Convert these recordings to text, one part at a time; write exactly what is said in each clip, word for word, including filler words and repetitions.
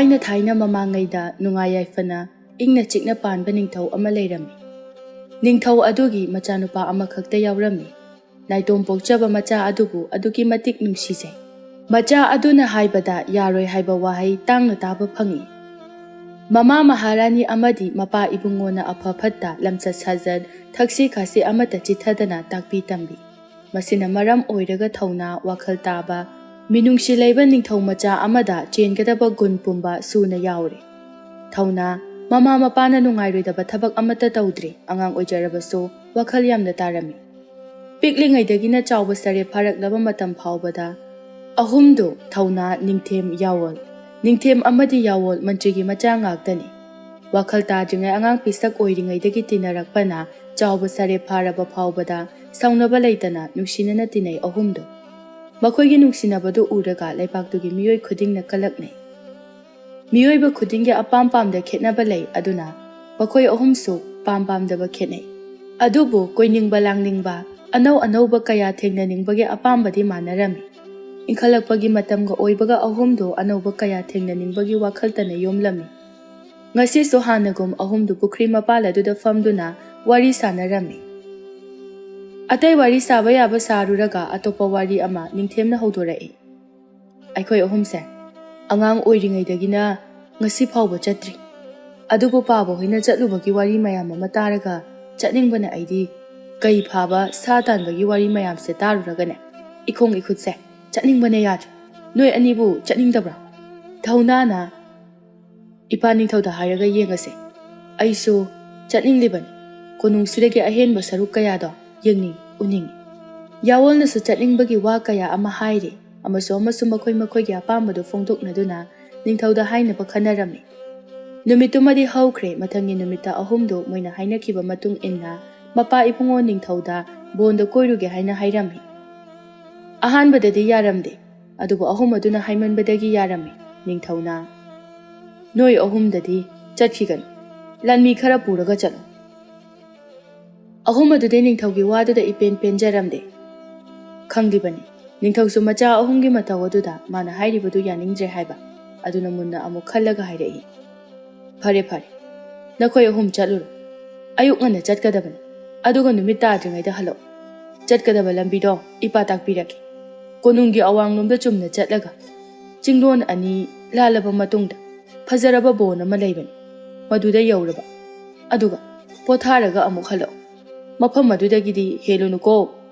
ꯊꯥꯏꯅ ꯊꯥꯏꯅ ꯃꯃꯥꯡꯉꯩꯗ ꯅꯨꯡꯉꯥꯏ ꯌꯥꯏꯐꯅ ꯏꯪꯅ ꯆꯤꯛꯅ ꯄꯥꯟꯕ ꯅꯤꯡꯊꯧ ꯑꯃ ꯂꯩꯔꯝꯃꯤ꯫ ꯅꯤꯡꯊꯧ ꯑꯗꯨꯒꯤ ꯃꯆꯥꯅꯨꯄꯥ ꯑꯃꯈꯛꯇ ꯌꯥꯎꯔꯝꯃꯤ꯫ ꯅꯥꯏꯇꯣꯝ ꯄꯣꯛꯆꯕ ꯃꯆꯥ ꯑꯗꯨꯕꯨ ꯑꯗꯨꯛꯀꯤ ꯃꯇꯤꯛ ꯅꯨꯡꯁꯤꯖꯩ꯫ ꯃꯆꯥ ꯑꯗꯨꯅ ꯍꯥꯏꯕꯗ ꯌꯥꯔꯣꯏ ꯍꯥꯏꯕ ꯋꯥꯍꯩ ꯇꯥꯡꯅ ꯇꯥꯕ ꯐꯪꯏ꯫ ꯃꯃꯥ ꯃꯍꯥꯔꯥꯅꯤ ꯑꯃꯗꯤ ꯃꯄꯥ ꯏꯕꯨꯡꯉꯣꯅ ꯑꯐ ꯐꯠꯇ, ꯂꯝꯆꯠ ꯁꯥꯖꯠ, ꯊꯛꯁꯤ ꯈꯥꯁꯤ ꯑꯃꯠꯇ ꯆꯤꯠꯊꯗꯅ ꯇꯥꯛꯄꯤ ꯇꯝꯕꯤ꯫ ꯃꯁꯤꯅ ꯃꯔꯝ ꯑꯣꯏꯔꯒ ꯊꯧꯅꯥ, ꯋꯥꯈꯜ ꯇꯥꯕ, ꯃꯤꯅꯨꯡꯁꯤ ꯂꯩꯕ ꯅꯤꯡꯊꯧ ꯃꯆꯥ ꯑꯃꯗ ꯆꯦꯟꯒꯗꯕ ꯒꯨꯟ ꯄꯨꯝꯕ ꯁꯨꯅ ꯌꯥꯎꯔꯦ꯫ ꯊꯧꯅꯥ, ꯃꯃꯥ ꯃꯄꯥꯅ ꯅꯨꯡꯉꯥꯏꯔꯣꯏꯗꯕ ꯊꯕꯛ ꯑꯃꯠꯇ ꯇꯧꯗ꯭ꯔꯤ꯫ ꯑꯉꯥꯡ ꯑꯣꯏꯖꯔꯕꯁꯨ ꯋꯥꯈꯜ ꯌꯥꯝꯅ ꯇꯥꯔꯝꯃꯤ꯫ ꯄꯤꯛꯂꯤꯉꯩꯗꯒꯤꯅ ꯆꯥꯎꯕ ꯁꯥꯔꯦ ꯐꯥꯔꯛꯂꯕ ꯃꯇꯝ ꯐꯥꯎꯕꯗ ꯑꯍꯨꯝꯗꯨ ꯊꯧꯅꯥ, ꯅꯤꯡꯊꯦꯝ, ꯌꯥꯋꯣꯜ, ꯅꯤꯡꯊꯦꯝ ꯑꯃꯗꯤ ꯌꯥꯋꯣꯜ ꯃꯟꯇ꯭ꯔꯤꯒꯤ ꯃꯆꯥ ꯉꯥꯛꯇꯅꯤ꯫ ꯋꯥꯈꯜ ꯇꯥꯗ꯭ꯔꯤꯉꯩ ꯑꯉꯥꯡ ꯄꯤꯁꯛ ꯑꯣꯏꯔꯤꯉꯩꯗꯒꯤ ꯇꯤꯟꯅꯔꯛꯄꯅ ꯆꯥꯎꯕ ꯁꯥꯔꯦ ꯐꯥꯔꯕ ꯐꯥꯎꯕꯗ ꯁꯥꯎꯅꯕ ꯂꯩꯇꯅ ꯅꯨꯡꯁꯤꯅꯅ ꯇꯤꯟꯅꯩ ꯑꯍꯨꯝꯗꯨ꯫ ꯃꯈꯣꯏꯒꯤ ꯅꯨꯡꯁꯤꯅꯕꯗꯨ ꯎꯔꯒ ꯂꯩꯄꯥꯛꯇꯨꯒꯤ ꯃꯤꯑꯣꯏ ꯈꯨꯗꯤꯡꯅ ꯀꯂꯛꯅꯩ꯫ ꯃꯤꯑꯣꯏꯕ ꯈꯨꯗꯤꯡꯒꯤ ꯑꯄꯥꯝ ꯄꯥꯝꯗ ꯈꯦꯠꯅꯕ ꯂꯩ, ꯑꯗꯨꯅ ꯃꯈꯣꯏ ꯑꯍꯨꯝꯁꯨ ꯄꯥꯝ ꯄꯥꯝꯗꯕ ꯈꯦꯠꯅꯩ꯫ ꯑꯗꯨꯕꯨ ꯀꯣꯏꯅꯤꯡꯕ ꯂꯥꯡꯅꯤꯡꯕ, ꯑꯅꯧ ꯑꯅꯧꯕ ꯀꯌꯥ ꯊꯦꯡꯅꯅꯤꯡꯕꯒꯤ ꯑꯄꯥꯝꯕꯗꯤ ꯃꯥꯟꯅꯔꯝꯃꯤ꯫ ꯏꯟꯈꯠꯂꯛꯄꯒꯤ ꯃꯇꯝꯒ ꯑꯣꯏꯕꯒ ꯑꯍꯨꯝꯗꯨ ꯑꯅꯧꯕ ꯀꯌꯥ ꯊꯦꯡꯅꯅꯤꯡꯕꯒꯤ ꯋꯥꯈꯜꯇꯅ ꯌꯣꯝꯂꯝꯃꯤ꯫ ꯉꯁꯤꯁꯨ ꯍꯥꯟꯅꯒꯨꯝ ꯑꯍꯨꯝꯗꯨ ꯄꯨꯈ꯭ꯔꯤ ꯃꯄꯥꯜ ꯑꯗꯨꯗ ꯐꯝꯗꯨꯅ ꯋꯥꯔꯤ ꯁꯥꯟꯅꯔꯝꯃꯤ꯫ ꯑꯇꯩ ꯋꯥꯔꯤ ꯁꯥꯕ ꯌꯥꯕ ꯁꯥꯔꯨꯔꯒ ꯑꯇꯣꯞꯄ ꯋꯥꯔꯤ ꯑꯃ ꯅꯤꯡꯊꯦꯝꯅ ꯍꯧꯗꯣꯔꯛꯏ꯫ ꯑꯩꯈꯣꯏ ꯑꯍꯨꯝꯁꯦ ꯑꯉꯥꯡ ꯑꯣꯏꯔꯤꯉꯩꯗꯒꯤꯅ ꯉꯁꯤ ꯐꯥꯎꯕ ꯆꯠꯇ꯭ꯔꯤ꯫ ꯑꯗꯨꯕꯨ ꯄꯥꯕ ꯍꯣꯏꯅ ꯆꯠꯂꯨꯕꯒꯤ ꯋꯥꯔꯤ ꯃꯌꯥꯝ ꯑꯃ ꯇꯥꯔꯒ ꯆꯠꯅꯤꯡꯕꯅ ꯑꯩꯗꯤ ꯀꯩ ꯐꯥꯕ ꯁꯥ ꯇꯥꯟꯕꯒꯤ ꯋꯥꯔꯤ ꯃꯌꯥꯝꯁꯦ ꯇꯥꯔꯨꯔꯒꯅꯦ ꯏꯈꯣꯡ ꯏꯈꯨꯠꯁꯦ ꯆꯠꯅꯤꯡꯕꯅ ꯌꯥꯗ꯭ꯔꯦ꯫ ꯅꯣꯏ ꯑꯅꯤꯕꯨ ꯆꯠꯅꯤꯡꯗꯕ꯭ꯔꯥ? ꯊꯧꯅꯥꯅ ꯏꯄꯥ ꯅꯤꯡꯊꯧꯗ ꯍꯥꯏꯔꯒ ꯌꯦꯡꯉꯁꯦ꯫ ꯑꯩꯁꯨ ꯆꯠꯅꯤꯡꯂꯤꯕꯅꯤ꯫ ꯀꯣꯅꯨꯡꯁꯤꯗꯒꯤ ꯑꯍꯦꯟꯕ ꯁꯔꯨꯛ ꯀꯌꯥꯗꯣ ꯌꯦꯡꯅꯤꯡ, ꯎꯅꯤꯡꯏ꯫ ꯌꯥꯋꯣꯜꯅꯁꯨ ꯆꯠꯅꯤꯡꯕꯒꯤ ꯋꯥ ꯀꯌꯥ ꯑꯃ ꯍꯥꯏꯔꯤ꯫ ꯑꯃꯁꯨ ꯑꯃꯁꯨ ꯃꯈꯣꯏ ꯃꯈꯣꯏꯒꯤ ꯑꯄꯥꯝꯕꯗꯨ ꯐꯣꯡꯗꯣꯛꯅꯗꯨꯅ ꯅꯤꯡꯊꯧꯗ ꯍꯥꯏꯅꯕ ꯈꯟꯅꯔꯝꯃꯤ꯫ ꯅꯨꯃꯤꯠꯇꯨꯃꯗꯤ ꯍꯧꯈ꯭ꯔꯦ꯫ ꯃꯊꯪꯒꯤ ꯅꯨꯃꯤꯠꯇ ꯑꯍꯨꯝꯗꯨ ꯃꯣꯏꯅ ꯍꯥꯏꯅꯈꯤꯕ ꯃꯇꯨꯡ ꯏꯟꯅ ꯃꯄꯥ ꯏꯕꯨꯡꯉꯣ ꯅꯤꯡꯊꯧꯗ ꯕꯣꯟꯗ ꯀꯣꯏꯔꯨꯒꯦ ꯍꯥꯏꯅ ꯍꯥꯏꯔꯝꯃꯤ꯫ ꯑꯍꯥꯟꯕꯗꯗꯤ ꯌꯥꯔꯝꯗꯦ, ꯑꯗꯨꯕꯨ ꯑꯍꯨꯝ ꯑꯗꯨꯅ ꯍꯥꯏꯃꯟꯕꯗꯒꯤ ꯌꯥꯔꯝꯃꯤ꯫ ꯅꯤꯡꯊꯧꯅ, "ꯅꯣꯏ ꯑꯍꯨꯝꯗꯗꯤ ꯆꯠꯈꯤꯒꯅꯨ, ꯂꯥꯟꯃꯤ ꯈꯔ ꯄꯨꯔꯒ ꯆꯠꯂꯨ"꯫ ꯑꯍꯨꯝ ꯑꯗꯨꯗꯤ ꯅꯤꯡꯊꯧꯒꯤ ꯋꯥꯗꯨꯗ ꯏꯄꯦꯟ ꯄꯦꯟꯖꯔꯝꯗꯦ꯫ ꯈꯪꯂꯤꯕꯅꯤ, ꯅꯤꯡꯊꯧꯁꯨ ꯃꯆꯥ ꯑꯍꯨꯝꯒꯤ ꯃꯇꯧ ꯑꯗꯨꯗ ꯃꯥꯅ ꯍꯥꯏꯔꯤꯕꯗꯨ ꯌꯥꯅꯤꯡꯗ꯭ꯔꯦ ꯍꯥꯏꯕ꯫ ꯑꯗꯨꯅ ꯃꯨꯟꯅ ꯑꯃꯨꯛ ꯈꯜꯂꯒ ꯍꯥꯏꯔꯛꯏ, "ꯐꯔꯦ ꯐꯔꯦ, ꯅꯈꯣꯏ ꯑꯍꯨꯝ ꯆꯠꯂꯨꯔꯣ꯫ ꯑꯌꯨꯛ ꯉꯟꯅ ꯆꯠꯀꯗꯕꯅꯤ, ꯑꯗꯨꯒ ꯅꯨꯃꯤꯠ ꯇꯥꯗ꯭ꯔꯤꯉꯩꯗ ꯍꯜꯂꯛꯑꯣ꯫ ꯆꯠꯀꯗꯕ ꯂꯝꯕꯤꯗꯣ ꯏꯄꯥ ꯇꯥꯛꯄꯤꯔꯒꯦ꯫ ꯀꯣꯅꯨꯡꯒꯤ ꯑꯋꯥꯡꯂꯣꯝꯗ ꯆꯨꯝꯅ ꯆꯠꯂꯒ ꯆꯤꯡꯂꯣꯟ ꯑꯅꯤ ꯂꯥꯜꯂꯕ ꯃꯇꯨꯡꯗ ꯐꯖꯔꯕ ꯕꯣꯟ ꯑꯃ ꯂꯩꯕꯅꯤ, ꯃꯗꯨꯗ ꯌꯧꯔꯕ꯫ ꯑꯗꯨꯒ ꯄꯣꯊꯥꯔꯒ ꯑꯃꯨꯛ ꯍꯜꯂꯛꯑꯣ꯫ ꯃꯐꯝ ꯑꯗꯨꯗꯒꯤꯗꯤ ꯍꯦꯜꯂꯨꯅꯨꯀꯣ꯫"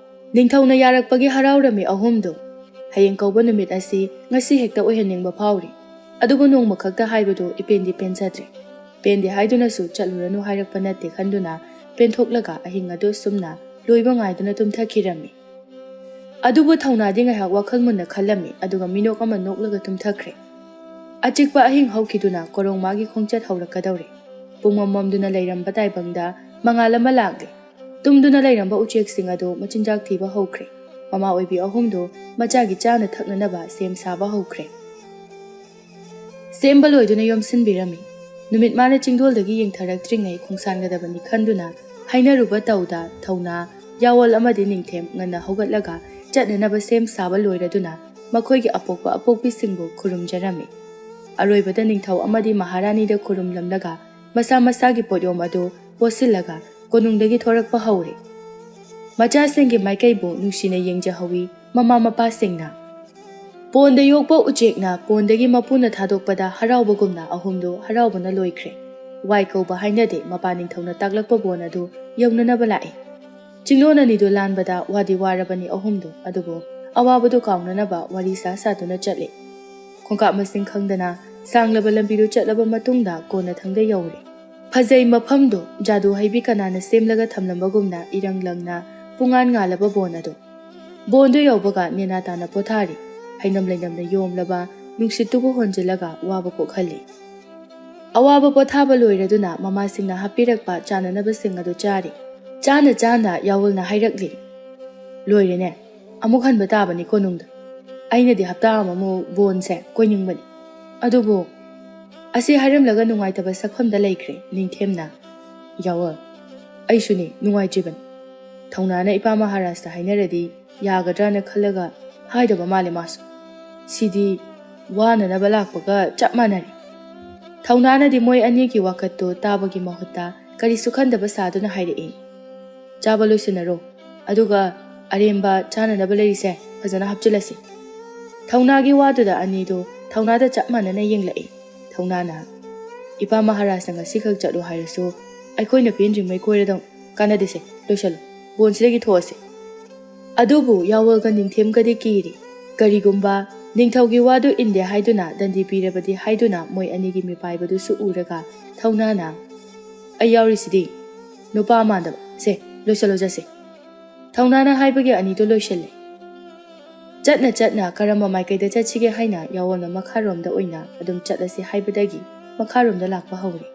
ꯅꯤꯡꯊꯧꯅ ꯌꯥꯔꯛꯄꯒꯤ ꯍꯔꯥꯎꯔꯝꯃꯤ ꯑꯍꯨꯝꯗꯨ꯫ ꯍꯌꯦꯡ ꯀꯧꯕ ꯅꯨꯃꯤꯠ ꯑꯁꯤ ꯉꯁꯤ ꯍꯦꯛꯇ ꯑꯣꯏꯍꯟꯅꯤꯡꯕ ꯐꯥꯎꯔꯤ꯫ ꯑꯗꯨꯕꯨ ꯅꯣꯡꯃ ꯈꯛꯇ ꯍꯥꯏꯕꯗꯨ ꯏꯄꯦꯟꯗꯤ ꯄꯦꯟꯖꯗ꯭ꯔꯦ꯫ ꯄꯦꯟꯗꯦ ꯍꯥꯏꯗꯨꯅꯁꯨ ꯆꯠꯂꯨꯔꯅꯨ ꯍꯥꯏꯔꯛꯄ ꯅꯠꯇꯦ ꯈꯟꯗꯨꯅ ꯄꯦꯟꯊꯣꯛꯂꯒ ꯑꯍꯤꯡ ꯑꯗꯨ ꯁꯨꯝꯅ ꯂꯣꯏꯕ ꯉꯥꯏꯗꯨꯅ ꯇꯨꯝꯊꯈꯤꯔꯝꯃꯤ꯫ ꯑꯗꯨꯕꯨ ꯊꯧꯅꯥꯗꯤ ꯉꯥꯏꯍꯥꯛ ꯋꯥꯈꯜ ꯃꯨꯟꯅ ꯈꯜꯂꯝꯃꯤ, ꯑꯗꯨꯒ ꯃꯤꯅꯣꯛ ꯑꯃ ꯅꯣꯛꯂꯒ ꯇꯨꯝꯊꯈ꯭ꯔꯦ꯫ ꯑꯆꯤꯛꯄ ꯑꯍꯤꯡ ꯍꯧꯈꯤꯗꯨꯅ ꯀꯣꯔꯣꯡꯃꯥꯒꯤ ꯈꯣꯡꯆꯠ ꯍꯧꯔꯛꯀꯗꯧꯔꯦ꯫ ꯄꯨꯡꯃꯝ ꯃꯝꯗꯨꯅ ꯂꯩꯔꯝꯕ ꯇꯥꯏꯕꯪꯗ ꯃꯉꯥꯜ ꯑꯃ ꯂꯥꯛꯂꯦ꯫ ꯇꯨꯝꯗꯨꯅ ꯂꯩꯔꯝꯕ ꯎꯆꯦꯛꯁꯤꯡ ꯑꯗꯨ ꯃꯆꯤꯟꯖꯥꯛ ꯊꯤꯕ ꯍꯧꯈ꯭ꯔꯦ꯫ ꯃꯃꯥ ꯑꯣꯏꯕꯤ ꯑꯍꯨꯝꯗꯨ ꯃꯆꯥꯒꯤ ꯆꯥꯅ ꯊꯛꯅꯅꯕ ꯁꯦꯝ ꯁꯥꯕ ꯍꯧꯈ꯭ꯔꯦ꯫ ꯁꯦꯝꯕ ꯂꯣꯏꯗꯨꯅ ꯌꯣꯝꯁꯤꯟꯕꯤꯔꯝꯃꯤ꯫ ꯅꯨꯃꯤꯠ ꯃꯥꯅ ꯆꯤꯡꯗꯣꯜꯗꯒꯤ ꯌꯦꯡꯊꯔꯛꯇ꯭ꯔꯤꯉꯩ ꯈꯣꯡꯁꯥꯟꯒꯗꯕꯅꯤ ꯈꯟꯗꯨꯅ ꯍꯥꯏꯅꯔꯨꯕ ꯇꯧꯗ ꯊꯧꯅꯥ, ꯌꯥꯋꯜ ꯑꯃꯗꯤ ꯅꯤꯡꯊꯦꯝ ꯉꯟꯅ ꯍꯧꯒꯠꯂꯒ ꯆꯠꯅꯅꯕ ꯁꯦꯝ ꯁꯥꯕ ꯂꯣꯏꯔꯗꯨꯅ ꯃꯈꯣꯏꯒꯤ ꯑꯄꯣꯛꯄ ꯑꯄꯣꯛꯄꯤꯁꯤꯡꯕꯨ ꯈꯨꯔꯨꯝꯖꯔꯝꯃꯤ꯫ ꯑꯔꯣꯏꯕꯗ ꯅꯤꯡꯊꯧ ꯑꯃꯗꯤ ꯃꯍꯥꯔꯥꯅꯤꯗ ꯈꯨꯔꯨꯝꯂꯝꯂꯒ ꯃꯁꯥ ꯃꯁꯥꯒꯤ ꯄꯣꯠꯌꯣꯝ ꯑꯗꯨ ꯄꯣꯠꯁꯤꯜꯂꯒ ꯀꯣꯅꯨꯡꯗꯒꯤ ꯊꯣꯔꯛꯄ ꯍꯧꯔꯦ꯫ ꯃꯆꯥꯁꯤꯡꯒꯤ ꯃꯥꯏꯀꯩꯕꯨ ꯅꯨꯡꯁꯤꯅ ꯌꯦꯡꯖꯍꯧꯏ ꯃꯃꯥ ꯃꯄꯥꯁꯤꯡꯅ꯫ ꯄꯣꯟꯗ ꯌꯣꯛꯄ ꯎꯆꯦꯛꯅ ꯄꯣꯟꯗꯒꯤ ꯃꯄꯨꯅ ꯊꯥꯗꯣꯛꯄꯗ ꯍꯔꯥꯎꯕꯒꯨꯝꯅ ꯑꯍꯨꯝꯗꯨ ꯍꯔꯥꯎꯕꯅ ꯂꯣꯏꯈ꯭ꯔꯦ꯫ ꯋꯥꯏ ꯀꯧꯕ ꯍꯥꯏꯅꯗꯦ, ꯃꯄꯥ ꯅꯤꯡꯊꯧꯅ ꯇꯥꯛꯂꯛꯄ ꯕꯣꯟ ꯑꯗꯨ ꯌꯧꯅꯅꯕ ꯂꯥꯛꯏ꯫ ꯆꯤꯡꯂꯣꯟ ꯑꯅꯤꯗꯨ ꯂꯥꯟꯕꯗ ꯋꯥꯗꯤ ꯋꯥꯔꯕꯅꯤ ꯑꯍꯨꯝꯗꯨ, ꯑꯗꯨꯕꯨ ꯑꯋꯥꯕꯗꯨ ꯀꯥꯎꯅꯅꯕ ꯋꯥꯔꯤ ꯁꯥ ꯁꯥꯗꯨꯅ ꯆꯠꯂꯤ꯫ ꯈꯣꯡꯀꯥꯞ ꯃꯁꯤꯡ ꯈꯪꯗꯅ ꯁꯥꯡꯂꯕ ꯂꯝꯕꯤꯗꯨ ꯆꯠꯂꯕ ꯃꯇꯨꯡꯗ ꯀꯣꯟꯅꯊꯪꯗ ꯌꯧꯔꯦ꯫ ꯐꯖꯩ ꯃꯐꯝꯗꯨ, ꯖꯥꯗꯨ ꯍꯩꯕꯤ ꯀꯅꯥꯅ ꯁꯦꯝꯂꯒ ꯊꯝꯂꯝꯕꯒꯨꯝꯅ ꯏꯔꯪ ꯂꯪꯅ ꯄꯨꯡꯉꯥꯟ ꯉꯥꯜꯂꯕ ꯕꯣꯟ ꯑꯗꯨ꯫ ꯕꯣꯟꯗꯨ ꯌꯧꯕꯒ ꯅꯦꯅꯥ ꯇꯥꯅ ꯄꯣꯊꯥꯔꯤ꯫ ꯍꯩꯅꯝ ꯂꯩꯅꯝꯅ ꯌꯣꯝꯂꯕ ꯅꯨꯡꯁꯤꯠꯇꯨꯕꯨ ꯍꯣꯟꯖꯤꯜꯂꯒ ꯋꯥꯕ ꯀꯣꯛꯍꯜꯂꯤ꯫ ꯑꯋꯥꯕ ꯄꯣꯊꯥꯕ ꯂꯣꯏꯔꯗꯨꯅ ꯃꯃꯥꯁꯤꯡꯅ ꯍꯥꯞꯄꯤꯔꯛꯄ ꯆꯥꯅꯅꯕꯁꯤꯡ ꯑꯗꯨ ꯆꯥꯔꯤ꯫ ꯆꯥꯅ ꯆꯥꯅ ꯌꯥꯋꯜꯅ ꯍꯥꯏꯔꯛꯂꯤ, "ꯂꯣꯏꯔꯦꯅꯦ, ꯑꯃꯨꯛ ꯍꯟꯕ ꯇꯥꯕꯅꯤ ꯀꯣꯅꯨꯡꯗ꯫ ꯑꯩꯅꯗꯤ ꯍꯞꯇꯥ ꯑꯃꯃꯨꯛ ꯕꯣꯟꯁꯦ ꯀꯣꯏꯅꯤꯡꯕꯅꯤ꯫ ꯑꯗꯨꯕꯨ," ꯑꯁꯤ ꯍꯥꯏꯔꯝꯂꯒ ꯅꯨꯡꯉꯥꯏꯇꯕ ꯁꯛꯐꯝꯗ ꯂꯩꯈ꯭ꯔꯦ ꯅꯤꯡꯊꯦꯝꯅ꯫ "ꯌꯥꯋꯜ, ꯑꯩꯁꯨꯅꯤ ꯅꯨꯡꯉꯥꯏꯇ꯭ꯔꯤꯕꯅꯤ꯫ ꯊꯧꯅꯥꯅ ꯏꯄꯥ ꯃꯍꯥꯔꯥꯖꯇ ꯍꯥꯏꯅꯔꯗꯤ ꯌꯥꯒꯗ꯭ꯔꯥꯅ ꯈꯜꯂꯒ ꯍꯥꯏꯗꯕ ꯃꯥꯜꯂꯦ ꯃꯥꯁꯨ꯫ ꯁꯤꯗꯤ ꯋꯥꯅꯅꯕ ꯂꯥꯛꯄꯒ ꯆꯞ ꯃꯥꯟꯅꯔꯦ꯫ ꯊꯧꯅꯥꯅꯗꯤ ꯃꯣꯏ ꯑꯅꯤꯒꯤ ꯋꯥꯀꯠꯇꯨ ꯇꯥꯕꯒꯤ ꯃꯍꯨꯠꯇ ꯀꯔꯤꯁꯨ ꯈꯟꯗꯕ ꯁꯥꯗꯨꯅ ꯍꯥꯏꯔꯛꯏ, "ꯆꯥꯕ ꯂꯣꯏꯁꯤꯟꯅꯔꯣ, ꯑꯗꯨꯒ ꯑꯔꯦꯝꯕ ꯆꯥꯅꯅꯕ ꯂꯩꯔꯤꯁꯦ ꯐꯖꯅ ꯍꯥꯞꯆꯤꯜꯂꯁꯤ꯫" ꯊꯧꯅꯥꯒꯤ ꯋꯥꯗꯨꯗ ꯑꯅꯤꯗꯨ ꯊꯧꯅꯥꯗ ꯆꯞ ꯃꯥꯟꯅꯅ ꯌꯦꯡꯂꯛꯏ꯫ ꯊꯧꯅꯥꯅ, "ꯏꯄꯥ ꯃꯍꯥꯔꯥꯖꯅ ꯉꯁꯤꯈꯛ ꯆꯠꯂꯨ ꯍꯥꯏꯔꯁꯨ ꯑꯩꯈꯣꯏꯅ ꯄꯦꯟꯗ꯭ꯔꯤꯉꯩ ꯀꯣꯏꯔꯗꯧ, ꯀꯥꯟꯅꯗꯦꯁꯦ, ꯂꯣꯏꯁꯜꯂꯨ, ꯕꯣꯟꯁꯤꯗꯒꯤ ꯊꯣꯛꯑꯁꯦ꯫" ꯑꯗꯨꯕꯨ ꯌꯥꯋꯜꯒ ꯅꯤꯡꯊꯦꯝꯒꯗꯤ ꯀꯤꯔꯤ꯫ ꯀꯔꯤꯒꯨꯝꯕ ꯅꯤꯡꯊꯧꯒꯤ ꯋꯥꯗꯨ ꯏꯟꯗꯦ ꯍꯥꯏꯗꯨꯅ ꯗꯟꯗꯤ ꯄꯤꯔꯕꯗꯤ ꯍꯥꯏꯗꯨꯅ ꯃꯣꯏ ꯑꯅꯤꯒꯤ ꯃꯤꯄꯥꯏꯕꯗꯨꯁꯨ ꯎꯔꯒ ꯊꯧꯅꯥꯅ, "ꯑꯩ ꯌꯥꯎꯔꯤꯁꯤꯗꯤ, ꯅꯨꯄꯥ ꯃꯥꯟꯗꯕ, ꯁꯦ, ꯂꯣꯏꯁꯜꯂꯣ ꯆꯠꯁꯦ꯫" ꯊꯧꯅꯥꯅ ꯍꯥꯏꯕꯒꯤ ꯑꯅꯤꯗꯨ ꯂꯣꯏꯁꯤꯜꯂꯦ꯫ ꯆꯠꯅ ꯆꯠꯅ ꯀꯔꯝꯕ ꯃꯥꯏꯀꯩꯗ ꯆꯠꯁꯤꯒꯦ ꯍꯥꯏꯅ ꯌꯥꯋꯜꯅ ꯃꯈꯥꯔꯣꯝꯗ ꯑꯣꯏꯅ ꯑꯗꯨꯝ ꯆꯠꯂꯁꯤ ꯍꯥꯏꯕꯗꯒꯤ ꯃꯈꯥꯔꯣꯝꯗ ꯂꯥꯛꯄ ꯍꯧꯔꯦ꯫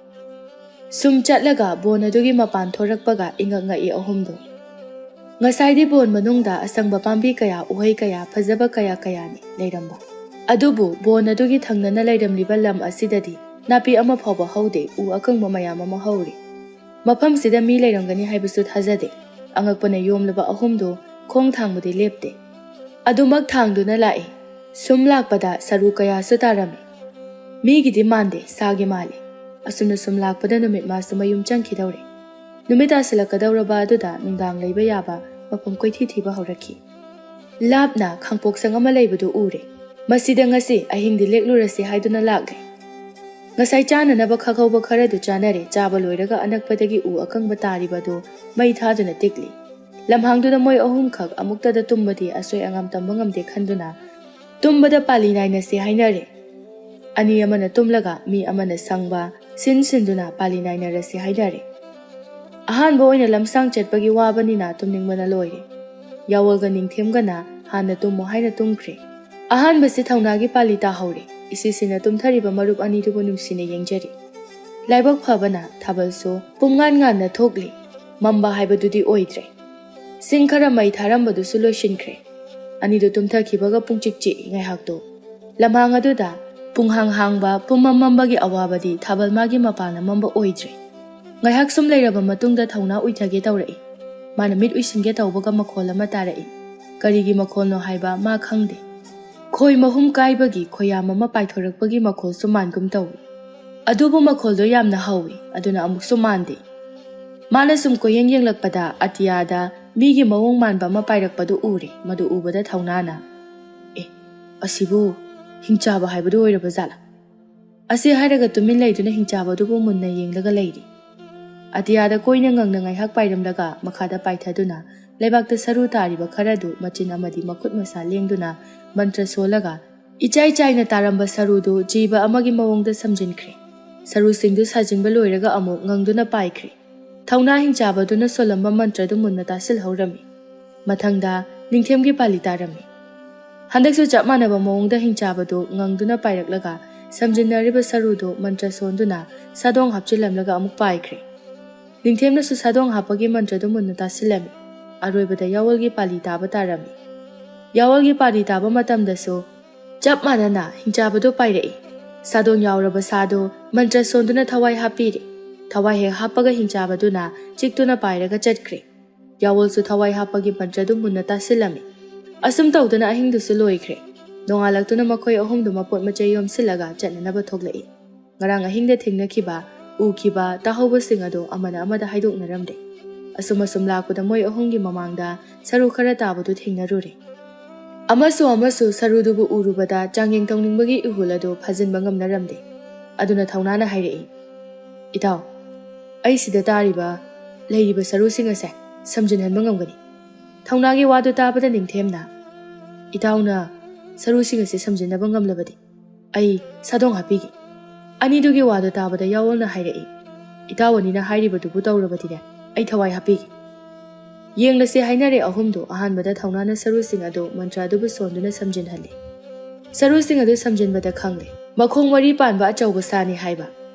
ꯁꯨꯝ ꯆꯠꯂꯒ ꯕꯣꯟ ꯑꯗꯨꯒꯤ ꯃꯄꯥꯟ ꯊꯣꯔꯛꯄꯒ ꯏꯉꯛ ꯉꯛꯏ ꯑꯍꯨꯝꯗꯨ꯫ ꯉꯁꯥꯏꯗꯤ ꯕꯣꯟ ꯃꯅꯨꯡꯗ ꯑꯁꯪꯕ ꯄꯥꯝꯕꯤ ꯀꯌꯥ, ꯎꯍꯩ ꯀꯌꯥ, ꯐꯖꯕ ꯀꯌꯥ ꯀꯌꯥꯅꯤ ꯂꯩꯔꯝꯕ꯫ ꯑꯗꯨꯕꯨ ꯕꯣꯟ ꯑꯗꯨꯒꯤ ꯊꯪꯅꯅ ꯂꯩꯔꯝꯂꯤꯕ ꯂꯝ ꯑꯁꯤꯗꯗꯤ ꯅꯥꯄꯤ ꯑꯃ ꯐꯥꯎꯕ ꯍꯧꯗꯦ, ꯎ ꯑꯀꯪꯕ ꯃꯌꯥꯝ ꯑꯃ ꯍꯧꯔꯤ꯫ ꯃꯐꯝꯁꯤꯗ ꯃꯤ ꯂꯩꯔꯝꯒꯅꯤ ꯍꯥꯏꯕꯁꯨ ꯊꯥꯖꯗꯦ꯫ ꯑꯉꯛꯄꯅ ꯌꯣꯝꯂꯕ ꯑꯍꯨꯝꯗꯨ ꯈꯣꯡ ꯊꯥꯡꯕꯗꯤ ꯂꯦꯞꯇꯦ꯫ ꯑꯗꯨꯃꯛ ꯊꯥꯡꯗꯨꯅ ꯂꯥꯛꯏ꯫ ꯁꯨꯝ ꯂꯥꯛꯄꯗ ꯁꯔꯨ ꯀꯌꯥꯁꯨ ꯇꯥꯔꯝꯃꯤ꯫ ꯃꯤꯒꯤꯗꯤ ꯃꯥꯟꯗꯦ, ꯁꯥꯒꯤ ꯃꯥꯜꯂꯤ꯫ ꯑꯁꯨꯝꯅ ꯁꯨꯝ ꯂꯥꯛꯄꯗ ꯅꯨꯃꯤꯠ ꯃꯥꯁꯨ ꯃꯌꯨꯝ ꯆꯪꯈꯤꯗꯧꯔꯦ꯫ ꯅꯨꯃꯤꯠ ꯇꯥꯁꯤꯜꯂꯛꯀꯗꯧꯔꯕ ꯑꯗꯨꯗ ꯅꯨꯡꯗꯥꯡ ꯂꯩꯕ ꯌꯥꯕ ꯃꯐꯝ ꯀꯣꯏꯊꯤ ꯊꯤꯕ ꯍꯧꯔꯛꯈꯤ꯫ ꯂꯥꯞꯅ ꯈꯥꯡꯄꯣꯛꯁꯪ ꯑꯃ ꯂꯩꯕꯗꯨ ꯎꯔꯦ꯫ ꯃꯁꯤꯗ ꯉꯁꯤ ꯑꯍꯤꯡꯗꯤ ꯂꯦꯛꯂꯨꯔꯁꯤ ꯍꯥꯏꯗꯨꯅ ꯂꯥꯛꯂꯦ꯫ ꯉꯁꯥꯏ ꯆꯥꯅꯅꯕ ꯈꯥꯛꯍꯧꯕ ꯈꯔꯗꯨ ꯆꯥꯅꯔꯦ꯫ ꯆꯥꯕ ꯂꯣꯏꯔꯒ ꯑꯅꯛꯄꯗꯒꯤ ꯎ ꯑꯀꯪꯕ ꯇꯥꯔꯤꯕꯗꯨ ꯃꯩ ꯊꯥꯗꯨꯅ ꯇꯤꯛꯂꯤ꯫ ꯂꯝꯍꯥꯡꯗꯨꯗ ꯃꯣꯏ ꯑꯍꯨꯝꯈꯛ ꯑꯃꯨꯛꯇꯗ ꯇꯨꯝꯕꯗꯤ ꯑꯁꯣꯏ ꯑꯉꯥꯝ ꯇꯝꯕ ꯉꯝꯗꯦ ꯈꯟꯗꯨꯅ ꯇꯨꯝꯕꯗ ꯄꯥꯂꯤ ꯅꯥꯏꯅꯁꯤ ꯍꯥꯏꯅꯔꯦ꯫ ꯑꯅꯤ ꯑꯃꯅ ꯇꯨꯝꯂꯒ ꯃꯤ ꯑꯃꯅ ꯁꯪꯕ ꯁꯤꯟ ꯁꯤꯟꯗꯨꯅ ꯄꯥꯂꯤ ꯅꯥꯏꯅꯔꯁꯤ ꯍꯥꯏꯅꯔꯦ꯫ ꯑꯍꯥꯟꯕ ꯑꯣꯏꯅ ꯂꯝꯁꯥꯡ ꯆꯠꯄꯒꯤ ꯋꯥꯕꯅꯤꯅ ꯇꯨꯝꯅꯤꯡꯕꯅ ꯂꯣꯏꯔꯦ꯫ ꯌꯥꯋꯜꯒ ꯅꯤꯡꯊꯦꯝꯒꯅ ꯍꯥꯟꯅ ꯇꯨꯝꯃꯣ ꯍꯥꯏꯅ ꯇꯨꯝꯈ꯭ꯔꯦ꯫ ꯑꯍꯥꯟꯕꯁꯤ ꯊꯧꯅꯥꯒꯤ ꯄꯥꯂꯤ ꯇꯥꯍꯧꯔꯦ꯫ ꯏꯁꯤꯁꯤꯅ ꯇꯨꯝꯊꯔꯤꯕ ꯃꯔꯨꯞ ꯑꯅꯤꯗꯨꯕꯨ ꯅꯨꯡꯁꯤꯅ ꯌꯦꯡꯖꯔꯤ꯫ ꯂꯥꯏꯕꯛ ꯐꯕꯅ ꯊꯥꯕꯜꯁꯨ ꯄꯨꯝꯉꯥꯟ ꯉꯥꯟꯅ ꯊꯣꯛꯂꯤ꯫ ꯃꯝꯕ ꯍꯥꯏꯕꯗꯨꯗꯤ ꯑꯣꯏꯗ꯭ꯔꯦ꯫ ꯁꯤꯡ ꯈꯔ ꯃꯩ ꯊꯥꯔꯝꯕꯗꯨꯁꯨ ꯂꯣꯏꯁꯤꯟꯈ꯭ꯔꯦ꯫ ꯑꯅꯤꯗꯨ ꯇꯨꯝꯊꯈꯤꯕꯒ ꯄꯨꯡꯆꯤꯛ ꯆꯤꯛꯏ ꯉꯥꯏꯍꯥꯛꯇꯨ꯫ ꯂꯝꯍꯥꯡ ꯑꯗꯨꯗ ꯄꯨꯡꯍꯥꯡ ꯍꯥꯡꯕ, ꯄꯨꯝꯃꯝ ꯃꯝꯕꯒꯤ ꯑꯋꯥꯕꯗꯤ ꯊꯥꯕꯜ ꯃꯥꯒꯤ ꯃꯄꯥꯟꯅ ꯃꯝꯕ ꯑꯣꯏꯗ꯭ꯔꯦ꯫ ꯉꯥꯏꯍꯥꯛ ꯁꯨꯝ ꯂꯩꯔꯕ ꯃꯇꯨꯡꯗ ꯊꯧꯅꯥ ꯎꯏꯊꯒꯦ ꯇꯧꯔꯛꯏ꯫ ꯃꯥꯅ ꯃꯤꯠ ꯎꯏꯁꯤꯟꯒꯦ ꯇꯧꯕꯒ ꯃꯈꯣꯜ ꯑꯃ ꯇꯥꯔꯛꯏ꯫ ꯀꯔꯤꯒꯤ ꯃꯈꯣꯜꯅꯣ ꯍꯥꯏꯕ ꯃꯥ ꯈꯪꯗꯦ꯫ ꯈꯣꯏ ꯃꯍꯨꯝ ꯀꯥꯏꯕꯒꯤ ꯈꯣꯌꯥꯝ ꯑꯃ ꯄꯥꯏꯊꯣꯔꯛꯄꯒꯤ ꯃꯈꯣꯜꯁꯨ ꯃꯥꯟꯒꯨꯝ ꯇꯧꯏ꯫ ꯑꯗꯨꯕꯨ ꯃꯈꯣꯜꯗꯣ ꯌꯥꯝꯅ ꯍꯧꯏ, ꯑꯗꯨꯅ ꯑꯃꯨꯛꯁꯨ ꯃꯥꯟꯗꯦ꯫ ꯃꯥꯅ ꯁꯨꯝ ꯀꯣꯏꯌꯦꯡ ꯌꯦꯡꯂꯛꯄꯗ ꯑꯇꯤꯌꯥꯗ ꯃꯤꯒꯤ ꯃꯑꯣꯡ ꯃꯥꯟꯕ ꯑꯃ ꯄꯥꯏꯔꯛꯄꯗꯨ ꯎꯔꯦ꯫ ꯃꯗꯨ ꯎꯕꯗ ꯊꯧꯅꯥꯅ, "ꯑꯦ, ꯑꯁꯤꯕꯨ ꯍꯤꯡꯆꯥꯕ ꯍꯥꯏꯕꯗꯨ ꯑꯣꯏꯔꯕ ꯖꯥꯠꯂꯥ?" ꯑꯁꯤ ꯍꯥꯏꯔꯒ ꯇꯨꯃꯤꯟ ꯂꯩꯗꯨꯅ ꯍꯤꯡꯆꯥꯕꯗꯨꯕꯨ ꯃꯨꯟꯅ ꯌꯦꯡꯂꯒ ꯂꯩꯔꯤ꯫ ꯑꯇꯤꯌꯥꯗ ꯀꯣꯏꯅ ꯉꯪꯅ ꯉꯥꯏꯍꯥꯛ ꯄꯥꯏꯔꯝꯂꯒ ꯃꯈꯥꯗ ꯄꯥꯏꯊꯗꯨꯅ ꯂꯩꯕꯥꯛꯇ ꯁꯔꯨ ꯇꯥꯔꯤꯕ ꯈꯔꯗꯨ ꯃꯆꯤꯟ ꯑꯃꯗꯤ ꯃꯈꯨꯠ ꯃꯁꯥ ꯂꯦꯡꯗꯨꯅ ꯃꯟꯇ꯭ꯔ ꯁꯣꯜꯂꯒ ꯏꯆꯥꯏ ꯆꯥꯏꯅ ꯇꯥꯔꯝꯕ ꯁꯔꯨꯗꯨ ꯖꯤꯕ ꯑꯃꯒꯤ ꯃꯑꯣꯡꯗ ꯁꯝꯖꯤꯟꯈ꯭ꯔꯦ꯫ ꯁꯔꯨꯁꯤꯡꯗꯨ ꯁꯥꯖꯤꯟꯕ ꯂꯣꯏꯔꯒ ꯑꯃꯨꯛ ꯉꯪꯗꯨꯅ ꯄꯥꯏꯈ꯭ꯔꯦ꯫ ꯊꯧꯅꯥ ꯍꯤꯡꯆꯥꯕꯗꯨꯅ ꯁꯣꯜꯂꯝꯕ ꯃꯟꯇ꯭ꯔꯗꯨ ꯃꯨꯟꯅ ꯇꯥꯁꯤꯜꯍꯧꯔꯝꯃꯤ꯫ ꯃꯊꯪꯗ ꯅꯤꯡꯊꯦꯝꯒꯤ ꯄꯥꯂꯤ ꯇꯥꯔꯝꯃꯤ꯫ ꯍꯟꯗꯛꯁꯨ ꯆꯞ ꯃꯥꯟꯅꯕ ꯃꯑꯣꯡꯗ ꯍꯤꯡꯆꯥꯕꯗꯨ ꯉꯪꯗꯨꯅ ꯄꯥꯏꯔꯛꯂꯒ ꯁꯝꯖꯤꯟꯅꯔꯤꯕ ꯁꯔꯨꯗꯨ ꯃꯟꯇ꯭ꯔ ꯁꯣꯟꯗꯨꯅ ꯁꯥꯗꯣꯡ ꯍꯥꯞꯆꯤꯜꯂꯝꯂꯒ ꯑꯃꯨꯛ ꯄꯥꯏꯈ꯭ꯔꯦ꯫ ꯅꯤꯡꯊꯦꯝꯅꯁꯨ ꯁꯥꯗꯣꯡ ꯍꯥꯞꯄꯒꯤ ꯃꯟꯇ꯭ꯔꯗꯨ ꯃꯨꯟꯅ ꯇꯥꯁꯤꯜꯂꯝꯃꯤ꯫ ꯑꯔꯣꯏꯕꯗ ꯌꯥꯑꯣꯜꯒꯤ ꯄꯥꯂꯤ ꯇꯥꯕ ꯇꯥꯔꯝꯃꯤ꯫ ꯌꯥꯑꯣꯜꯒꯤ ꯄꯥꯂꯤ ꯇꯥꯕ ꯃꯇꯝꯗꯁꯨ ꯆꯞ ꯃꯥꯟꯅꯅ ꯍꯤꯡꯆꯥꯕꯗꯨ ꯄꯥꯏꯔꯛꯏ꯫ ꯁꯥꯗꯣꯡ ꯌꯥꯎꯔꯕ ꯁꯥꯗꯨ ꯃꯟꯇ꯭ꯔ ꯁꯣꯟꯗꯨꯅ ꯊꯋꯥꯏ ꯍꯥꯞꯄꯤꯔꯦ꯫ ꯊꯋꯥꯏ ꯍꯦꯛ ꯍꯥꯞꯄꯒ ꯍꯤꯡꯆꯥꯕꯗꯨꯅ ꯆꯤꯛꯇꯨꯅ ꯄꯥꯏꯔꯒ ꯆꯠꯈ꯭ꯔꯦ꯫ ꯌꯥꯑꯣꯜꯁꯨ ꯊꯋꯥꯏ ꯍꯥꯞꯄꯒꯤ ꯃꯟꯇ꯭ꯔꯗꯨ ꯃꯨꯟꯅ ꯇꯥꯁꯤꯜꯂꯝꯃꯤ꯫ ꯑꯁꯨꯝ ꯇꯧꯗꯅ ꯑꯍꯤꯡꯗꯨꯁꯨ ꯂꯣꯏꯈ꯭ꯔꯦ꯫ ꯅꯣꯡꯉꯥꯜꯂꯛꯇꯨꯅ ꯃꯈꯣꯏ ꯑꯍꯨꯝꯗꯨ ꯃꯄꯣꯠ ꯃꯆꯩ ꯌꯣꯝꯁꯤꯜꯂꯒ ꯆꯠꯅꯅꯕ ꯊꯣꯛꯂꯛꯏ꯫ ꯉꯔꯥꯡ ꯑꯍꯤꯡꯗ ꯊꯦꯡꯅꯈꯤꯕ, ꯎꯈꯤꯕ, ꯇꯥꯍꯧꯕꯁꯤꯡ ꯑꯗꯨ ꯑꯃꯅ ꯑꯃꯗ ꯍꯥꯏꯗꯣꯛꯅꯔꯝꯗꯦ꯫ ꯑꯁꯨꯝ ꯑꯁꯨꯝ ꯂꯥꯛꯄꯗ ꯃꯣꯏ ꯑꯍꯨꯝꯒꯤ ꯃꯃꯥꯡꯗ ꯁꯔꯨ ꯈꯔ ꯇꯥꯕꯗꯨ ꯊꯦꯡꯅꯔꯨꯔꯦ꯫ ꯑꯃꯁꯨ ꯑꯃꯁꯨ ꯁꯔꯨꯗꯨꯕꯨ ꯎꯔꯨꯕꯗ ꯆꯥꯡꯌꯦꯡ ꯇꯧꯅꯤꯡꯕꯒꯤ ꯏꯍꯨꯜ ꯑꯗꯨ ꯐꯥꯖꯤꯟꯕ ꯉꯝꯅꯔꯝꯗꯦ꯫ ꯑꯗꯨꯅ ꯊꯧꯅꯥꯅ ꯍꯥꯏꯔꯛꯏ, "ꯏꯇꯥꯎ, ꯑꯩ ꯁꯤꯗ ꯇꯥꯔꯤꯕ, ꯂꯩꯔꯤꯕ ꯁꯔꯨꯁꯤꯡ ꯑꯁꯦ ꯁꯝꯖꯤꯟꯍꯟꯕ ꯉꯝꯒꯅꯤ?" ꯊꯧꯅꯥꯒꯤ ꯋꯥꯗꯨ ꯇꯥꯕꯗ ꯅꯤꯡꯊꯦꯝꯅ, "ꯏꯇꯥꯎꯅ ꯁꯔꯨꯁꯤꯡ ꯑꯁꯦ ꯁꯝꯖꯤꯟꯅꯕ ꯉꯝꯂꯕꯗꯤ ꯑꯩ ꯁꯥꯗꯣꯡ ꯍꯥꯞꯄꯤꯒꯦ꯫" ꯑꯅꯤꯗꯨꯒꯤ ꯋꯥꯗꯨ ꯇꯥꯕꯗ ꯌꯥꯑꯣꯜꯅ ꯍꯥꯏꯔꯛꯏ, "ꯏꯇꯥꯎ ꯑꯅꯤꯅ ꯍꯥꯏꯔꯤꯕꯗꯨꯕꯨ ꯇꯧꯔꯕꯗꯤꯅꯦ, ꯑꯩ ꯊꯋꯥꯏ ꯍꯥꯞꯄꯤꯒꯦ꯫" ꯌꯦꯡꯂꯁꯦ ꯍꯥꯏꯅꯔꯦ ꯑꯍꯨꯝꯗꯨ꯫ ꯑꯍꯥꯟꯕꯗ ꯊꯧꯅꯥꯅ ꯁꯔꯨꯁꯤꯡ ꯑꯗꯨ ꯃꯟꯇ꯭ꯔ ꯑꯗꯨꯕꯨ ꯁꯣꯟꯗꯨꯅ ꯁꯝꯖꯤꯟꯍꯜꯂꯦ꯫ ꯁꯔꯨꯁꯤꯡ ꯑꯗꯨ ꯁꯝꯖꯤꯟꯕꯗ ꯈꯪꯂꯦ, ꯃꯈꯣꯡ ꯃꯔꯤ ꯄꯥꯟꯕ ꯑꯆꯧꯕ ꯁꯥꯅꯤ ꯍꯥꯏꯕ꯫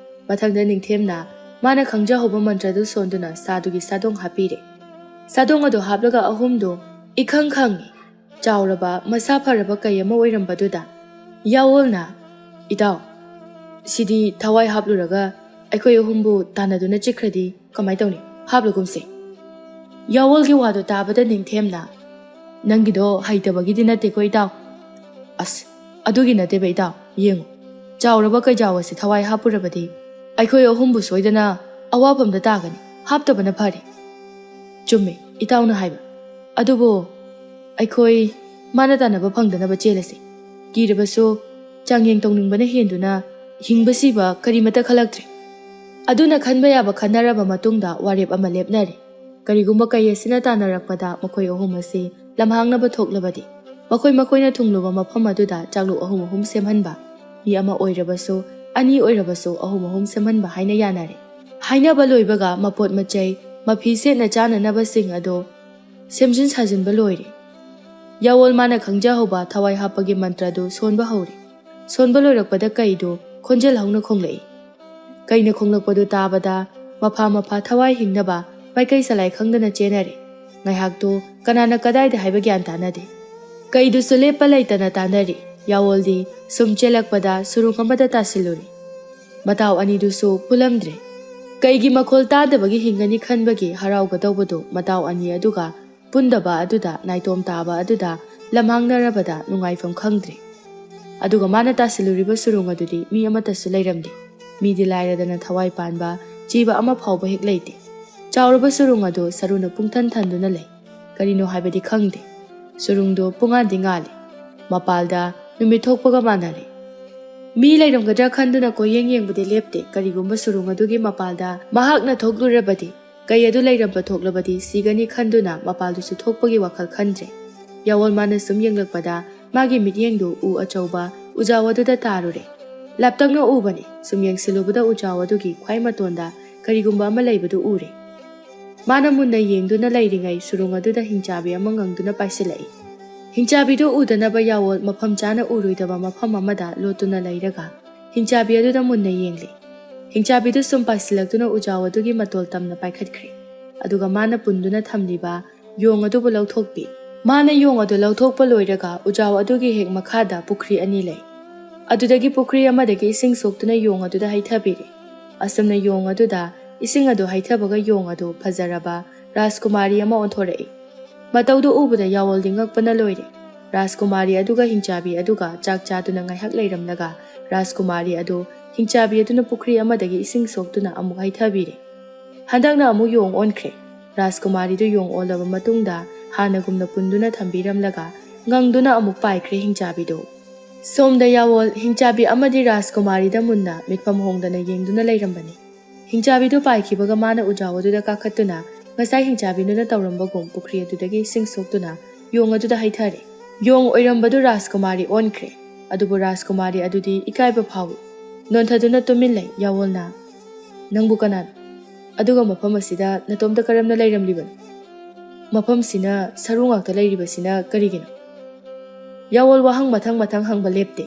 ꯃꯊꯪꯗ ꯅꯤꯡꯊꯦꯝꯅ ꯃꯥꯅ ꯈꯪꯖꯍꯧꯕ ꯃꯟꯇ꯭ꯔꯗꯨ ꯁꯣꯟꯗꯨꯅ ꯁꯥꯗꯨꯒꯤ ꯁꯥꯗꯣꯡ ꯍꯥꯞꯄꯤꯔꯦ꯫ ꯁꯥꯗꯣꯡ ꯑꯗꯨ ꯍꯥꯞꯂꯒ ꯑꯍꯨꯝꯗꯨ ꯏꯈꯪ ꯈꯪꯉꯤ꯫ ꯆꯥꯎꯔꯕ, ꯃꯁꯥ ꯐꯔꯕ ꯀꯩ ꯑꯃ ꯑꯣꯏꯔꯝꯕꯗꯨꯗ ꯌꯥꯑꯣꯜꯅ, "ꯏꯇꯥꯎ, ꯁꯤꯗꯤ ꯊꯋꯥꯏ ꯍꯥꯞꯂꯨꯔꯒ ꯑꯩꯈꯣꯏ ꯑꯍꯨꯝꯕꯨ ꯇꯥꯟꯅꯗꯨꯅ ꯆꯤꯛꯈ꯭ꯔꯗꯤ ꯀꯃꯥꯏ ꯇꯧꯅꯤ? ꯍꯥꯞꯂꯒꯨꯝꯁꯦ꯫" ꯌꯥꯑꯣꯜꯒꯤ ꯋꯥꯗꯨ ꯇꯥꯕꯗ ꯅꯤꯡꯊꯦꯝꯅ, "ꯅꯪꯒꯤꯗꯣ ꯍꯩꯇꯕꯒꯤꯗꯤ ꯅꯠꯇꯦꯀꯣ ꯏꯇꯥꯎ?" ꯑꯁ, ꯑꯗꯨꯒꯤ ꯅꯠꯇꯦꯕ ꯏꯇꯥꯎ, ꯌꯦꯡꯉꯨ, ꯆꯥꯎꯔꯕ ꯀꯩꯖꯥꯎ ꯑꯁꯤ ꯊꯋꯥꯏ ꯍꯥꯞꯄꯨꯔꯕꯗꯤ ꯑꯩꯈꯣꯏ ꯑꯍꯨꯝꯕꯨ ꯁꯣꯏꯗꯅ ꯑꯋꯥꯐꯝꯗ ꯇꯥꯒꯅꯤ꯫ ꯍꯥꯞꯇꯕꯅ ꯐꯔꯦ꯫ ꯆꯨꯝꯃꯦ ꯏꯇꯥꯎꯅ ꯍꯥꯏꯕ꯫ ꯑꯗꯨꯕꯨ ꯑꯩꯈꯣꯏ ꯃꯥꯅ ꯇꯥꯟꯅꯕ ꯐꯪꯗꯅꯕ ꯆꯦꯜꯂꯁꯤ꯫ ꯀꯤꯔꯕꯁꯨ ꯆꯥꯡꯌꯦꯡ ꯇꯧꯅꯤꯡꯕꯅ ꯍꯦꯟꯗꯨꯅ ꯍꯤꯡꯕ ꯁꯤꯕ ꯀꯔꯤꯃꯠꯇ ꯈꯜꯂꯛꯇ꯭ꯔꯦ꯫ ꯑꯗꯨꯅ ꯈꯟꯕ ꯌꯥꯕ ꯈꯟꯅꯔꯕ ꯃꯇꯨꯡꯗ ꯋꯥꯔꯦꯞ ꯑꯃ ꯂꯦꯞꯅꯔꯦ꯫ ꯀꯔꯤꯒꯨꯝꯕ ꯀꯩ ꯑꯁꯤꯅ ꯇꯥꯟꯅꯔꯛꯄꯗ ꯃꯈꯣꯏ ꯑꯍꯨꯝ ꯑꯁꯤ ꯂꯝꯍꯥꯡꯅꯕ ꯊꯣꯛꯂꯕꯗꯤ, ꯃꯈꯣꯏ ꯃꯈꯣꯏꯅ ꯊꯨꯡꯂꯨꯕ ꯃꯐꯝ ꯑꯗꯨꯗ ꯆꯥꯛꯂꯨꯛ ꯑꯍꯨꯝ ꯑꯍꯨꯝ ꯁꯦꯝꯍꯟꯕ, ꯃꯤ ꯑꯃ ꯑꯣꯏꯔꯕꯁꯨ, ꯑꯅꯤ ꯑꯣꯏꯔꯕꯁꯨ, ꯑꯍꯨꯝ ꯑꯍꯨꯝ ꯁꯦꯝꯍꯟꯕ ꯍꯥꯏꯅ ꯌꯥꯅꯔꯦ꯫ ꯍꯥꯏꯅꯕ ꯂꯣꯏꯕꯒ ꯃꯄꯣꯠ ꯃꯆꯩ, ꯃꯐꯤ ꯁꯦꯠꯅ ꯆꯥꯅꯅꯕꯁꯤꯡ ꯑꯗꯨ ꯁꯦꯝꯖꯤꯟ ꯁꯥꯖꯤꯟꯕ ꯂꯣꯏꯔꯦ꯫ ꯌꯥꯋꯣꯜ ꯃꯥꯅ ꯈꯪꯖꯍꯧꯕ ꯊꯋꯥꯏ ꯍꯥꯞꯄꯒꯤ ꯃꯟꯇ꯭ꯔꯗꯨ ꯁꯣꯟꯕ ꯍꯧꯔꯦ꯫ ꯁꯣꯟꯕ ꯂꯣꯏꯔꯛꯄꯗ ꯀꯩꯗꯨ ꯈꯣꯟꯖꯦꯜ ꯍꯧꯅ ꯈꯣꯡꯂꯛꯏ꯫ ꯀꯩꯅ ꯈꯣꯡꯂꯛꯄꯗꯨ ꯇꯥꯕꯗ ꯃꯐꯥ ꯃꯐꯥ ꯊꯋꯥꯏ ꯍꯤꯡꯅꯕ ꯃꯥꯏꯀꯩ ꯁꯂꯥꯏ ꯈꯪꯗꯅ ꯆꯦꯟꯅꯔꯦ꯫ ꯉꯥꯏꯍꯥꯛꯇꯨ ꯀꯅꯥꯅ ꯀꯗꯥꯏꯗ ꯍꯥꯏꯕ ꯒ꯭ꯌꯥꯟ ꯇꯥꯅꯗꯦ꯫ ꯀꯩꯗꯨꯁꯨ ꯂꯦꯞꯄ ꯂꯩꯇꯅ ꯇꯥꯅꯔꯤ꯫ ꯌꯥꯋꯣꯜꯗꯤ ꯁꯨꯝ ꯆꯦꯜꯂꯛꯄꯗ ꯁꯨꯔꯨꯡ ꯑꯃꯗ ꯇꯥꯁꯤꯜꯂꯨꯔꯦ꯫ ꯃꯇꯥꯎ ꯑꯅꯤꯗꯨꯁꯨ ꯄꯨꯜꯂꯝꯗ꯭ꯔꯦ꯫ ꯀꯩꯒꯤ ꯃꯈꯣꯜ ꯇꯥꯗꯕꯒꯤ ꯍꯤꯡꯒꯅꯤ ꯈꯟꯕꯒꯤ ꯍꯔꯥꯎꯒꯗꯧꯕꯗꯨ ꯃꯇꯥꯎ ꯑꯅꯤ ꯑꯗꯨꯒ ꯄꯨꯟꯗꯕ ꯑꯗꯨꯗ, ꯅꯥꯏꯇꯣꯝ ꯇꯥꯕ ꯑꯗꯨꯗ ꯂꯝꯍꯥꯡꯅꯔꯕꯗ ꯅꯨꯡꯉꯥꯏꯐꯝ ꯈꯪꯗ꯭ꯔꯦ꯫ ꯑꯗꯨꯒ ꯃꯥꯅ ꯇꯥꯁꯤꯜꯂꯨꯔꯤꯕ ꯁꯨꯔꯨꯡ ꯑꯗꯨꯗꯤ ꯃꯤ ꯑꯃꯠꯇꯁꯨ ꯂꯩꯔꯝꯗꯦ꯫ ꯃꯤꯗꯤ ꯂꯥꯏꯔꯗꯅ ꯊꯋꯥꯏ ꯄꯥꯟꯕ, ꯆꯤꯕ ꯑꯃ ꯐꯥꯎꯕ ꯍꯦꯛ ꯂꯩꯇꯦ꯫ ꯆꯥꯎꯔꯕ ꯁꯨꯔꯨꯡ ꯑꯗꯨ ꯁꯔꯨꯅ ꯄꯨꯡꯊꯟ ꯊꯟꯗꯨꯅ ꯂꯩ꯫ ꯀꯔꯤꯅꯣ ꯍꯥꯏꯕꯗꯤ ꯈꯪꯗꯦ꯫ ꯁꯨꯔꯨꯡꯗꯨ ꯄꯨꯡꯉꯥꯟꯗꯤ ꯉꯥꯜꯂꯤ꯫ ꯃꯄꯥꯜꯗ ꯅꯨꯃꯤꯠ ꯊꯣꯛꯄꯒ ꯃꯥꯟꯅꯔꯦ꯫ ꯃꯤ ꯂꯩꯔꯝꯒꯗ꯭ꯔꯥ ꯈꯟꯗꯨꯅ ꯀꯣꯏꯌꯦꯡ ꯌꯦꯡꯕꯗꯤ ꯂꯦꯞꯇꯦ꯫ ꯀꯔꯤꯒꯨꯝꯕ ꯁꯨꯔꯨꯡ ꯑꯗꯨꯒꯤ ꯃꯄꯥꯜꯗ ꯃꯍꯥꯛꯅ ꯊꯣꯛꯂꯨꯔꯕꯗꯤ, ꯀꯩ ꯑꯗꯨ ꯂꯩꯔꯝꯕ ꯊꯣꯛꯂꯕꯗꯤ ꯁꯤꯒꯅꯤ ꯈꯟꯗꯨꯅ ꯃꯄꯥꯜꯗꯨꯁꯨ ꯊꯣꯛꯄꯒꯤ ꯋꯥꯈꯜ ꯈꯟꯗ꯭ꯔꯦ꯫ ꯌꯥꯋꯣꯜ ꯃꯥꯅ ꯁꯨꯝ ꯌꯦꯡꯂꯛꯄꯗ ꯃꯥꯒꯤ ꯃꯤꯠꯌꯦꯡꯗꯨ ꯎ ꯑꯆꯧꯕ ꯎꯖꯥꯎ ꯑꯗꯨꯗ ꯇꯥꯔꯨꯔꯦ꯫ ꯂꯥꯞꯇꯛꯅ ꯎꯕꯅꯤ꯫ ꯁꯨꯝ ꯌꯦꯡꯁꯤꯜꯂꯨꯕꯗ ꯎꯖꯥꯎ ꯑꯗꯨꯒꯤ ꯈ꯭ꯋꯥꯏ ꯃꯇꯣꯟꯗ ꯀꯔꯤꯒꯨꯝꯕ ꯑꯃ ꯂꯩꯕꯗꯨ ꯎꯔꯦ꯫ ꯃꯥꯅ ꯃꯨꯟꯅ ꯌꯦꯡꯗꯨꯅ ꯂꯩꯔꯤꯉꯩ ꯁꯨꯔꯨꯡ ꯑꯗꯨꯗ ꯍꯤꯡꯆꯥꯕꯤ ꯑꯃ ꯉꯪꯗꯨꯅ ꯄꯥꯏꯁꯤꯜꯂꯛꯏ꯫ ꯍꯤꯡꯆꯥꯕꯤꯗꯨ ꯎꯗꯅꯕ ꯌꯥꯋꯣꯜ ꯃꯐꯝ ꯆꯥꯅ ꯎꯔꯣꯏꯗꯕ ꯃꯐꯝ ꯑꯃꯗ ꯂꯣꯠꯇꯨꯅ ꯂꯩꯔꯒ ꯍꯤꯡꯆꯥꯕꯤ ꯑꯗꯨꯗ ꯃꯨꯟꯅ ꯌꯦꯡꯂꯤ꯫ ꯍꯤꯡꯆꯥꯕꯤꯗꯨ ꯁꯨꯝ ꯄꯥꯏꯁꯤꯜꯂꯛꯇꯨꯅ ꯎꯖꯥꯎ ꯑꯗꯨꯒꯤ ꯃꯇꯣꯜ ꯇꯝꯅ ꯄꯥꯏꯈꯠꯈ꯭ꯔꯦ꯫ ꯑꯗꯨꯒ ꯃꯥꯅ ꯄꯨꯟꯗꯨꯅ ꯊꯝꯂꯤꯕ ꯌꯣꯡ ꯑꯗꯨꯕꯨ ꯂꯧꯊꯣꯛꯄꯤ꯫ ꯃꯥꯅ ꯌꯣꯡ ꯑꯗꯨ ꯂꯧꯊꯣꯛꯄ ꯂꯣꯏꯔꯒ ꯎꯖꯥꯎ ꯑꯗꯨꯒꯤ ꯍꯦꯛ ꯃꯈꯥꯗ ꯄꯨꯈ꯭ꯔꯤ ꯑꯅꯤ ꯂꯩ꯫ ꯑꯗꯨꯗꯒꯤ ꯄꯨꯈ꯭ꯔꯤ ꯑꯃꯗꯒꯤ ꯏꯁꯤꯡ ꯁꯣꯛꯇꯨꯅ ꯌꯣꯡ ꯑꯗꯨꯗ ꯍꯩꯊꯕꯤꯔꯦ꯫ ꯑꯁꯨꯝꯅ ꯌꯣꯡ ꯑꯗꯨꯗ ꯏꯁꯤꯡ ꯑꯗꯨ ꯍꯩꯊꯕꯒ ꯌꯣꯡ ꯑꯗꯨ ꯐꯖꯔꯕ ꯔꯥꯖꯀꯨꯃꯥꯔꯤ ꯑꯃ ꯑꯣꯟꯊꯣꯔꯛꯏ꯫ ꯃꯇꯧꯗꯨ ꯎꯕꯗ ꯌꯥꯋꯣꯜꯗꯤ ꯉꯛꯄꯅ ꯂꯣꯏꯔꯦ꯫ ꯔꯥꯖꯀꯨꯃꯥꯔꯤ ꯑꯗꯨꯒ ꯍꯤꯡꯆꯥꯕꯤ ꯑꯗꯨꯒ ꯆꯥꯛ ꯆꯥꯗꯨꯅ ꯉꯥꯏꯍꯥꯛ ꯂꯩꯔꯝꯂꯒ ꯔꯥꯖꯀꯨꯃꯥꯔꯤ ꯑꯗꯨ ꯍꯤꯡꯆꯥꯕꯤ ꯑꯗꯨꯅ ꯄꯨꯈ꯭ꯔꯤ ꯑꯃꯗꯒꯤ ꯏꯁꯤꯡ ꯁꯣꯛꯇꯨꯅ ꯑꯃꯨꯛ ꯍꯩꯊꯕꯤꯔꯦ꯫ ꯍꯟꯗꯛꯅ ꯑꯃꯨꯛ ꯌꯣꯡ ꯑꯣꯟꯈ꯭ꯔꯦ꯫ ꯔꯥꯖꯀꯨꯃꯥꯔꯤꯗꯨ ꯌꯣꯡ ꯑꯣꯜꯂꯕ ꯃꯇꯨꯡꯗ ꯍꯥꯟꯅꯒꯨꯝꯅ ꯄꯨꯟꯗꯨꯅ ꯊꯝꯕꯤꯔꯝꯂꯒ ꯉꯪꯗꯨꯅ ꯑꯃꯨꯛ ꯄꯥꯏꯈ꯭ꯔꯦ ꯍꯤꯡꯆꯥꯕꯤꯗꯨ꯫ ꯁꯣꯝꯗ ꯌꯥꯋꯣꯜ ꯍꯤꯡꯆꯥꯕꯤ ꯑꯃꯗꯤ ꯔꯥꯖꯀꯨꯃꯥꯔꯤꯗ ꯃꯨꯟꯅ ꯃꯤꯠꯐꯝ ꯍꯣꯡꯗꯅ ꯌꯦꯡꯗꯨꯅ ꯂꯩꯔꯝꯕꯅꯤ꯫ ꯍꯤꯡꯆꯥꯕꯤꯗꯨ ꯄꯥꯏꯈꯤꯕꯒ ꯃꯥꯅ ꯎꯖꯥꯎ ꯑꯗꯨꯗ ꯀꯥꯈꯠꯇꯨꯅ ꯉꯁꯥꯏ ꯍꯤꯡꯆꯥꯕꯤꯗꯨꯅ ꯇꯧꯔꯝꯕꯒꯨꯝ ꯄꯨꯈ꯭ꯔꯤ ꯑꯗꯨꯗꯒꯤ ꯏꯁꯤꯡ ꯁꯣꯛꯇꯨꯅ ꯌꯣꯡ ꯑꯗꯨꯗ ꯍꯩꯊꯔꯦ꯫ ꯌꯣꯡ ꯑꯣꯏꯔꯝꯕꯗꯨ ꯔꯥꯖꯀꯨꯃꯥꯔꯤ ꯑꯣꯟꯈ꯭ꯔꯦ꯫ ꯑꯗꯨꯕꯨ ꯔꯥꯖꯀꯨꯃꯥꯔꯤ ꯑꯗꯨꯗꯤ ꯏꯀꯥꯏꯕ ꯐꯥꯎꯏ꯫ ꯅꯣꯟꯊꯗꯨꯅ ꯇꯨꯃꯤꯟ ꯂꯩ꯫ ꯌꯥꯋꯣꯜꯅ, "ꯅꯪꯕꯨ ꯀꯅꯥꯅꯣ? ꯑꯗꯨꯒ ꯃꯐꯝ ꯑꯁꯤꯗ ꯅꯇꯣꯝꯇ ꯀꯔꯝꯅ ꯂꯩꯔꯝꯂꯤꯕꯅꯣ? ꯃꯐꯝꯁꯤꯅ ꯁꯔꯨ ꯉꯥꯛꯇ ꯂꯩꯔꯤꯕꯁꯤꯅ ꯀꯔꯤꯒꯤꯅꯣ?" ꯌꯥꯋꯣꯜ ꯋꯥꯍꯪ ꯃꯊꯪ ꯃꯊꯪ ꯍꯪꯕ ꯂꯦꯞꯇꯦ꯫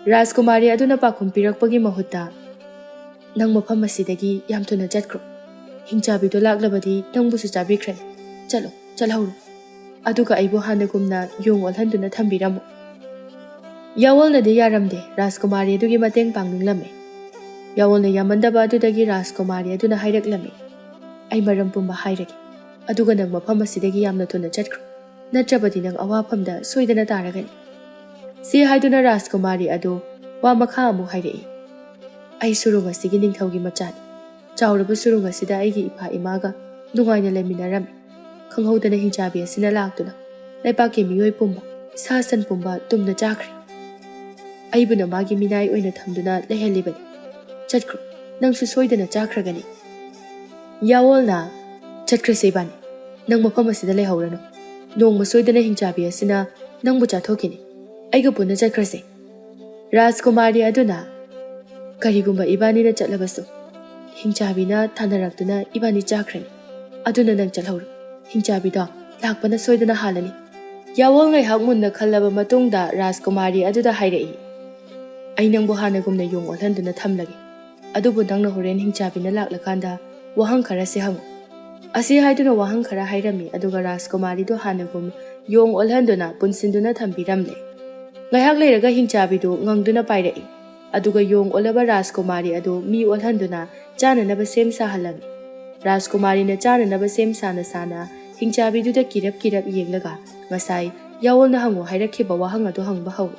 ꯔꯥꯖꯀꯨꯃꯥꯔꯤ ꯑꯗꯨꯅ ꯄꯥꯎꯈꯨꯝ ꯄꯤꯔꯛꯄꯒꯤ ꯃꯍꯨꯠꯇ, "ꯅꯪ ꯃꯐꯝ ꯑꯁꯤꯗꯒꯤ ꯌꯥꯝ ꯊꯨꯅ ꯆꯠꯈ꯭ꯔꯣ꯫ ꯍꯤꯡꯆꯥꯕꯤꯗꯣ ꯂꯥꯛꯂꯕꯗꯤ ꯅꯪꯕꯨꯁꯨ ꯆꯥꯕꯤꯈ꯭ꯔꯅꯤ꯫ ꯆꯠꯂꯣ, ꯆꯠꯍꯧꯔꯣ꯫ ꯑꯗꯨꯒ ꯑꯩꯕꯨ ꯍꯥꯟꯅꯒꯨꯝꯅ ꯌꯣꯡ ꯑꯣꯜꯍꯟꯗꯨꯅ ꯊꯝꯕꯤꯔꯝꯃꯨ꯫" ꯌꯥꯋꯣꯜꯅꯗꯤ ꯌꯥꯔꯝꯗꯦ, ꯔꯥꯖꯀꯨꯃꯥꯔꯤ ꯑꯗꯨꯒꯤ ꯃꯇꯦꯡ ꯄꯥꯡꯅꯤꯡꯂꯝꯃꯤ꯫ ꯌꯥꯋꯣꯜꯅ ꯌꯥꯃꯟꯗꯕ ꯑꯗꯨꯗꯒꯤ ꯔꯥꯖꯀꯨꯃꯥꯔꯤ ꯑꯗꯨꯅ ꯍꯥꯏꯔꯛꯂꯝꯃꯤ, "ꯑꯩ ꯃꯔꯝ ꯄꯨꯝꯕ ꯍꯥꯏꯔꯒꯦ, ꯑꯗꯨꯒ ꯅꯪ ꯃꯐꯝ ꯑꯁꯤꯗꯒꯤ ꯌꯥꯝꯅ ꯊꯨꯅ ꯆꯠꯈ꯭ꯔꯣ, ꯅꯠꯇ꯭ꯔꯕꯗꯤ ꯅꯪ ꯑꯋꯥꯐꯝꯗ ꯁꯣꯏꯗꯅ ꯇꯥꯔꯒꯅꯤ꯫" ꯁꯤ ꯍꯥꯏꯗꯨꯅ ꯔꯥꯖꯀꯨꯃꯥꯔꯤ ꯑꯗꯨ ꯋꯥ ꯃꯈꯥ ꯑꯃꯨꯛ ꯍꯥꯏꯔꯛꯏ, "ꯑꯩ ꯁꯨꯔꯨꯡ ꯑꯁꯤꯒꯤ ꯅꯤꯡꯊꯧꯒꯤ ꯃꯆꯥꯅꯤ꯫ ꯆꯥꯎꯔꯕ ꯁꯨꯔꯨꯡ ꯑꯁꯤꯗ ꯑꯩꯒꯤ ꯏꯄꯥ ꯏꯃꯥꯒ ꯅꯨꯡꯉꯥꯏꯅ ꯂꯩꯃꯤꯟꯅꯔꯝꯃꯤ꯫ ꯈꯪꯍꯧꯗꯅ ꯍꯤꯡꯆꯥꯕꯤ ꯑꯁꯤꯅ ꯂꯥꯛꯇꯨꯅ ꯂꯩꯄꯥꯛꯀꯤ ꯃꯤꯑꯣꯏ ꯄꯨꯝꯕ, ꯁꯥ ꯁꯟ ꯄꯨꯝꯕ ꯇꯨꯝꯅ ꯆꯥꯈ꯭ꯔꯦ꯫ ꯑꯩꯕꯨꯅ ꯃꯥꯒꯤ ꯃꯤꯅꯥꯏ ꯑꯣꯏꯅ ꯊꯝꯗꯨꯅ ꯂꯩꯍꯜꯂꯤꯕꯅꯤ꯫ ꯆꯠꯈ꯭ꯔꯣ, ꯅꯪꯁꯨ ꯁꯣꯏꯗꯅ ꯆꯥꯈ꯭ꯔꯒꯅꯤ꯫" ꯌꯥꯋꯣꯜꯅ, "ꯆꯠꯈ꯭ꯔꯁꯦ ꯏꯕꯥꯅꯤ꯫ ꯅꯪ ꯃꯐꯝ ꯑꯁꯤꯗ ꯂꯩꯍꯧꯔꯅꯨ꯫ ꯅꯣꯡꯃ ꯁꯣꯏꯗꯅ ꯍꯤꯡꯆꯥꯕꯤ ꯑꯁꯤꯅ ꯅꯪꯕꯨ ꯆꯥꯊꯣꯛꯈꯤꯅꯤ꯫ ꯑꯩꯒ ꯄꯨꯟꯅ ꯆꯠꯈ꯭ꯔꯁꯦ꯫" ꯔꯥꯖꯀꯨꯃꯥꯔꯤ ꯑꯗꯨꯅ, "ꯀꯔꯤꯒꯨꯝꯕ ꯏꯕꯥꯅꯤꯅ ꯆꯠꯂꯕꯁꯨ, ꯍꯤꯡꯆꯥꯕꯤꯅ ꯊꯥꯅꯔꯛꯇꯨꯅ ꯏꯕꯥꯅꯤ ꯆꯥꯈ꯭ꯔꯅꯤ꯫ ꯑꯗꯨꯅ ꯅꯪ ꯆꯠꯍꯧꯔꯣ꯫ ꯍꯤꯡꯆꯥꯕꯤꯗꯣ ꯂꯥꯛꯄꯅ ꯁꯣꯏꯗꯅ ꯍꯥꯜꯂꯅꯤ꯫" ꯌꯥꯋꯣꯜ ꯉꯥꯏꯍꯥꯛ ꯃꯨꯟꯅ ꯈꯜꯂꯕ ꯃꯇꯨꯡꯗ ꯔꯥꯖꯀꯨꯃꯥꯔꯤ ꯑꯗꯨꯗ ꯍꯥꯏꯔꯛꯏ, "ꯑꯩ ꯅꯪꯕꯨ ꯍꯥꯟꯅꯒꯨꯝꯅ ꯌꯣꯡ ꯑꯣꯜꯍꯟꯗꯨꯅ ꯊꯝꯂꯒꯦ꯫ ꯑꯗꯨꯕꯨ ꯅꯪꯅ ꯍꯣꯔꯦꯟ ꯍꯤꯡꯆꯥꯕꯤꯅ ꯂꯥꯛꯂꯀꯥꯟꯗ ꯋꯥꯍꯪ ꯈꯔꯁꯦ ꯍꯪꯉꯨ꯫" ꯑꯁꯤ ꯍꯥꯏꯗꯨꯅ ꯋꯥꯍꯪ ꯈꯔ ꯍꯥꯏꯔꯝꯃꯤ, ꯑꯗꯨꯒ ꯔꯥꯖꯀꯨꯃꯥꯔꯤꯗꯨ ꯍꯥꯟꯅꯒꯨꯝ ꯌꯣꯡ ꯑꯣꯜꯍꯟꯗꯨꯅ ꯄꯨꯟꯁꯤꯟꯗꯨꯅ ꯊꯝꯕꯤꯔꯝꯂꯦ꯫ ꯉꯥꯏꯍꯥꯛ ꯂꯩꯔꯒ ꯍꯤꯡꯆꯥꯕꯤꯗꯨ ꯉꯪꯗꯨꯅ ꯄꯥꯏꯔꯛꯏ, ꯑꯗꯨꯒ ꯌꯣꯡ ꯑꯣꯜꯂꯕ ꯔꯥꯖꯀꯨꯃꯥꯔꯤ ꯑꯗꯨ ꯃꯤ ꯑꯣꯜꯍꯟꯗꯨꯅ ꯆꯥꯅꯅꯕ ꯁꯦꯝ ꯁꯥꯍꯜꯂꯝꯃꯤ꯫ ꯔꯥꯖꯀꯨꯃꯥꯔꯤꯅ ꯆꯥꯅꯅꯕ ꯁꯦꯝ ꯁꯥꯅ ꯁꯥꯅ ꯍꯤꯡꯆꯥꯕꯤꯗꯨꯗ ꯀꯤꯔꯞ ꯀꯤꯔꯞ ꯌꯦꯡꯂꯒ ꯉꯁꯥꯏ ꯌꯥꯋꯣꯜꯅ ꯍꯪꯉꯨ ꯍꯥꯏꯔꯛꯈꯤꯕ ꯋꯥꯍꯪ ꯑꯗꯨ ꯍꯪꯕ ꯍꯧꯏ꯫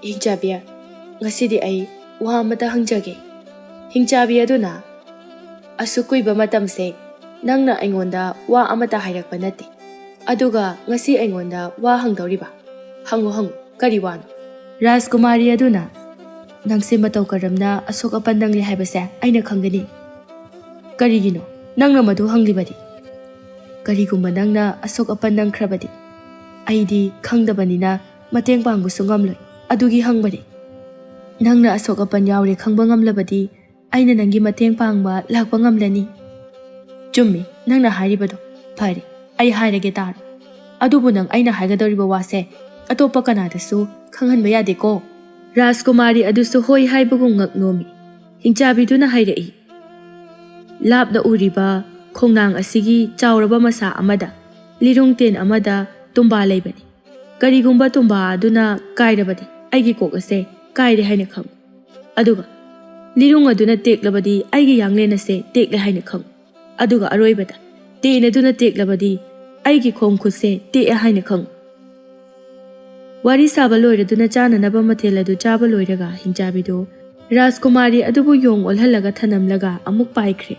"ꯍꯤꯡꯆꯥꯕꯤ, ꯉꯁꯤꯗꯤ ꯑꯩ ꯋꯥ ꯑꯃꯇ ꯍꯪꯖꯒꯦ꯫" ꯍꯤꯡꯆꯥꯕꯤ ꯑꯗꯨꯅ, "ꯑꯁꯨꯛ ꯀꯨꯏꯕ ꯃꯇꯝꯁꯦ ꯅꯪꯅ ꯑꯩꯉꯣꯟꯗ ꯋꯥ ꯑꯃꯇ ꯍꯥꯏꯔꯛꯄ ꯅꯠꯇꯦ, ꯑꯗꯨꯒ ꯉꯁꯤ ꯑꯩꯉꯣꯟꯗ ꯋꯥ ꯍꯪꯗꯧꯔꯤꯕ? ꯍꯪꯉꯨ, ꯍꯪꯉꯨ, ꯀꯔꯤ ꯋꯥꯅꯣ?" ꯔꯥꯖꯀꯨꯃꯥꯔꯤ ꯑꯗꯨꯅ, "ꯅꯪꯁꯦ ꯃꯇꯧ ꯀꯔꯝꯅ ꯑꯁꯣꯛ ꯑꯄꯟ ꯅꯪꯂꯦ ꯍꯥꯏꯕꯁꯦ ꯑꯩꯅ ꯈꯪꯒꯅꯤ꯫ ꯀꯔꯤꯒꯤꯅꯣ ꯅꯪꯅ ꯃꯗꯨ ꯍꯪꯂꯤꯕꯗꯤ? ꯀꯔꯤꯒꯨꯝꯕ ꯅꯪꯅ ꯑꯁꯣꯛ ꯑꯄꯟ ꯅꯪꯈ꯭ꯔꯕꯗꯤ ꯑꯩꯗꯤ ꯈꯪꯗꯕꯅꯤꯅ ꯃꯇꯦꯡ ꯄꯥꯡꯕꯁꯨ ꯉꯝꯂꯣꯏ꯫ ꯑꯗꯨꯒꯤ ꯍꯪꯕꯅꯤ꯫ ꯅꯪꯅ ꯑꯁꯣꯛ ꯑꯄꯟ ꯌꯥꯎꯔꯦ ꯈꯪꯕ ꯉꯝꯂꯕꯗꯤ ꯑꯩꯅ ꯅꯪꯒꯤ ꯃꯇꯦꯡ ꯄꯥꯡꯕ ꯂꯥꯛꯄ ꯉꯝꯂꯅꯤ꯫" "ꯆꯨꯝꯃꯤ ꯅꯪꯅ ꯍꯥꯏꯔꯤꯕꯗꯣ꯫ ꯐꯔꯦ, ꯑꯩ ꯍꯥꯏꯔꯒꯦ ꯇꯥꯔꯣ꯫ ꯑꯗꯨꯕꯨ ꯅꯪ ꯑꯩꯅ ꯍꯥꯏꯒꯗꯧꯔꯤꯕ ꯋꯥꯁꯦ ꯑꯇꯣꯞꯄ ꯀꯅꯥꯗꯁꯨ ꯈꯪꯍꯟꯕ ꯌꯥꯗꯦꯀꯣ꯫" ꯔꯥꯖꯀꯨꯃꯥꯔꯤ ꯑꯗꯨꯁꯨ ꯍꯣꯏ ꯍꯥꯏꯕꯒꯨꯝ ꯉꯛ ꯅꯣꯝꯃꯤ꯫ ꯍꯤꯡꯆꯥꯕꯤꯗꯨꯅ ꯍꯥꯏꯔꯛꯏ, "ꯂꯥꯞꯅ ꯎꯔꯤꯕ ꯈꯣꯡꯅꯥꯡ ꯑꯁꯤꯒꯤ ꯆꯥꯎꯔꯕ ꯃꯁꯥ ꯑꯃꯗ ꯂꯤꯔꯨꯡ ꯇꯦꯟ ꯑꯃꯗ ꯇꯨꯝꯕꯥ ꯂꯩꯕꯅꯤ꯫ ꯀꯔꯤꯒꯨꯝꯕ ꯇꯨꯝꯕꯥ ꯑꯗꯨꯅ ꯀꯥꯏꯔꯕꯗꯤ ꯑꯩꯒꯤ ꯀꯣꯛ ꯑꯁꯦ ꯀꯥꯏꯔꯦ ꯍꯥꯏꯅ ꯈꯪꯉꯨ꯫ ꯑꯗꯨꯒ ꯂꯤꯔꯨꯡ ꯑꯗꯨꯅ ꯇꯦꯛꯂꯕꯗꯤ ꯑꯩꯒꯤ ꯌꯥꯡꯂꯦꯟ ꯑꯁꯦ ꯇꯦꯛꯂꯦ ꯍꯥꯏꯅ ꯈꯪꯉꯨ꯫ ꯑꯗꯨꯒ ꯑꯔꯣꯏꯕꯗ ꯇꯦꯟ ꯑꯗꯨꯅ ꯇꯦꯛꯂꯕꯗꯤ ꯑꯩꯒꯤ ꯈꯣꯡ ꯈꯨꯠꯁꯦ ꯇꯦꯛꯑꯦ ꯍꯥꯏꯅ ꯈꯪꯉꯨ꯫" ꯋꯥꯔꯤ ꯁꯥꯕ ꯂꯣꯏꯔꯗꯨꯅ ꯆꯥꯅꯅꯕ ꯃꯊꯦꯜ ꯑꯗꯨ ꯆꯥꯕ ꯂꯣꯏꯔꯒ ꯍꯤꯡꯆꯥꯕꯤꯗꯨ ꯔꯥꯖꯀꯨꯃꯥꯔꯤ ꯑꯗꯨꯕꯨ ꯌꯣꯡ ꯑꯣꯜꯍꯜꯂꯒ ꯊꯅꯝꯂꯒ ꯑꯃꯨꯛ ꯄꯥꯏꯈ꯭ꯔꯦ꯫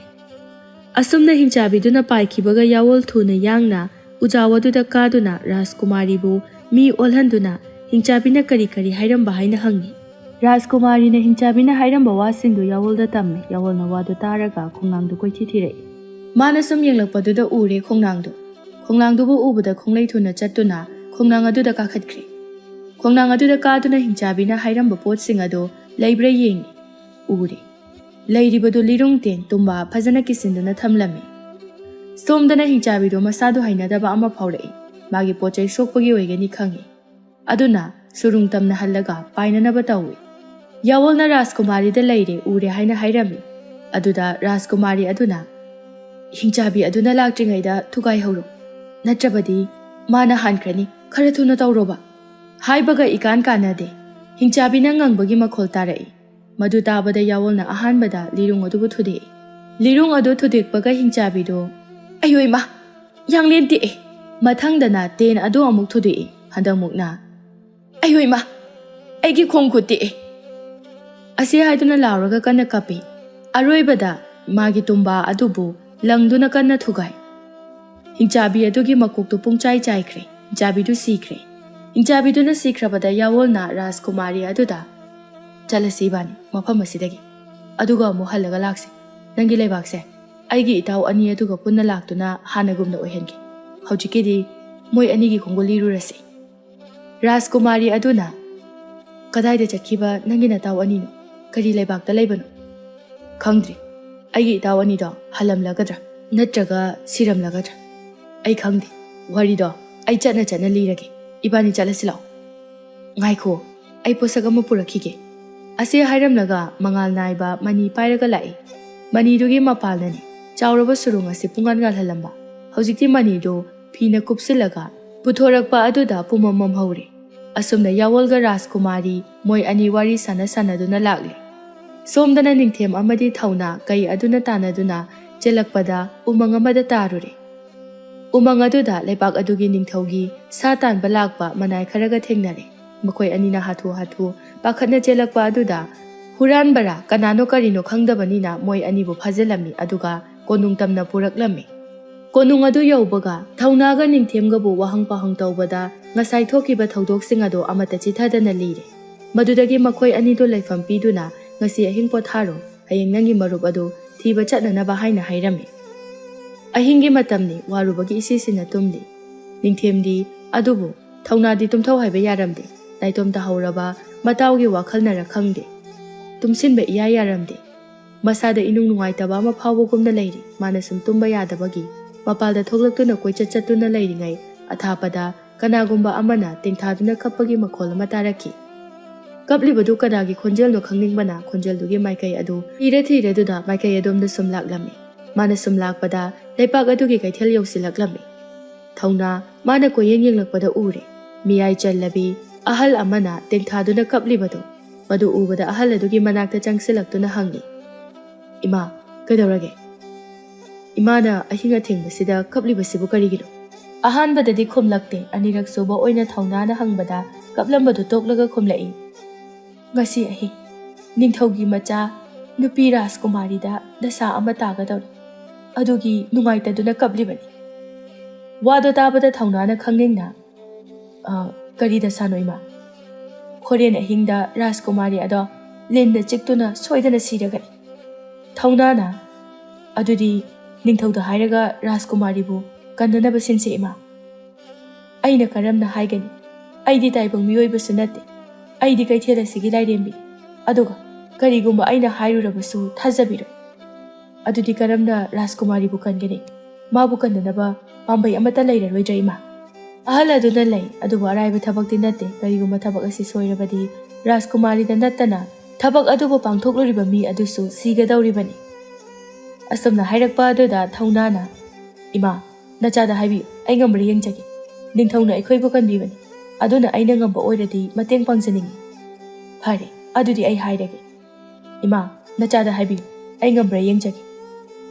ꯑꯁꯨꯝꯅ ꯍꯤꯡꯆꯥꯕꯤꯗꯨꯅ ꯄꯥꯏꯈꯤꯕꯒ ꯌꯥꯋꯣꯜ ꯊꯨꯅ ꯌꯥꯡꯅ ꯎꯖꯥꯎ ꯑꯗꯨꯗ ꯀꯥꯗꯨꯅ ꯔꯥꯖꯀꯨꯃꯥꯔꯤꯕꯨ ꯃꯤ ꯑꯣꯜꯍꯟꯗꯨꯅ ꯍꯤꯡꯆꯥꯕꯤꯅ ꯀꯔꯤ ꯀꯔꯤ ꯍꯥꯏꯔꯝꯕ ꯍꯥꯏꯅ ꯍꯪꯉꯤ꯫ ꯔꯥꯖꯀꯨꯃꯥꯔꯤꯅ ꯍꯤꯡꯆꯥꯕꯤꯅ ꯍꯥꯏꯔꯝꯕ ꯋꯥꯁꯤꯡꯗꯨ ꯌꯥꯋꯣꯜꯗ ꯇꯝꯃꯤ꯫ ꯌꯥꯋꯣꯜꯅ ꯋꯥꯗꯨ ꯇꯥꯔꯒ ꯈꯣꯡꯅꯥꯡꯗꯨ ꯀꯣꯏꯊꯤ ꯊꯤꯔꯛꯏ꯫ ꯃꯥꯅ ꯁꯨꯝ ꯌꯦꯡꯂꯛꯄꯗꯨꯗ ꯎꯔꯦ ꯈꯣꯡꯅꯥꯡꯗꯨ꯫ ꯈꯣꯡꯅꯥꯡꯗꯨꯕꯨ ꯎꯕꯗ ꯈꯣꯡꯂꯩ ꯊꯨꯅ ꯆꯠꯇꯨꯅ ꯈꯣꯡꯅꯥꯡ ꯑꯗꯨꯗ ꯀꯥꯈꯠꯈ꯭ꯔꯦ꯫ ꯈꯣꯡꯅꯥꯡ ꯑꯗꯨꯗ ꯀꯥꯗꯨꯅ ꯍꯤꯡꯆꯥꯕꯤꯅ ꯍꯥꯏꯔꯝꯕ ꯄꯣꯠꯁꯤꯡ ꯑꯗꯨ ꯂꯩꯕ꯭ꯔꯥ ꯌꯦꯡꯉꯤ꯫ ꯎꯔꯦ꯫ ꯂꯩꯔꯤꯕꯗꯨ ꯂꯤꯔꯨꯡ ꯇꯦꯟ ꯇꯨꯝꯕꯥ ꯐꯖꯅ ꯀꯤꯁꯤꯟꯗꯨꯅ ꯊꯝꯂꯝꯃꯤ꯫ ꯁꯣꯝꯗꯅ ꯍꯤꯡꯆꯥꯕꯤꯗꯣ ꯃꯁꯥꯗꯨ ꯍꯩꯅꯗꯕ ꯑꯃ ꯐꯥꯎꯔꯛꯏ꯫ ꯃꯥꯒꯤ ꯄꯣꯠ ꯆꯩ ꯁꯣꯛꯄꯒꯤ ꯑꯣꯏꯒꯅꯤ ꯈꯪꯉꯤ꯫ ꯑꯗꯨꯅ ꯁꯨꯔꯨꯡ ꯇꯝꯅ ꯍꯜꯂꯒ ꯄꯥꯏꯅꯅꯕ ꯇꯧꯏ꯫ ꯌꯥꯋꯣꯜꯅ ꯔꯥꯖꯀꯨꯃꯥꯔꯤꯗ ꯂꯩꯔꯦ, ꯎꯔꯦ ꯍꯥꯏꯅ ꯍꯥꯏꯔꯝꯃꯤ꯫ ꯑꯗꯨꯗ ꯔꯥꯖꯀꯨꯃꯥꯔꯤ ꯑꯗꯨꯅ, "ꯍꯤꯡꯆꯥꯕꯤ ꯑꯗꯨꯅ ꯂꯥꯛꯇ꯭ꯔꯤꯉꯩꯗ ꯊꯨꯒꯥꯏꯍꯧꯔꯣ, ꯅꯠꯇ꯭ꯔꯕꯗꯤ ꯃꯥꯅ ꯍꯥꯟꯈ꯭ꯔꯅꯤ, ꯈꯔ ꯊꯨꯅ ꯇꯧꯔꯣꯕ" ꯍꯥꯏꯕꯒ ꯏꯀꯥꯟ ꯀꯥꯟꯅꯗꯦ꯫ ꯍꯤꯡꯆꯥꯕꯤꯅ ꯉꯪꯕꯒꯤ ꯃꯈꯣꯜ ꯇꯥꯔꯛꯏ꯫ ꯃꯗꯨ ꯇꯥꯕꯗ ꯌꯥꯋꯣꯜꯅ ꯑꯍꯥꯟꯕꯗ ꯂꯤꯔꯨꯡ ꯑꯗꯨꯕꯨ ꯊꯨꯗꯦꯛꯏ꯫ ꯂꯤꯔꯨꯡ ꯑꯗꯨ ꯊꯨꯗꯦꯛꯄꯒ ꯍꯤꯡꯆꯥꯕꯤꯗꯨ, "ꯑꯌꯣ ꯏꯃꯥ, ꯌꯥꯡꯂꯦꯟ ꯇꯦꯛꯑꯦ!" ꯃꯊꯪꯗꯅ ꯇꯦꯟ ꯑꯗꯨ ꯑꯃꯨꯛ ꯊꯨꯗꯣꯛꯏ꯫ ꯍꯟꯗꯛꯃꯨꯛꯅ, "ꯑꯌꯣ ꯏꯃꯥ, ꯑꯩꯒꯤ ꯈꯣꯡ ꯈꯨꯠ ꯇꯦꯛꯑꯦ!" ꯑꯁꯤ ꯍꯥꯏꯗꯨꯅ ꯂꯥꯎꯔꯒ ꯀꯟꯅ ꯀꯞꯄꯤ꯫ ꯑꯔꯣꯏꯕꯗ ꯃꯥꯒꯤ ꯇꯨꯝꯕꯥ ꯑꯗꯨꯕꯨ ꯂꯪꯗꯨꯅ ꯀꯟꯅ ꯊꯨꯒꯥꯏ꯫ ꯍꯤꯡꯆꯥꯕꯤ ꯑꯗꯨꯒꯤ ꯃꯀꯣꯛꯇꯨ ꯄꯨꯡꯆꯥꯏ ꯆꯥꯏꯈ꯭ꯔꯦ꯫ ꯍꯤꯡꯆꯥꯕꯤꯗꯨ ꯁꯤꯈ꯭ꯔꯦ꯫ ꯍꯤꯡꯆꯥꯕꯤꯗꯨꯅ ꯁꯤꯈ꯭ꯔꯕꯗ ꯌꯥꯑꯣꯜꯅ ꯔꯥꯖꯀꯨꯃꯥꯔꯤ ꯑꯗꯨꯗ, "ꯆꯠꯂꯁꯤ ꯏꯕꯥꯅꯤ ꯃꯐꯝ ꯑꯁꯤꯗꯒꯤ꯫ ꯑꯗꯨꯒ ꯑꯃꯨꯛ ꯍꯜꯂꯒ ꯂꯥꯛꯁꯤ꯫ ꯅꯪꯒꯤ ꯂꯩꯕꯥꯛꯁꯦ ꯑꯩꯒꯤ ꯏꯇꯥꯎ ꯑꯅꯤ ꯑꯗꯨꯒ ꯄꯨꯟꯅ ꯂꯥꯛꯇꯨꯅ ꯍꯥꯟꯅꯒꯨꯝꯅ ꯑꯣꯏꯍꯟꯒꯦ꯫ ꯍꯧꯖꯤꯛꯀꯤꯗꯤ ꯃꯣꯏ ꯑꯅꯤꯒꯤ ꯈꯣꯡꯒꯨꯜ ꯂꯤꯔꯨꯔꯁꯤ꯫" ꯔꯥꯖꯀꯨꯃꯥꯔꯤ ꯑꯗꯨꯅ, "ꯀꯗꯥꯏꯗ ꯆꯠꯈꯤꯕ ꯅꯪꯒꯤ ꯅꯇꯥꯎ ꯑꯅꯤꯅꯣ? ꯀꯔꯤ ꯂꯩꯕꯥꯛꯇ ꯂꯩꯕꯅꯣ?" "ꯈꯪꯗ꯭ꯔꯤ꯫ ꯑꯩꯒꯤ ꯏꯇꯥꯎ ꯑꯅꯤꯗꯣ ꯍꯜꯂꯝꯂꯒꯗ꯭ꯔꯥ ꯅꯠꯇ꯭ꯔꯒ ꯁꯤꯔꯝꯂꯒꯗ꯭ꯔꯥ? ꯑꯩ ꯈꯪꯗꯦ꯫ ꯋꯥꯔꯤꯗꯣ ꯑꯩ ꯆꯠꯅ ꯆꯠꯅ ꯂꯤꯔꯒꯦ꯫ ꯏꯕꯥꯅꯤ ꯆꯠꯂꯁꯤ ꯂꯥꯛꯑꯣ꯫" "ꯉꯥꯏꯈꯣ, ꯑꯩ ꯄꯣꯠꯁꯛ ꯑꯃ ꯄꯨꯔꯛꯈꯤꯒꯦ꯫" ꯑꯁꯤ ꯍꯥꯏꯔꯝꯂꯒ ꯃꯉꯥꯜ ꯅꯥꯏꯕ ꯃꯅꯤ ꯄꯥꯏꯔꯒ ꯂꯥꯛꯏ꯫ ꯃꯅꯤꯗꯨꯒꯤ ꯃꯄꯥꯜꯅꯅꯤ ꯆꯥꯎꯔꯕ ꯁꯨꯔꯨꯡ ꯑꯁꯤ ꯄꯨꯡꯉꯥꯟ ꯉꯥꯜꯍꯜꯂꯝꯕ꯫ ꯍꯧꯖꯤꯛꯇꯤ ꯃꯅꯤꯗꯨ ꯐꯤꯅ ꯀꯨꯞꯁꯤꯜꯂꯒ ꯄꯨꯊꯣꯔꯛꯄ ꯑꯗꯨꯗ ꯄꯨꯝꯃꯝ ꯃꯝꯍꯧꯔꯦ꯫ ꯑꯁꯨꯝꯅ ꯌꯥꯑꯣꯜꯒ ꯔꯥꯖꯀꯨꯃꯥꯔꯤ ꯃꯣꯏ ꯑꯅꯤ ꯋꯥꯔꯤ ꯁꯥꯟꯅ ꯁꯥꯟꯅꯗꯨꯅ ꯂꯥꯛꯂꯦ꯫ ꯁꯣꯝꯗꯅ ꯅꯤꯡꯊꯦꯝ ꯑꯃꯗꯤ ꯊꯧꯅꯥ ꯀꯩ ꯑꯗꯨꯅ ꯇꯥꯟꯅꯗꯨꯅ ꯆꯦꯜꯂꯛꯄꯗ ꯎꯃꯪ ꯑꯃꯗ ꯇꯥꯔꯨꯔꯦ꯫ ꯎꯃꯪ ꯑꯗꯨꯗ ꯂꯩꯄꯥꯛ ꯑꯗꯨꯒꯤ ꯅꯤꯡꯊꯧꯒꯤ ꯁꯥ ꯇꯥꯟꯕ ꯂꯥꯛꯄ ꯃꯅꯥꯏ ꯈꯔꯒ ꯊꯦꯡꯅꯔꯦ꯫ ꯃꯈꯣꯏ ꯑꯅꯤꯅ ꯍꯥꯊꯨ ꯍꯥꯊꯨ ꯄꯥꯈꯠꯅ ꯆꯦꯜꯂꯛꯄ ꯑꯗꯨꯗ ꯍꯨꯔꯥꯟꯕꯔꯥ ꯀꯅꯥꯅꯣ ꯀꯔꯤꯅꯣ ꯈꯪꯗꯕꯅꯤꯅ ꯃꯣꯏ ꯑꯅꯤꯕꯨ ꯐꯥꯖꯤꯜꯂꯝꯃꯤ, ꯑꯗꯨꯒ ꯀꯣꯅꯨꯡ ꯇꯝꯅ ꯄꯨꯔꯛꯂꯝꯃꯤ꯫ ꯀꯣꯅꯨꯡ ꯑꯗꯨ ꯌꯧꯕꯒ ꯊꯧꯅꯥꯒ ꯅꯤꯡꯊꯦꯝꯒꯕꯨ ꯋꯥꯍꯪ ꯄꯥꯎꯍꯪ ꯇꯧꯕꯗ ꯉꯁꯥꯏ ꯊꯣꯛꯈꯤꯕ ꯊꯧꯗꯣꯛꯁꯤꯡ ꯑꯗꯨ ꯑꯃꯠꯇ ꯆꯤꯊꯗꯅ ꯂꯤꯔꯦ꯫ ꯃꯗꯨꯗꯒꯤ ꯃꯈꯣꯏ ꯑꯅꯤꯗꯨ ꯂꯩꯐꯝ ꯄꯤꯗꯨꯅ, "ꯉꯁꯤ ꯑꯍꯤꯡ ꯄꯣꯊꯥꯔꯣ, ꯍꯌꯦꯡ ꯅꯪꯒꯤ ꯃꯔꯨꯞ ꯑꯗꯨ ꯊꯤꯕ ꯆꯠꯅꯅꯕ" ꯍꯥꯏꯅ ꯍꯥꯏꯔꯝꯃꯤ꯫ ꯑꯍꯤꯡꯒꯤ ꯃꯇꯝꯅꯤ, ꯋꯥꯔꯨꯕꯒꯤ ꯏꯁꯤꯁꯤꯅ ꯇꯨꯝꯂꯤ꯫ ꯅꯤꯡꯊꯦꯝꯗꯤ ꯑꯗꯨꯕꯨ ꯊꯧꯅꯥꯗꯤ ꯇꯨꯝꯊꯧ ꯍꯥꯏꯕ ꯌꯥꯔꯝꯗꯦ꯫ ꯅꯥꯏꯇꯣꯝ ꯇꯥꯍꯧꯔꯕ ꯃꯇꯥꯎꯒꯤ ꯋꯥꯈꯜꯅꯔ ꯈꯪꯗꯦ, ꯇꯨꯝꯁꯤꯟꯕ ꯏꯌꯥ ꯌꯥꯔꯝꯗꯦ꯫ ꯃꯁꯥꯗ ꯏꯅꯨꯡ ꯅꯨꯡꯉꯥꯏꯇꯕ ꯑꯃ ꯐꯥꯎꯕꯒꯨꯝꯅ ꯂꯩꯔꯤ꯫ ꯃꯥꯅ ꯁꯨꯝ ꯇꯨꯝꯕ ꯌꯥꯗꯕꯒꯤ ꯃꯄꯥꯜꯗ ꯊꯣꯛꯂꯛꯇꯨꯅ ꯀꯣꯏꯆꯠ ꯆꯠꯇꯨꯅ ꯂꯩꯔꯤꯉꯩ, ꯑꯊꯥꯞꯄꯗ ꯀꯅꯥꯒꯨꯝꯕ ꯑꯃꯅ ꯇꯦꯡꯊꯥꯗꯨꯅ ꯀꯞꯄꯒꯤ ꯃꯈꯣꯜ ꯑꯃ ꯇꯥꯔꯛꯈꯤ꯫ ꯀꯞꯂꯤꯕꯗꯨ ꯀꯅꯥꯒꯤ ꯈꯣꯟꯖꯦꯜꯅꯣ ꯈꯪꯅꯤꯡꯕꯅ ꯈꯣꯟꯖꯦꯜꯗꯨꯒꯤ ꯃꯥꯏꯀꯩ ꯑꯗꯨ ꯊꯤꯔ ꯊꯤꯔꯗꯨꯅ ꯃꯥꯏꯀꯩ ꯑꯗꯣꯝꯗ ꯁꯨꯝ ꯂꯥꯛꯂꯝꯃꯤ꯫ ꯃꯥꯅ ꯁꯨꯝ ꯂꯥꯛꯄꯗ ꯂꯩꯄꯥꯛ ꯑꯗꯨꯒꯤ ꯀꯩꯊꯦꯜ ꯌꯧꯁꯤꯜꯂꯛꯂꯝꯃꯤ꯫ ꯊꯧꯅꯥ ꯃꯥꯅ ꯀꯣꯏꯌꯦꯡ ꯌꯦꯡꯂꯛꯄꯗ ꯎꯔꯦ꯫ ꯃꯤꯌꯥꯏ ꯆꯜꯂꯕꯤ ꯑꯍꯜ ꯑꯃꯅ ꯇꯦꯡꯊꯥꯗꯨꯅ ꯀꯞꯂꯤꯕꯗꯨ꯫ ꯃꯗꯨ ꯎꯕꯗ ꯑꯍꯜ ꯑꯗꯨꯒꯤ ꯃꯅꯥꯛꯇ ꯆꯪꯁꯤꯜꯂꯛꯇꯨꯅ ꯍꯪꯉꯤ, "ꯏꯃꯥ, ꯀꯩꯗꯧꯔꯒꯦ? ꯏꯃꯥꯅ ꯑꯍꯤꯡ ꯑꯊꯦꯡꯕꯁꯤꯗ ꯀꯞꯂꯤꯕꯁꯤꯕꯨ ꯀꯔꯤꯒꯤꯅꯣ?" ꯑꯍꯥꯟꯕꯗꯗꯤ ꯈꯨꯝꯂꯛꯇꯦ꯫ ꯑꯅꯤꯔꯛ ꯁꯨꯕ ꯑꯣꯏꯅ ꯊꯧꯅꯥꯅ ꯍꯪꯕꯗ ꯀꯞꯂꯝꯕꯗꯨ ꯇꯣꯛꯂꯒ ꯈꯨꯝꯂꯛꯏ, "ꯉꯁꯤ ꯑꯍꯤꯡ ꯅꯤꯡꯊꯧꯒꯤ ꯃꯆꯥ ꯅꯨꯄꯤ ꯔꯥꯖꯀꯨꯃꯥꯔꯤꯗ ꯗꯁꯥ ꯑꯃ ꯇꯥꯒꯗꯧꯔꯤ꯫ ꯑꯗꯨꯒꯤ ꯅꯨꯡꯉꯥꯏꯇꯗꯨꯅ ꯀꯞꯂꯤꯕꯅꯤ꯫" ꯋꯥꯗꯣ ꯇꯥꯕꯗ ꯊꯧꯅꯥꯅ ꯈꯪꯅꯤꯡꯅ, "ꯑ, ꯀꯔꯤ ꯗꯁꯥꯅꯣ ꯏꯃꯥ?" "ꯍꯣꯔꯦꯟ ꯑꯍꯤꯡꯗ ꯔꯥꯖꯀꯨꯃꯥꯔꯤ ꯑꯗꯣ ꯂꯤꯟꯅ ꯆꯤꯛꯇꯨꯅ ꯁꯣꯏꯗꯅ ꯁꯤꯔꯒꯅꯤ꯫" ꯊꯧꯅꯥꯅ, "ꯑꯗꯨꯗꯤ ꯅꯤꯡꯊꯧꯗ ꯍꯥꯏꯔꯒ ꯔꯥꯖꯀꯨꯃꯥꯔꯤꯕꯨ ꯀꯟꯅꯅꯕ ꯁꯤꯟꯁꯦ ꯏꯃꯥ꯫" "ꯑꯩꯅ ꯀꯔꯝꯅ ꯍꯥꯏꯒꯅꯤ? ꯑꯩꯗꯤ ꯇꯥꯏꯕꯪ ꯃꯤꯑꯣꯏꯕꯁꯨ ꯅꯠꯇꯦ꯫ ꯑꯩꯗꯤ ꯀꯩꯊꯦꯜ ꯑꯁꯤꯒꯤ ꯂꯥꯏꯔꯦꯝꯕꯤ꯫ ꯑꯗꯨꯒ ꯀꯔꯤꯒꯨꯝꯕ ꯑꯩꯅ ꯍꯥꯏꯔꯨꯔꯕꯁꯨ ꯊꯥꯖꯕꯤꯔꯣꯏ꯫ ꯑꯗꯨꯗꯤ ꯀꯔꯝꯅ ꯔꯥꯖꯀꯨꯃꯥꯔꯤꯕꯨ ꯀꯟꯒꯅꯤ? ꯃꯥꯕꯨ ꯀꯟꯅꯅꯕ ꯄꯥꯝꯕꯩ ꯑꯃꯠꯇ ꯂꯩꯔꯔꯣꯏꯗ꯭ꯔꯥ ꯏꯃꯥ?" "ꯑꯍꯜ ꯑꯗꯨꯅ ꯂꯩ, ꯑꯗꯨꯕꯨ ꯑꯔꯥꯏꯕ ꯊꯕꯛꯇꯤ ꯅꯠꯇꯦ꯫ ꯀꯔꯤꯒꯨꯝꯕ ꯊꯕꯛ ꯑꯁꯤ ꯁꯣꯏꯔꯕꯗꯤ ꯔꯥꯖꯀꯨꯃꯥꯔꯤꯗ ꯅꯠꯇꯅ ꯊꯕꯛ ꯑꯗꯨꯕꯨ ꯄꯥꯡꯊꯣꯛꯂꯨꯔꯤꯕ ꯃꯤ ꯑꯗꯨꯁꯨ ꯁꯤꯒꯗꯧꯔꯤꯕꯅꯤ꯫" ꯑꯁꯨꯝꯅ ꯍꯥꯏꯔꯛꯄ ꯑꯗꯨꯗ ꯊꯧꯅꯥꯅ, "ꯏꯃꯥ, ꯅꯆꯥꯗ ꯍꯥꯏꯕꯤꯌꯨ, ꯑꯩ ꯉꯝꯕ꯭ꯔꯥ ꯌꯦꯡꯖꯒꯦ꯫ ꯅꯤꯡꯊꯧꯅ ꯑꯩꯈꯣꯏꯕꯨ ꯀꯟꯕꯤꯕꯅꯤ, ꯑꯗꯨꯅ ꯑꯩꯅ ꯉꯝꯕ ꯑꯣꯏꯔꯗꯤ ꯃꯇꯦꯡ ꯄꯥꯡꯖꯅꯤꯡꯏ꯫" "ꯐꯔꯦ, ꯑꯗꯨꯗꯤ ꯑꯩ ꯍꯥꯏꯔꯒꯦ꯫" "ꯏꯃꯥ, ꯅꯆꯥꯗ ꯍꯥꯏꯕꯤꯌꯨ, ꯑꯩ ꯉꯝꯕ꯭ꯔꯥ ꯌꯦꯡꯖꯒꯦ꯫"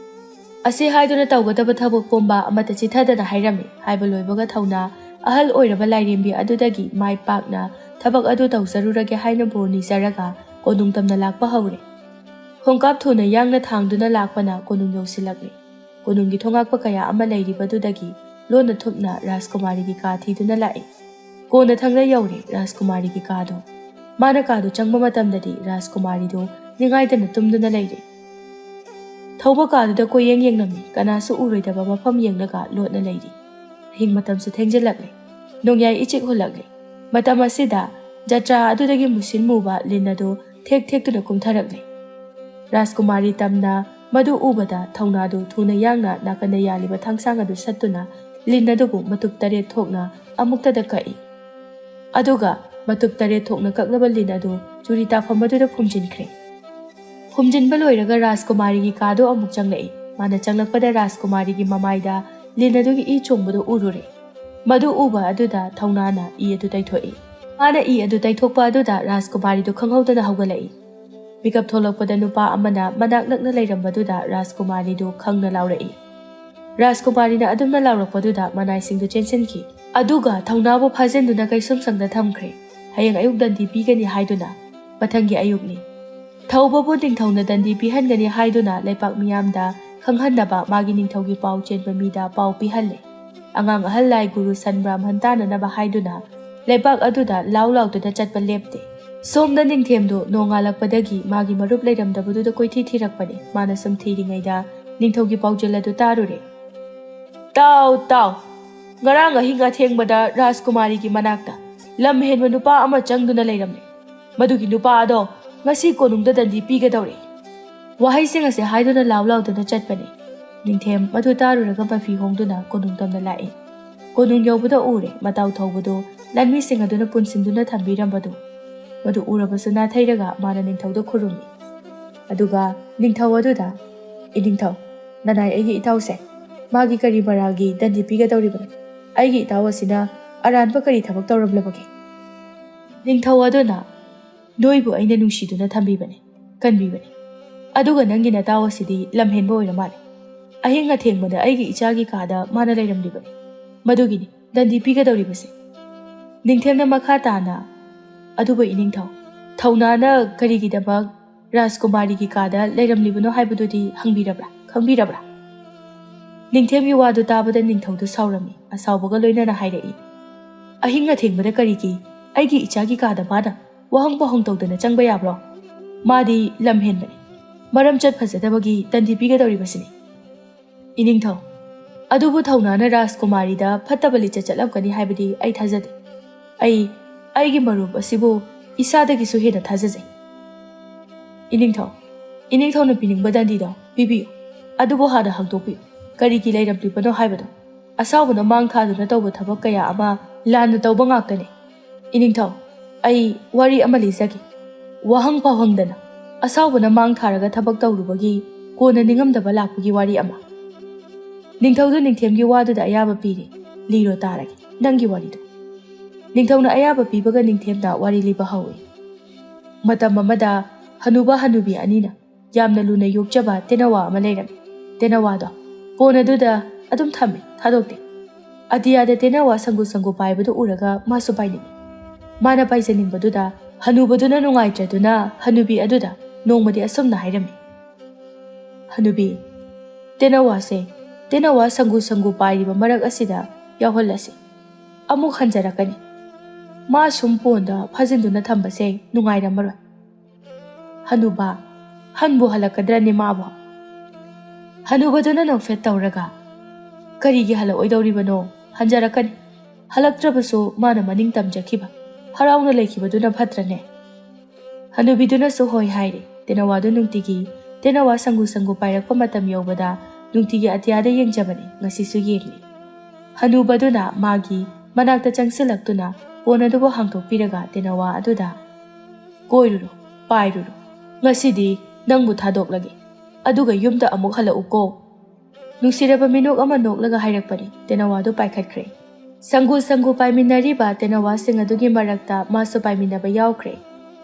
ꯑꯁꯤ ꯍꯥꯏꯗꯨꯅ ꯇꯧꯒꯗꯕ ꯊꯕꯛ ꯄꯨꯝꯕ ꯑꯃꯠꯇ ꯆꯤꯊꯗꯅ ꯍꯥꯏꯔꯝꯃꯤ꯫ ꯍꯥꯏꯕ ꯂꯣꯏꯕꯒ ꯊꯧꯅꯥ ꯑꯍꯜ ꯑꯣꯏꯔꯕ ꯂꯥꯏꯔꯦꯝꯕꯤ ꯑꯗꯨꯗꯒꯤ ꯃꯥꯏ ꯄꯥꯛꯅ ꯊꯕꯛ ꯑꯗꯨ ꯇꯧꯖꯔꯨꯔꯒꯦ ꯍꯥꯏꯅ ꯕꯣꯔ ꯅꯤꯖꯔꯒ ꯀꯣꯅꯨꯡ ꯇꯝꯅ ꯂꯥꯛꯄ ꯍꯧꯔꯦ꯫ ꯈꯣꯡꯀꯥꯞ ꯊꯨꯅ ꯌꯥꯡꯅ ꯊꯥꯡꯗꯨꯅ ꯂꯥꯛꯄꯅ ꯀꯣꯅꯨꯡ ꯌꯧꯁꯤꯜꯂꯛꯂꯦ꯫ ꯀꯣꯅꯨꯡꯒꯤ ꯊꯣꯉꯥꯛꯄ ꯀꯌꯥ ꯑꯃ ꯂꯩꯔꯤꯕꯗꯨꯗꯒꯤ ꯂꯣꯟꯅ ꯊꯨꯞꯅ ꯔꯥꯖꯀꯨꯃꯥꯔꯤꯒꯤ ꯀꯥ ꯊꯤꯗꯨꯅ ꯂꯥꯛꯏ꯫ ꯀꯣꯟꯅꯊꯪꯗ ꯌꯧꯔꯦ ꯔꯥꯖꯀꯨꯃꯥꯔꯤꯒꯤ ꯀꯥꯗꯣ꯫ ꯃꯥꯅ ꯀꯥꯗꯣ ꯆꯪꯕ ꯃꯇꯝꯗꯗꯤ ꯔꯥꯖꯀꯨꯃꯥꯔꯤꯗꯣ ꯅꯤꯡꯉꯥꯏꯗꯅ ꯇꯨꯝꯗꯨꯅ ꯂꯩꯔꯦ꯫ ꯊꯧꯕ ꯀꯥꯗꯨꯗ ꯀꯣꯏꯌꯦꯡ ꯌꯦꯡꯂꯝꯃꯤ꯫ ꯀꯅꯥꯁꯨ ꯎꯔꯣꯏꯗꯕ ꯃꯐꯝ ꯌꯦꯡꯂꯒ ꯂꯣꯠꯅ ꯂꯩꯔꯤ꯫ ꯑꯍꯤꯡ ꯃꯇꯝꯁꯨ ꯊꯦꯡꯖꯤꯜꯂꯛꯂꯦ꯫ ꯅꯣꯡꯌꯥꯏ ꯏꯆꯤꯛ ꯍꯨꯜꯂꯛꯂꯦ꯫ ꯃꯇꯝ ꯑꯁꯤꯗ ꯖꯇ꯭ꯔꯥ ꯑꯗꯨꯗꯒꯤ ꯃꯨꯁꯤꯟ ꯃꯨꯕ ꯂꯤꯟ ꯑꯗꯨ ꯊꯦꯛ ꯊꯦꯛꯇꯨꯅ ꯀꯨꯝꯊꯔꯛꯂꯦ꯫ ꯔꯥꯖꯀꯨꯃꯥꯔꯤ ꯇꯝꯅ ꯃꯗꯨ ꯎꯕꯗ ꯊꯧꯅꯥꯗꯨ ꯊꯨꯅ ꯌꯥꯡꯅ ꯅꯥꯀꯟꯗ ꯌꯥꯜꯂꯤꯕ ꯊꯥꯡꯁꯥꯡ ꯑꯗꯨ ꯁꯠꯇꯨꯅ ꯂꯤꯟ ꯑꯗꯨꯕꯨ ꯃꯇꯨꯞ ꯇꯔꯦꯠ ꯊꯣꯛꯅ ꯑꯃꯨꯛꯇꯗ ꯀꯛꯏ꯫ ꯑꯗꯨꯒ ꯃꯇꯨꯞ ꯇꯔꯦꯠ ꯊꯣꯛꯅ ꯀꯛꯂꯕ ꯂꯤꯟ ꯑꯗꯨ ꯆꯨꯔꯤ ꯇꯥꯐꯝ ꯑꯗꯨꯗ ꯐꯨꯝꯖꯤꯟꯈ꯭ꯔꯦ꯫ ꯐꯨꯝꯖꯤꯟꯕ ꯂꯣꯏꯔꯒ ꯔꯥꯖꯀꯨꯃꯥꯔꯤꯒꯤ ꯀꯥꯗꯣ ꯑꯃꯨꯛ ꯆꯪꯂꯛꯏ꯫ ꯃꯥꯅ ꯆꯪꯂꯛꯄꯗ ꯔꯥꯖꯀꯨꯃꯥꯔꯤꯒꯤ ꯃꯃꯥꯏꯗ ꯂꯤꯟ ꯑꯗꯨꯒꯤ ꯏ ꯆꯣꯡꯕꯗꯨ ꯎꯔꯨꯔꯦ꯫ ꯃꯗꯨ ꯎꯕ ꯑꯗꯨꯗ ꯊꯧꯅꯥꯅ ꯏ ꯑꯗꯨ ꯇꯩꯊꯣꯛꯏ꯫ ꯃꯥꯅ ꯏ ꯑꯗꯨ ꯇꯩꯊꯣꯛꯄ ꯑꯗꯨꯗ ꯔꯥꯖꯀꯨꯃꯥꯔꯤꯗꯨ ꯈꯪꯍꯧꯗꯅ ꯍꯧꯒꯠꯂꯛꯏ꯫ ꯃꯤꯀꯞ ꯊꯣꯛꯂꯛꯄꯗ ꯅꯨꯄꯥ ꯑꯃꯅ ꯃꯅꯥꯛ ꯅꯛꯅ ꯂꯩꯔꯝꯕꯗꯨꯗ ꯔꯥꯖꯀꯨꯃꯥꯔꯤꯗꯨ ꯈꯪꯅ ꯂꯥꯎꯔꯛꯏ꯫ ꯔꯥꯖꯀꯨꯃꯥꯔꯤꯅ ꯑꯗꯨꯝꯅ ꯂꯥꯎꯔꯛꯄꯗꯨꯗ ꯃꯅꯥꯏꯁꯤꯡꯗꯨ ꯆꯦꯟꯁꯤꯟꯈꯤ꯫ ꯑꯗꯨꯒ ꯊꯧꯅꯥꯕꯨ ꯐꯥꯖꯤꯟꯗꯨꯅ ꯀꯩꯁꯨꯝꯁꯪꯗ ꯊꯝꯈ꯭ꯔꯦ꯫ ꯍꯌꯦꯡ ꯑꯌꯨꯛ ꯗꯟꯗꯤ ꯄꯤꯒꯅꯤ ꯍꯥꯏꯗꯨꯅ꯫ ꯃꯊꯪꯒꯤ ꯑꯌꯨꯛꯅꯤ꯫ ꯊꯧꯕꯕꯨ ꯅꯤꯡꯊꯧꯅ ꯗꯟꯗꯤ ꯄꯤꯍꯟꯒꯅꯤ ꯍꯥꯏꯗꯨꯅ ꯂꯩꯄꯥꯛ ꯃꯤꯌꯥꯝꯗ ꯈꯪꯍꯟꯅꯕ ꯃꯥꯒꯤ ꯅꯤꯡꯊꯧꯒꯤ ꯄꯥꯎ ꯆꯦꯟꯕ ꯃꯤꯗ ꯄꯥꯎ ꯄꯤꯍꯜꯂꯦ꯫ ꯑꯉꯥꯡ ꯑꯍꯜ ꯂꯥꯏ ꯒꯨꯔꯨ ꯁꯟ ꯕ꯭ꯔꯥꯍꯃꯟ ꯇꯥꯅꯅꯕ ꯍꯥꯏꯗꯨꯅ ꯂꯩꯕꯥꯛ ꯑꯗꯨꯗ ꯂꯥꯎ ꯂꯥꯎꯗꯨꯅ ꯆꯠꯄ ꯂꯦꯞꯇꯦ꯫ ꯁꯣꯝꯗ ꯅꯤꯡꯊꯦꯝꯗꯨ ꯅꯣꯡꯉꯥꯜꯂꯛꯄꯗꯒꯤ ꯃꯥꯒꯤ ꯃꯔꯨꯞ ꯂꯩꯔꯝꯗꯕꯗꯨꯗ ꯀꯣꯏꯊꯤ ꯊꯤꯔꯛꯄꯅꯤ꯫ ꯃꯥꯅ ꯁꯨꯝ ꯊꯤꯔꯤꯉꯩꯗ ꯅꯤꯡꯊꯧꯒꯤ ꯄꯥꯎꯖꯦꯜ ꯑꯗꯨ ꯇꯥꯔꯨꯔꯦ꯫ "ꯇꯥꯎ, ꯇꯥꯎ! ꯉꯔꯥꯡ ꯑꯍꯤꯡ ꯑꯊꯦꯡꯕꯗ ꯔꯥꯖꯀꯨꯃꯥꯔꯤꯒꯤ ꯃꯅꯥꯛꯇ ꯂꯝ ꯍꯦꯟꯕ ꯅꯨꯄꯥ ꯑꯃ ꯆꯪꯗꯨꯅ ꯂꯩꯔꯝꯃꯤ꯫ ꯃꯗꯨꯒꯤ ꯅꯨꯄꯥ ꯑꯗꯣ ꯉꯁꯤ ꯀꯣꯅꯨꯡꯗ ꯗꯟꯗꯤ ꯄꯤꯒꯗꯧꯔꯦ꯫" ꯋꯥꯍꯩꯁꯤꯡ ꯑꯁꯦ ꯍꯥꯏꯗꯨꯅ ꯂꯥꯎ ꯂꯥꯎꯗꯨꯅ ꯆꯠꯄꯅꯤ꯫ ꯅꯤꯡꯊꯦꯝ ꯃꯗꯨ ꯇꯥꯔꯨꯔꯒ ꯃꯐꯤ ꯍꯣꯡꯗꯨꯅ ꯀꯣꯅꯨꯡ ꯇꯝꯅ ꯂꯥꯛꯏ꯫ ꯀꯣꯅꯨꯡ ꯌꯧꯕꯗ ꯎꯔꯦ ꯃꯇꯥꯎ ꯊꯧꯕꯗꯨ ꯂꯥꯟꯃꯤꯁꯤꯡ ꯑꯗꯨꯅ ꯄꯨꯟꯁꯤꯟꯗꯨꯅ ꯊꯝꯕꯤꯔꯝꯕꯗꯨ꯫ ꯃꯗꯨ ꯎꯔꯕꯁꯨ ꯅꯥꯊꯩꯔꯒ ꯃꯥꯅ ꯅꯤꯡꯊꯧꯗ ꯈꯨꯔꯨꯝꯃꯤ꯫ ꯑꯗꯨꯒ ꯅꯤꯡꯊꯧ ꯑꯗꯨꯗ, "ꯏꯅꯤꯡꯊꯧ, ꯅꯅꯥꯏ ꯑꯩꯒꯤ ꯏꯇꯥꯎꯁꯦ, ꯃꯥꯒꯤ ꯀꯔꯤ ꯃꯔꯥꯜꯒꯤ ꯗꯟꯗꯤ ꯄꯤꯒꯗꯧꯔꯤꯕꯅꯣ? ꯑꯩꯒꯤ ꯏꯇꯥꯎ ꯑꯁꯤꯅ ꯑꯔꯥꯟꯕ ꯀꯔꯤ ꯊꯕꯛ ꯇꯧꯔꯝꯂꯕꯒꯦ?" ꯅꯤꯡꯊꯧ ꯑꯗꯨꯅ, "ꯅꯣꯏꯕꯨ ꯑꯩꯅ ꯅꯨꯡꯁꯤꯗꯨꯅ ꯊꯝꯕꯤꯕꯅꯤ, ꯀꯟꯕꯤꯕꯅꯤ꯫ ꯑꯗꯨꯒ ꯅꯪꯒꯤ ꯅꯇꯥꯎ ꯑꯁꯤꯗꯤ ꯂꯝꯍꯦꯟꯕ ꯑꯣꯏꯔ ꯃꯥꯜꯂꯦ꯫ ꯑꯍꯤꯡ ꯑꯊꯦꯡꯕꯗ ꯑꯩꯒꯤ ꯏꯆꯥꯒꯤ ꯀꯥꯗ ꯃꯥꯅ ꯂꯩꯔꯝꯂꯤꯕꯅꯤ꯫ ꯃꯗꯨꯒꯤꯅꯤ ꯗꯟꯗꯤ ꯄꯤꯒꯗꯧꯔꯤꯕꯁꯦ꯫" ꯅꯤꯡꯊꯦꯝꯅ ꯃꯈꯥ ꯇꯥꯅ, "ꯑꯗꯨꯕꯨ ꯏꯅꯤꯡꯊꯧ, ꯊꯧꯅꯥꯅ ꯀꯔꯤꯒꯤꯗꯃꯛ ꯔꯥꯖꯀꯨꯃꯥꯔꯤꯒꯤ ꯀꯥꯗ ꯂꯩꯔꯝꯂꯤꯕꯅꯣ ꯍꯥꯏꯕꯗꯨꯗꯤ ꯍꯪꯕꯤꯔꯕ꯭ꯔꯥ, ꯈꯪꯕꯤꯔꯕ꯭ꯔꯥ?" ꯅꯤꯡꯊꯦꯝꯒꯤ ꯋꯥꯗꯨ ꯇꯥꯕꯗ ꯅꯤꯡꯊꯧꯗꯨ ꯁꯥꯎꯔꯝꯃꯤ꯫ ꯑꯁꯥꯎꯕꯒ ꯂꯣꯏꯅꯅ ꯍꯥꯏꯔꯛꯏ, "ꯑꯍꯤꯡ ꯑꯊꯦꯡꯕꯗ ꯀꯔꯤꯒꯤ ꯑꯩꯒꯤ ꯏꯆꯥꯒꯤ ꯀꯥꯗ ꯃꯥꯅ ꯋꯥꯍꯪ ꯄꯥꯎꯍꯪ ꯇꯧꯗꯅ ꯆꯪꯕ ꯌꯥꯕ꯭ꯔꯣ? ꯃꯥꯗꯤ ꯂꯝ ꯍꯦꯟꯕꯅꯤ꯫ ꯃꯔꯝ ꯆꯠ ꯐꯖꯗꯕꯒꯤ ꯗꯟꯗꯤ ꯄꯤꯒꯗꯧꯔꯤꯕꯁꯤꯅꯤ꯫" ꯏꯅꯤꯡꯊꯧ, ꯑꯗꯨꯕꯨ ꯊꯧꯅꯥꯅ ꯔꯥꯖꯀꯨꯃꯥꯔꯤꯗ ꯐꯠꯇꯕ ꯂꯤꯆꯠ ꯆꯠꯂꯝꯒꯅꯤ ꯍꯥꯏꯕꯗꯤ ꯑꯩ ꯊꯥꯖꯗꯦ꯫ ꯑꯩ, ꯑꯩꯒꯤ ꯃꯔꯨꯞ ꯑꯁꯤꯕꯨ ꯏꯁꯥꯗꯒꯤꯁꯨ ꯍꯦꯟꯅ ꯊꯥꯖꯖꯩ꯫ ꯏꯅꯤꯡꯊꯧ, ꯏꯅꯤꯡꯊꯧꯅ ꯄꯤꯅꯤꯡꯕ ꯗꯟꯗꯤꯗꯣ ꯄꯤꯕꯤꯌꯨ꯫ ꯑꯗꯨꯕꯨ ꯍꯥꯟꯅ ꯍꯪꯗꯣꯛꯄꯤꯌꯨ, ꯀꯔꯤꯒꯤ ꯂꯩꯔꯝꯂꯤꯕꯅꯣ ꯍꯥꯏꯕꯗꯣ꯫ ꯑꯁꯥꯎꯕꯅ ꯃꯥꯡ ꯊꯥꯗꯨꯅ ꯇꯧꯕ ꯊꯕꯛ ꯀꯌꯥ ꯑꯃ ꯂꯥꯟꯅ ꯇꯧꯕ ꯉꯥꯛꯇꯅꯤ꯫ ꯏꯅꯤꯡꯊꯧ, ꯑꯩ ꯋꯥꯔꯤ ꯑꯃ ꯂꯤꯖꯒꯦ꯫ ꯋꯥꯍꯪ ꯄꯥꯎꯍꯪꯗꯅ ꯑꯁꯥꯎꯕꯅ ꯃꯥꯡ ꯊꯥꯔꯒ ꯊꯕꯛ ꯇꯧꯔꯨꯕꯒꯤ ꯀꯣꯟꯅ ꯅꯤꯡꯉꯝꯗꯕ ꯂꯥꯛꯄꯒꯤ ꯋꯥꯔꯤ ꯑꯃ꯫ ꯅꯤꯡꯊꯧꯗꯨ ꯅꯤꯡꯊꯦꯝꯒꯤ ꯋꯥꯗꯨꯗ ꯑꯌꯥꯕ ꯄꯤꯔꯦ꯫ "ꯂꯤꯔꯣ ꯇꯥꯔꯒꯦ, ꯅꯪꯒꯤ ꯋꯥꯔꯤꯗꯣ꯫" ꯅꯤꯡꯊꯧꯅ ꯑꯌꯥꯕ ꯄꯤꯕꯒ ꯅꯤꯡꯊꯦꯝꯅ ꯋꯥꯔꯤ ꯂꯤꯕ ꯍꯧꯏ꯫ ꯃꯇꯝ ꯑꯃꯗ ꯍꯅꯨꯕ ꯍꯅꯨꯕꯤ ꯑꯅꯤꯅ ꯌꯥꯝꯅ ꯂꯨꯅ ꯌꯣꯛꯆꯕ ꯇꯦꯅꯋꯥ ꯑꯃ ꯂꯩꯔꯝꯃꯤ꯫ ꯇꯦꯅꯋꯥꯗꯣ ꯄꯣꯟ ꯑꯗꯨꯗ ꯑꯗꯨꯝ ꯊꯝꯃꯤ, ꯊꯥꯗꯣꯛꯇꯦ꯫ ꯑꯇꯤꯌꯥꯗ ꯇꯦꯅꯋꯥ ꯁꯪꯒꯨ ꯁꯪꯒꯨ ꯄꯥꯏꯕꯗꯨ ꯎꯔꯒ ꯃꯥꯁꯨ ꯄꯥꯏꯅꯤꯡꯉꯤ꯫ ꯃꯥꯅ ꯄꯥꯏꯖꯅꯤꯡꯕꯗꯨꯗ ꯍꯅꯨꯕꯗꯨꯅ ꯅꯨꯡꯉꯥꯏꯇ꯭ꯔꯗꯨꯅ ꯍꯅꯨꯕꯤ ꯑꯗꯨꯗ ꯅꯣꯡꯃꯗꯤ ꯑꯁꯨꯝꯅ ꯍꯥꯏꯔꯝꯃꯤ, "ꯍꯅꯨꯕꯤ, ꯇꯦꯅꯋꯥꯁꯦ, ꯇꯦꯅꯋꯥ ꯁꯪꯒꯨ ꯁꯪꯒꯨ ꯄꯥꯏꯔꯤꯕ ꯃꯔꯛ ꯑꯁꯤꯗ ꯌꯥꯎꯍꯜꯂꯁꯤ꯫ ꯑꯃꯨꯛ ꯍꯟꯖꯔꯛꯀꯅꯤ꯫ ꯃꯥ ꯁꯨꯝ ꯄꯣꯟꯗ ꯐꯥꯖꯤꯟꯗꯨꯅ ꯊꯝꯕꯁꯦ ꯅꯨꯡꯉꯥꯏꯔꯝꯃꯔꯣꯏ꯫ ꯍꯅꯨꯕ, ꯍꯟꯕꯨ ꯍꯜꯂꯛꯀꯗ꯭ꯔꯅꯦ ꯃꯥꯕꯨ?" ꯍꯅꯨꯕꯗꯨꯅ ꯅꯣꯛꯐꯦꯠ ꯇꯧꯔꯒ, "ꯀꯔꯤꯒꯤ ꯍꯜꯂꯛꯑꯣꯏꯗꯧꯔꯤꯕꯅꯣ? ꯍꯟꯖꯔꯛꯀꯅꯤ꯫ ꯍꯜꯂꯛꯇ꯭ꯔꯕꯁꯨ ꯃꯥꯅ ꯃꯅꯤꯡ ꯇꯝꯖꯈꯤꯕ, ꯍꯔꯥꯎꯅ ꯂꯩꯈꯤꯕꯗꯨꯅ ꯐꯠꯇ꯭ꯔꯅꯦ?" ꯍꯅꯨꯕꯤꯗꯨꯅꯁꯨ ꯍꯣꯏ ꯍꯥꯏꯔꯦ꯫ ꯇꯦꯅꯋꯥꯗꯨ ꯅꯨꯡꯇꯤꯒꯤ, ꯇꯦꯅꯋꯥ ꯁꯪꯒꯨ ꯁꯪꯒꯨ ꯄꯥꯏꯔꯛꯄ ꯃꯇꯝ ꯌꯧꯕꯗ ꯅꯨꯡꯇꯤꯒꯤ ꯑꯇꯤꯌꯥꯗ ꯌꯦꯡꯖꯕꯅꯤ, ꯉꯁꯤꯁꯨ ꯌꯦꯡꯂꯤ꯫ ꯍꯅꯨꯕꯗꯨꯅ ꯃꯥꯒꯤ ꯃꯅꯥꯛꯇ ꯆꯪꯁꯤꯜꯂꯛꯇꯨꯅ ꯄꯣꯟ ꯑꯗꯨꯕꯨ ꯍꯥꯡꯗꯣꯛꯄꯤꯔꯒ ꯇꯦꯅꯋꯥ ꯑꯗꯨꯗ, "ꯀꯣꯏꯔꯨꯔꯣ, ꯄꯥꯏꯔꯨꯔꯣ꯫ ꯉꯁꯤꯗꯤ ꯅꯪꯕꯨ ꯊꯥꯗꯣꯛꯂꯒꯦ꯫ ꯑꯗꯨꯒ ꯌꯨꯝꯗ ꯑꯃꯨꯛ ꯍꯜꯂꯛꯎꯀꯣ꯫" ꯅꯨꯡꯁꯤꯔꯕ ꯃꯤꯅꯣꯛ ꯑꯃ ꯅꯣꯛꯂꯒ ꯍꯥꯏꯔꯛꯄꯅꯤ꯫ ꯇꯦꯅꯋꯥꯗꯨ ꯄꯥꯏꯈꯠꯈ꯭ꯔꯦ꯫ ꯁꯪꯒꯨ ꯁꯪꯒꯨ ꯄꯥꯏꯃꯤꯟꯅꯔꯤꯕ ꯇꯦꯅꯋꯥꯁꯤꯡ ꯑꯗꯨꯒꯤ ꯃꯔꯛꯇ ꯃꯥꯁꯨ ꯄꯥꯏꯃꯤꯟꯅꯕ ꯌꯥꯎꯈ꯭ꯔꯦ꯫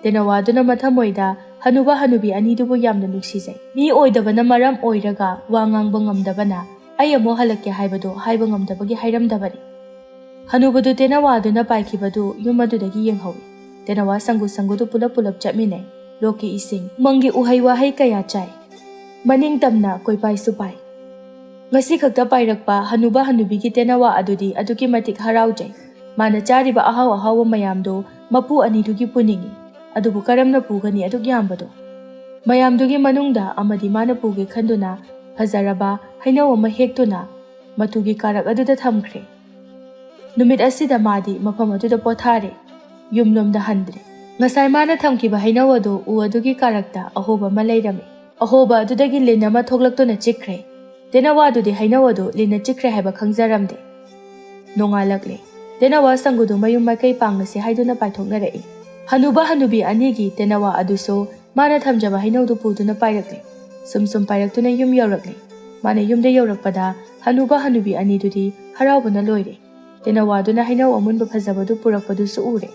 ꯇꯦꯅꯋꯥꯗꯨꯅ ꯃꯊꯃꯣꯏꯗ ꯍꯅꯨꯕ ꯍꯅꯨꯕꯤ ꯑꯅꯤꯗꯨꯕꯨ ꯌꯥꯝꯅ ꯅꯨꯡꯁꯤꯖꯩ꯫ ꯃꯤ ꯑꯣꯏꯗꯕꯅ ꯃꯔꯝ ꯑꯣꯏꯔꯒ ꯋꯥ ꯉꯥꯡꯕ ꯉꯝꯗꯕꯅ ꯑꯩ ꯑꯃꯨꯛ ꯍꯜꯂꯛꯀꯦ ꯍꯥꯏꯕꯗꯨ ꯍꯥꯏꯕ ꯉꯝꯗꯕꯒꯤ ꯍꯥꯏꯔꯝꯗꯕꯅꯤ꯫ ꯍꯅꯨꯕꯗꯨ ꯇꯦꯅꯋꯥꯗꯨꯅ ꯄꯥꯏꯈꯤꯕꯗꯨ ꯌꯨꯝ ꯑꯗꯨꯗꯒꯤ ꯌꯦꯡꯍꯧꯏ꯫ ꯇꯦꯅꯋꯥ ꯁꯪꯒꯨ ꯁꯪꯒꯨꯗꯨ ꯄꯨꯂꯞ ꯄꯨꯂꯞ ꯆꯠꯃꯤꯟꯅꯩ꯫ ꯂꯣꯛꯀꯤ ꯏꯁꯤꯡ, ꯎꯃꯪꯒꯤ ꯎꯍꯩ ꯋꯥꯍꯩ ꯀꯌꯥ ꯆꯥꯏ꯫ ꯃꯅꯤꯡ ꯇꯝꯅ ꯀꯣꯏꯄꯥꯏꯁꯨ ꯄꯥꯏ꯫ ꯉꯁꯤ ꯈꯛꯇ ꯄꯥꯏꯔꯛꯄ ꯍꯅꯨꯕ ꯍꯅꯨꯕꯤꯒꯤ ꯇꯦꯅꯋꯥ ꯑꯗꯨꯗꯤ ꯑꯗꯨꯛꯀꯤ ꯃꯇꯤꯛ ꯍꯔꯥꯎꯖꯩ꯫ ꯃꯥꯅ ꯆꯥꯔꯤꯕ ꯑꯍꯥꯎ ꯑꯍꯥꯎꯕ ꯃꯌꯥꯝꯗꯨ ꯃꯄꯨ ꯑꯅꯤꯗꯨꯒꯤ ꯄꯨꯅꯤꯡꯏ꯫ ꯑꯗꯨꯕꯨ ꯀꯔꯝꯅ ꯄꯨꯒꯅꯤ ꯑꯗꯨꯛ ꯌꯥꯝꯕꯗꯣ? ꯃꯌꯥꯝꯗꯨꯒꯤ ꯃꯅꯨꯡꯗ ꯑꯃꯗꯤ ꯃꯥꯅ ꯄꯨꯒꯦ ꯈꯟꯗꯨꯅ ꯐꯖꯔꯕ ꯍꯩꯅꯧ ꯑꯃ ꯍꯦꯛꯇꯨꯅ ꯃꯇꯨꯒꯤ ꯀꯥꯔꯛ ꯑꯗꯨꯗ ꯊꯝꯈ꯭ꯔꯦ꯫ ꯅꯨꯃꯤꯠ ꯑꯁꯤꯗ ꯃꯥꯗꯤ ꯃꯐꯝ ꯑꯗꯨꯗ ꯄꯣꯊꯥꯔꯦ꯫ ꯌꯨꯝꯂꯣꯝꯗ ꯍꯟꯗ꯭ꯔꯦ꯫ ꯉꯁꯥꯏ ꯃꯥꯅ ꯊꯝꯈꯤꯕ ꯍꯩꯅꯧ ꯑꯗꯨ ꯎ ꯑꯗꯨꯒꯤ ꯀꯥꯔꯛꯇ ꯑꯍꯣꯕ ꯑꯃ ꯂꯩꯔꯝꯃꯤ꯫ ꯑꯍꯣꯕ ꯑꯗꯨꯗꯒꯤ ꯂꯤꯟ ꯑꯃ ꯊꯣꯛꯂꯛꯇꯨꯅ ꯆꯤꯛꯈ꯭ꯔꯦ꯫ ꯇꯦꯅꯋꯥꯗꯨꯗꯤ ꯍꯩꯅꯧ ꯑꯗꯨ ꯂꯤꯟꯅ ꯆꯤꯛꯈ꯭ꯔꯦ ꯍꯥꯏꯕ ꯈꯪꯖꯔꯝꯗꯦ꯫ ꯅꯣꯡꯉꯥꯜꯂꯛꯂꯦ꯫ ꯇꯦꯅꯋꯥ ꯁꯪꯒꯨꯗꯨ ꯃꯌꯨꯝ ꯃꯥꯏꯀꯩ ꯄꯥꯡꯂꯁꯤ ꯍꯥꯏꯗꯨꯅ ꯄꯥꯏꯊꯣꯛꯅꯔꯛꯏ꯫ ꯍꯅꯨꯕ ꯍꯅꯨꯕꯤ ꯑꯅꯤꯒꯤ ꯇꯦꯅꯋꯥ ꯑꯗꯨꯁꯨ ꯃꯥꯅ ꯊꯝꯖꯕ ꯍꯩꯅꯧꯗꯨ ꯄꯨꯗꯨꯅ ꯄꯥꯏꯔꯛꯂꯦ꯫ ꯁꯨꯝ ꯁꯨꯝ ꯄꯥꯏꯔꯛꯇꯨꯅ ꯌꯨꯝ ꯌꯧꯔꯛꯂꯦ꯫ ꯃꯥꯅ ꯌꯨꯝꯗ ꯌꯧꯔꯛꯄꯗ ꯍꯅꯨꯕ ꯍꯅꯨꯕꯤ ꯑꯅꯤꯗꯨꯗꯤ ꯍꯔꯥꯎꯕꯅ ꯂꯣꯏꯔꯦ꯫ ꯇꯦꯅꯋꯥꯗꯨꯅ ꯍꯩꯅꯧ ꯑꯃꯨꯟꯕ ꯐꯖꯕꯗꯨ ꯄꯨꯔꯛꯄꯗꯨꯁꯨ ꯎꯔꯦ꯫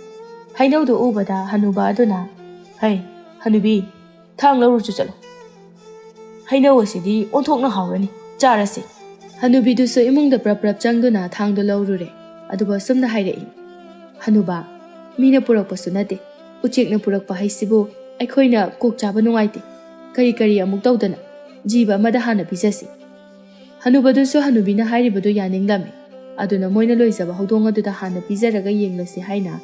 ꯍꯩꯅꯧꯗꯨ ꯎꯕꯗ ꯍꯅꯨꯕ ꯑꯗꯨꯅ, "ꯍꯩ, ꯍꯅꯨꯕꯤ, ꯊꯥꯡ ꯂꯧꯔꯨꯆꯣ ꯆꯠꯂꯣ꯫ ꯍꯩꯅꯧ ꯑꯁꯤꯗꯤ ꯑꯣꯟꯊꯣꯛꯅ ꯍꯥꯎꯔꯅꯤ꯫ "ꯆꯥꯔꯁꯤ꯫" ꯍꯅꯨꯕꯤꯗꯨꯁꯨ ꯏꯃꯨꯡꯗ ꯄ꯭ꯔꯞ ꯄ꯭ꯔꯞ ꯆꯪꯗꯨꯅ ꯊꯥꯡꯗꯣ ꯂꯧꯔꯨꯔꯦ꯫ ꯑꯗꯨꯒ ꯑꯁꯨꯝꯅ ꯍꯥꯏꯔꯛꯏ, "ꯍꯅꯨꯕ, ꯃꯤꯅ ꯄꯨꯔꯛꯄꯁꯨ ꯅꯠꯇꯦ, ꯎꯆꯦꯛꯅ ꯄꯨꯔꯛꯄ ꯍꯩꯁꯤꯕꯨ ꯑꯩꯈꯣꯏꯅ ꯀꯣꯛ ꯆꯥꯕ ꯅꯨꯡꯉꯥꯏꯇꯦ꯫ ꯀꯔꯤ ꯀꯔꯤ ꯑꯃꯨꯛ ꯇꯧꯗꯅ, ꯖꯤꯕ ꯑꯃꯗ ꯍꯥꯟꯅ ꯄꯤꯖꯁꯤ꯫" ꯍꯅꯨꯕꯗꯨꯁꯨ ꯍꯅꯨꯕꯤꯅ ꯍꯥꯏꯔꯤꯕꯗꯨ ꯌꯥꯅꯤꯡꯂꯝꯃꯤ꯫ ꯑꯗꯨꯅ ꯃꯣꯏꯅ ꯂꯣꯏꯖꯕ ꯍꯧꯗꯣꯡ ꯑꯗꯨꯗ ꯍꯥꯟꯅ ꯄꯤꯖꯔꯒ ꯌꯦꯡꯂꯁꯤ ꯍꯥꯏꯅ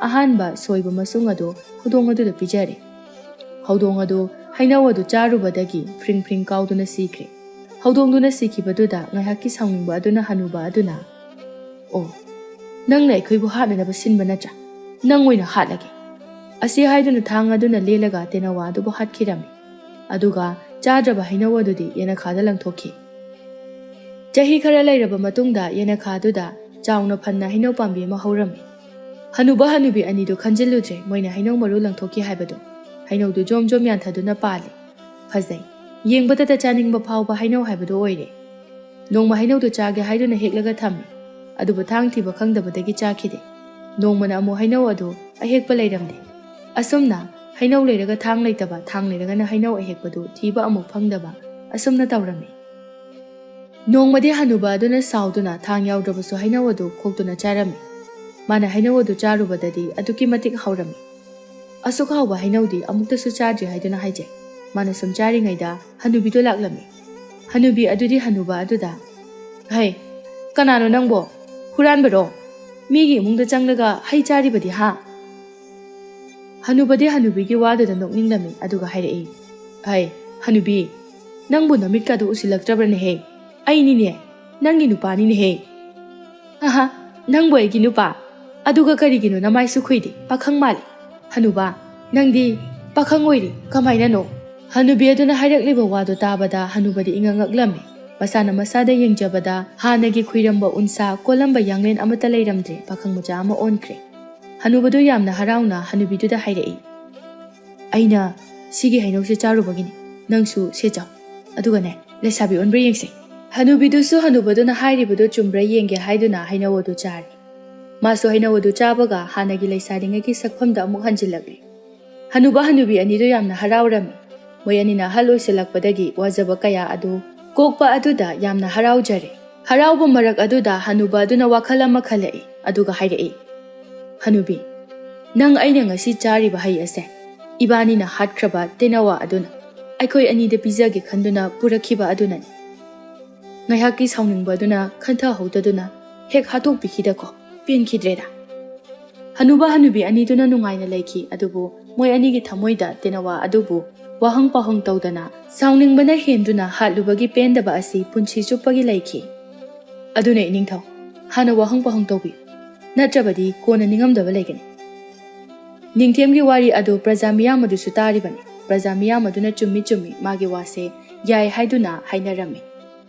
ꯑꯍꯥꯟꯕ ꯁꯣꯏꯕ ꯃꯁꯨꯡ ꯑꯗꯨ ꯍꯧꯗꯣꯡ ꯑꯗꯨꯗ ꯄꯤꯖꯔꯦ꯫ ꯍꯧꯗꯣꯡ ꯑꯗꯨ ꯍꯩꯅꯧ ꯑꯗꯨ ꯆꯥꯔꯨꯕꯗꯒꯤ ꯐ꯭ꯔꯤꯡ ꯐ꯭ꯔꯤꯡ ꯀꯥꯎꯗꯨꯅ ꯁꯤꯈ꯭ꯔꯦ꯫ ꯍꯧꯗꯣꯡꯗꯨꯅ ꯁꯤꯈꯤꯕꯗꯨꯗ ꯉꯥꯏꯍꯥꯛꯀꯤ ꯁꯥꯎꯅꯤꯡꯕ ꯑꯗꯨꯅ ꯍꯅꯨꯕ ꯑꯗꯨꯅ, "ꯑꯣ, ꯅꯪꯅ ꯑꯩꯈꯣꯏꯕꯨ ꯍꯥꯠꯅꯅꯕ ꯁꯤꯟꯕ ꯅꯠꯇ꯭ꯔꯥ? ꯅꯪ ꯑꯣꯏꯅ ꯍꯥꯠꯂꯒꯦ꯫" ꯑꯁꯤ ꯍꯥꯏꯗꯨꯅ ꯊꯥꯡ ꯑꯗꯨꯅ ꯂꯦꯜꯂꯒ ꯇꯦꯅꯋꯥ ꯑꯗꯨꯕꯨ ꯍꯥꯠꯈꯤꯔꯝꯃꯤ꯫ ꯑꯗꯨꯒ ꯆꯥꯗ꯭ꯔꯕ ꯍꯩꯅꯧ ꯑꯗꯨꯗꯤ ꯌꯦꯅꯈꯥꯗ ꯂꯪꯊꯣꯛꯈꯤ꯫ ꯆꯍꯤ ꯈꯔ ꯂꯩꯔꯕ ꯃꯇꯨꯡꯗ ꯌꯦꯅꯈꯥꯗꯨꯗ ꯆꯥꯎꯅ ꯐꯟꯅ ꯍꯩꯅꯧ ꯄꯥꯝꯕꯤ ꯑꯃ ꯍꯧꯔꯝꯃꯤ꯫ ꯍꯅꯨꯕ ꯍꯅꯨꯕꯤ ꯑꯅꯤꯗꯨ ꯈꯟꯖꯤꯜꯂꯨꯗ꯭ꯔꯦ ꯃꯣꯏꯅ ꯍꯩꯅꯧ ꯃꯔꯨ ꯂꯪꯊꯣꯛꯈꯤ ꯍꯥꯏꯕꯗꯨ꯫ ꯍꯩꯅꯧꯗꯨ ꯖꯣꯝ ꯖꯣꯝ ꯌꯥꯟꯊꯗꯨꯅ ꯄꯥꯜꯂꯤ꯫ ꯐꯖꯩ꯫ ꯌꯦꯡꯕꯗꯇ ꯆꯥꯅꯤꯡꯕ ꯐꯥꯎꯕ ꯍꯩꯅꯧ ꯍꯥꯏꯕꯗꯨ ꯑꯣꯏꯔꯦ꯫ ꯅꯣꯡꯃ ꯍꯩꯅꯧꯗꯨ ꯆꯥꯒꯦ ꯍꯥꯏꯗꯨꯅ ꯍꯦꯛꯂꯒ ꯊꯝꯃꯤ꯫ ꯑꯗꯨꯕꯨ ꯊꯥꯡ ꯊꯤꯕ ꯈꯪꯗꯕꯗꯒꯤ ꯆꯥꯈꯤꯗꯦ꯫ ꯅꯣꯡꯃꯅ ꯑꯃꯨꯛ ꯍꯩꯅꯧ ꯑꯗꯨ ꯑꯍꯦꯛꯄ ꯂꯩꯔꯝꯗꯦ꯫ ꯑꯁꯨꯝꯅ ꯍꯩꯅꯧ ꯂꯩꯔꯒ ꯊꯥꯡ ꯂꯩꯇꯕ, ꯊꯥꯡ ꯂꯩꯔꯒꯅ ꯍꯩꯅꯧ ꯑꯍꯦꯛꯄꯗꯨ ꯊꯤꯕ ꯑꯃꯨꯛ ꯐꯪꯗꯕ, ꯑꯁꯨꯝꯅ ꯇꯧꯔꯝꯃꯤ꯫ ꯅꯣꯡꯃꯗꯤ ꯍꯅꯨꯕ ꯑꯗꯨꯅ ꯁꯥꯎꯗꯨꯅ ꯊꯥꯡ ꯌꯥꯎꯗ꯭ꯔꯕꯁꯨ ꯍꯩꯅꯧ ꯑꯗꯨ ꯈꯣꯛꯇꯨꯅ ꯆꯥꯔꯝꯃꯤ꯫ ꯃꯥꯅ ꯍꯩꯅꯧ ꯑꯗꯨ ꯆꯥꯔꯨꯕꯗꯗꯤ ꯑꯗꯨꯛꯀꯤ ꯃꯇꯤꯛ ꯍꯥꯎꯔꯝꯃꯤ꯫ ꯑꯁꯨꯛ ꯍꯥꯎꯕ ꯍꯩꯅꯧꯗꯤ ꯑꯃꯨꯛꯇꯁꯨ ꯆꯥꯗ꯭ꯔꯤ ꯍꯥꯏꯗꯨꯅ ꯍꯥꯏꯖꯩ꯫ ꯃꯥꯅ ꯁꯨꯝ ꯆꯥꯔꯤꯉꯩꯗ ꯍꯅꯨꯕꯤꯗꯨ ꯂꯥꯛꯂꯝꯃꯤ꯫ ꯍꯅꯨꯕꯤ ꯑꯗꯨꯗꯤ ꯍꯅꯨꯕ ꯑꯗꯨꯗ, "ꯍꯩ, ꯀꯅꯥꯅꯣ ꯅꯪꯕꯣ? ꯍꯨꯔꯥꯟꯕꯔꯣ? ꯃꯤꯒꯤ ꯏꯃꯨꯡꯗ ꯆꯪꯂꯒ ꯍꯩ ꯆꯥꯔꯤꯕꯗꯤ ꯍꯥ?" ꯍꯅꯨꯕꯗꯤ ꯍꯅꯨꯕꯤꯒꯤ ꯋꯥꯗꯨꯗ ꯅꯣꯛꯅꯤꯡꯂꯝꯃꯤ, ꯑꯗꯨꯒ ꯍꯥꯏꯔꯛꯏ, "ꯍꯩ, ꯍꯅꯨꯕꯤ, ꯅꯪꯕꯨ ꯅꯃꯤꯠꯀꯗꯨ ꯎꯁꯤꯜꯂꯛꯇ꯭ꯔꯕ꯭ꯔꯅꯦꯍꯦ? ꯑꯩꯅꯤꯅꯦ, ꯅꯪꯒꯤ ꯅꯨꯄꯥꯅꯤꯅꯦꯍꯦ꯫" "ꯑꯍꯥ, ꯅꯪꯕꯨ ꯑꯩꯒꯤ ꯅꯨꯄꯥ? ꯑꯗꯨꯒ ꯀꯔꯤꯒꯤꯅꯣ ꯅꯃꯥꯏꯁꯨ ꯈꯨꯏꯗꯤ? ꯄꯥꯈꯪ ꯃꯥꯜꯂꯤ꯫ ꯍꯅꯨꯕ, ꯅꯪꯗꯤ ꯄꯥꯈꯪ ꯑꯣꯏꯔꯤ, ꯀꯃꯥꯏꯅꯅꯣ?" ꯍꯅꯨꯕꯤ ꯑꯗꯨꯅ ꯍꯥꯏꯔꯛꯂꯤꯕ ꯋꯥꯗꯨ ꯇꯥꯕꯗ ꯍꯅꯨꯕꯗꯤ ꯏꯉꯛ ꯉꯛꯂꯝꯃꯤ꯫ ꯃꯁꯥꯅ ꯃꯁꯥꯗ ꯌꯦꯡꯖꯕꯗ ꯍꯥꯟꯅꯒꯤ ꯈꯨꯏꯔꯝꯕ ꯎꯟꯁꯥ, ꯀꯣꯜꯂꯝꯕ ꯌꯥꯡꯂꯦꯟ ꯑꯃꯠꯇ ꯂꯩꯔꯝꯗ꯭ꯔꯦ, ꯄꯥꯈꯪ ꯃꯆꯥ ꯑꯃ ꯑꯣꯟꯈ꯭ꯔꯦ꯫ ꯍꯅꯨꯕꯗꯨ ꯌꯥꯝꯅ ꯍꯔꯥꯎꯅ ꯍꯅꯨꯕꯤꯗꯨꯗ ꯍꯥꯏꯔꯛꯏ, "ꯑꯩꯅ ꯁꯤꯒꯤ ꯍꯩꯅꯧꯁꯦ ꯆꯥꯔꯨꯕꯒꯤꯅꯤ, ꯅꯪꯁꯨ ꯁꯦ ꯆꯥꯎ꯫ ꯑꯗꯨꯒꯅꯦ, ꯂꯩꯁꯥꯕꯤ ꯑꯣꯟꯕ꯭ꯔꯥ ꯌꯦꯡꯁꯦ꯫" ꯍꯅꯨꯕꯤꯗꯨꯁꯨ ꯍꯅꯨꯕꯗꯨꯅ ꯍꯥꯏꯔꯤꯕꯗꯨ ꯆꯨꯝꯕ꯭ꯔꯥ ꯌꯦꯡꯒꯦ ꯍꯥꯏꯗꯨꯅ ꯍꯩꯅꯧ ꯑꯗꯨ ꯆꯥꯔꯦ꯫ ꯃꯥꯁꯨ ꯍꯩꯅꯧ ꯑꯗꯨ ꯆꯥꯕꯒ ꯍꯥꯟꯅꯒꯤ ꯂꯩꯁꯥꯔꯤꯉꯩꯒꯤ ꯁꯛꯐꯝꯗ ꯑꯃꯨꯛ ꯍꯟꯖꯤꯜꯂꯛꯂꯦ꯫ ꯍꯅꯨꯕ ꯍꯅꯨꯕꯤ ꯑꯅꯤꯗꯨ ꯌꯥꯝꯅ ꯍꯔꯥꯎꯔꯝꯃꯤ꯫ ꯃꯣꯏ ꯑꯅꯤꯅ ꯑꯍꯜ ꯑꯣꯏꯁꯤꯜꯂꯛꯄꯗꯒꯤ ꯋꯥꯖꯕ ꯀꯌꯥ ꯑꯗꯨ ꯀꯣꯛꯄ ꯑꯗꯨꯗ ꯌꯥꯝꯅ ꯍꯔꯥꯎꯖꯔꯦ꯫ ꯍꯔꯥꯎꯕ ꯃꯔꯛ ꯑꯗꯨꯗ ꯍꯅꯨꯕ ꯑꯗꯨꯅ ꯋꯥꯈꯜ ꯑꯃ ꯈꯜꯂꯛꯏ, ꯑꯗꯨꯒ ꯍꯥꯏꯔꯛꯏ, "ꯍꯅꯨꯕꯤ, ꯅꯪ ꯑꯩꯅ ꯉꯁꯤ ꯆꯥꯔꯤꯕ ꯍꯩ ꯑꯁꯦ ꯏꯕꯥꯅꯤꯅ ꯍꯥꯠꯈ꯭ꯔꯕ ꯇꯦꯅꯋꯥ ꯑꯗꯨꯅ ꯑꯩꯈꯣꯏ ꯑꯅꯤꯗ ꯄꯤꯖꯒꯦ ꯈꯟꯗꯨꯅ ꯄꯨꯔꯛꯈꯤꯕ ꯑꯗꯨꯅꯅꯤ꯫ ꯉꯥꯏꯍꯥꯛꯀꯤ ꯁꯥꯎꯅꯤꯡꯕ ꯑꯗꯨꯅ ꯈꯟꯊꯍꯧꯗꯗꯨꯅ ꯍꯦꯛ ꯍꯥꯠꯇꯣꯛꯄꯤꯈꯤꯗꯀꯣ, ꯄꯦꯟꯈꯤꯗ꯭ꯔꯦꯗ꯫" ꯍꯅꯨꯕ ꯍꯅꯨꯕꯤ ꯑꯅꯤꯗꯨꯅ ꯅꯨꯡꯉꯥꯏꯅ ꯂꯩꯈꯤ, ꯑꯗꯨꯕꯨ ꯃꯣꯏ ꯑꯅꯤꯒꯤ ꯊꯃꯣꯏꯗ ꯇꯦꯅꯋꯥ ꯑꯗꯨꯕꯨ ꯋꯥꯍꯪ ꯄꯥꯎꯍꯪ ꯇꯧꯗꯅ ꯁꯥꯎꯅꯤꯡꯕꯅ ꯍꯦꯟꯗꯨꯅ ꯍꯥꯠꯂꯨꯕꯒꯤ ꯄꯦꯟꯗꯕ ꯑꯁꯤ ꯄꯨꯟꯁꯤ ꯆꯨꯞꯄꯒꯤ ꯂꯩꯈꯤ꯫ ꯑꯗꯨꯅ ꯏꯅꯤꯡꯊꯧ, ꯍꯥꯟꯅ ꯋꯥꯍꯪ ꯄꯥꯎꯍꯪ ꯇꯧꯕꯤꯌꯨ, ꯅꯠꯇ꯭ꯔꯕꯗꯤ ꯀꯣꯟꯅ ꯅꯤꯡꯉꯝꯗꯕ ꯂꯩꯒꯅꯤ꯫ ꯅꯤꯡꯊꯦꯝꯒꯤ ꯋꯥꯔꯤ ꯑꯗꯨ ꯄ꯭ꯔꯖꯥ ꯃꯤꯌꯥꯝ ꯑꯗꯨꯁꯨ ꯇꯥꯔꯤꯕꯅꯤ꯫ ꯄ꯭ꯔꯖꯥ ꯃꯤꯌꯥꯝ ꯑꯗꯨꯅ ꯆꯨꯝꯃꯤ ꯆꯨꯝꯃꯤ, ꯃꯥꯒꯤ ꯋꯥꯁꯦ ꯌꯥꯏ ꯍꯥꯏꯗꯨꯅ ꯍꯥꯏꯅꯔꯝꯃꯤ꯫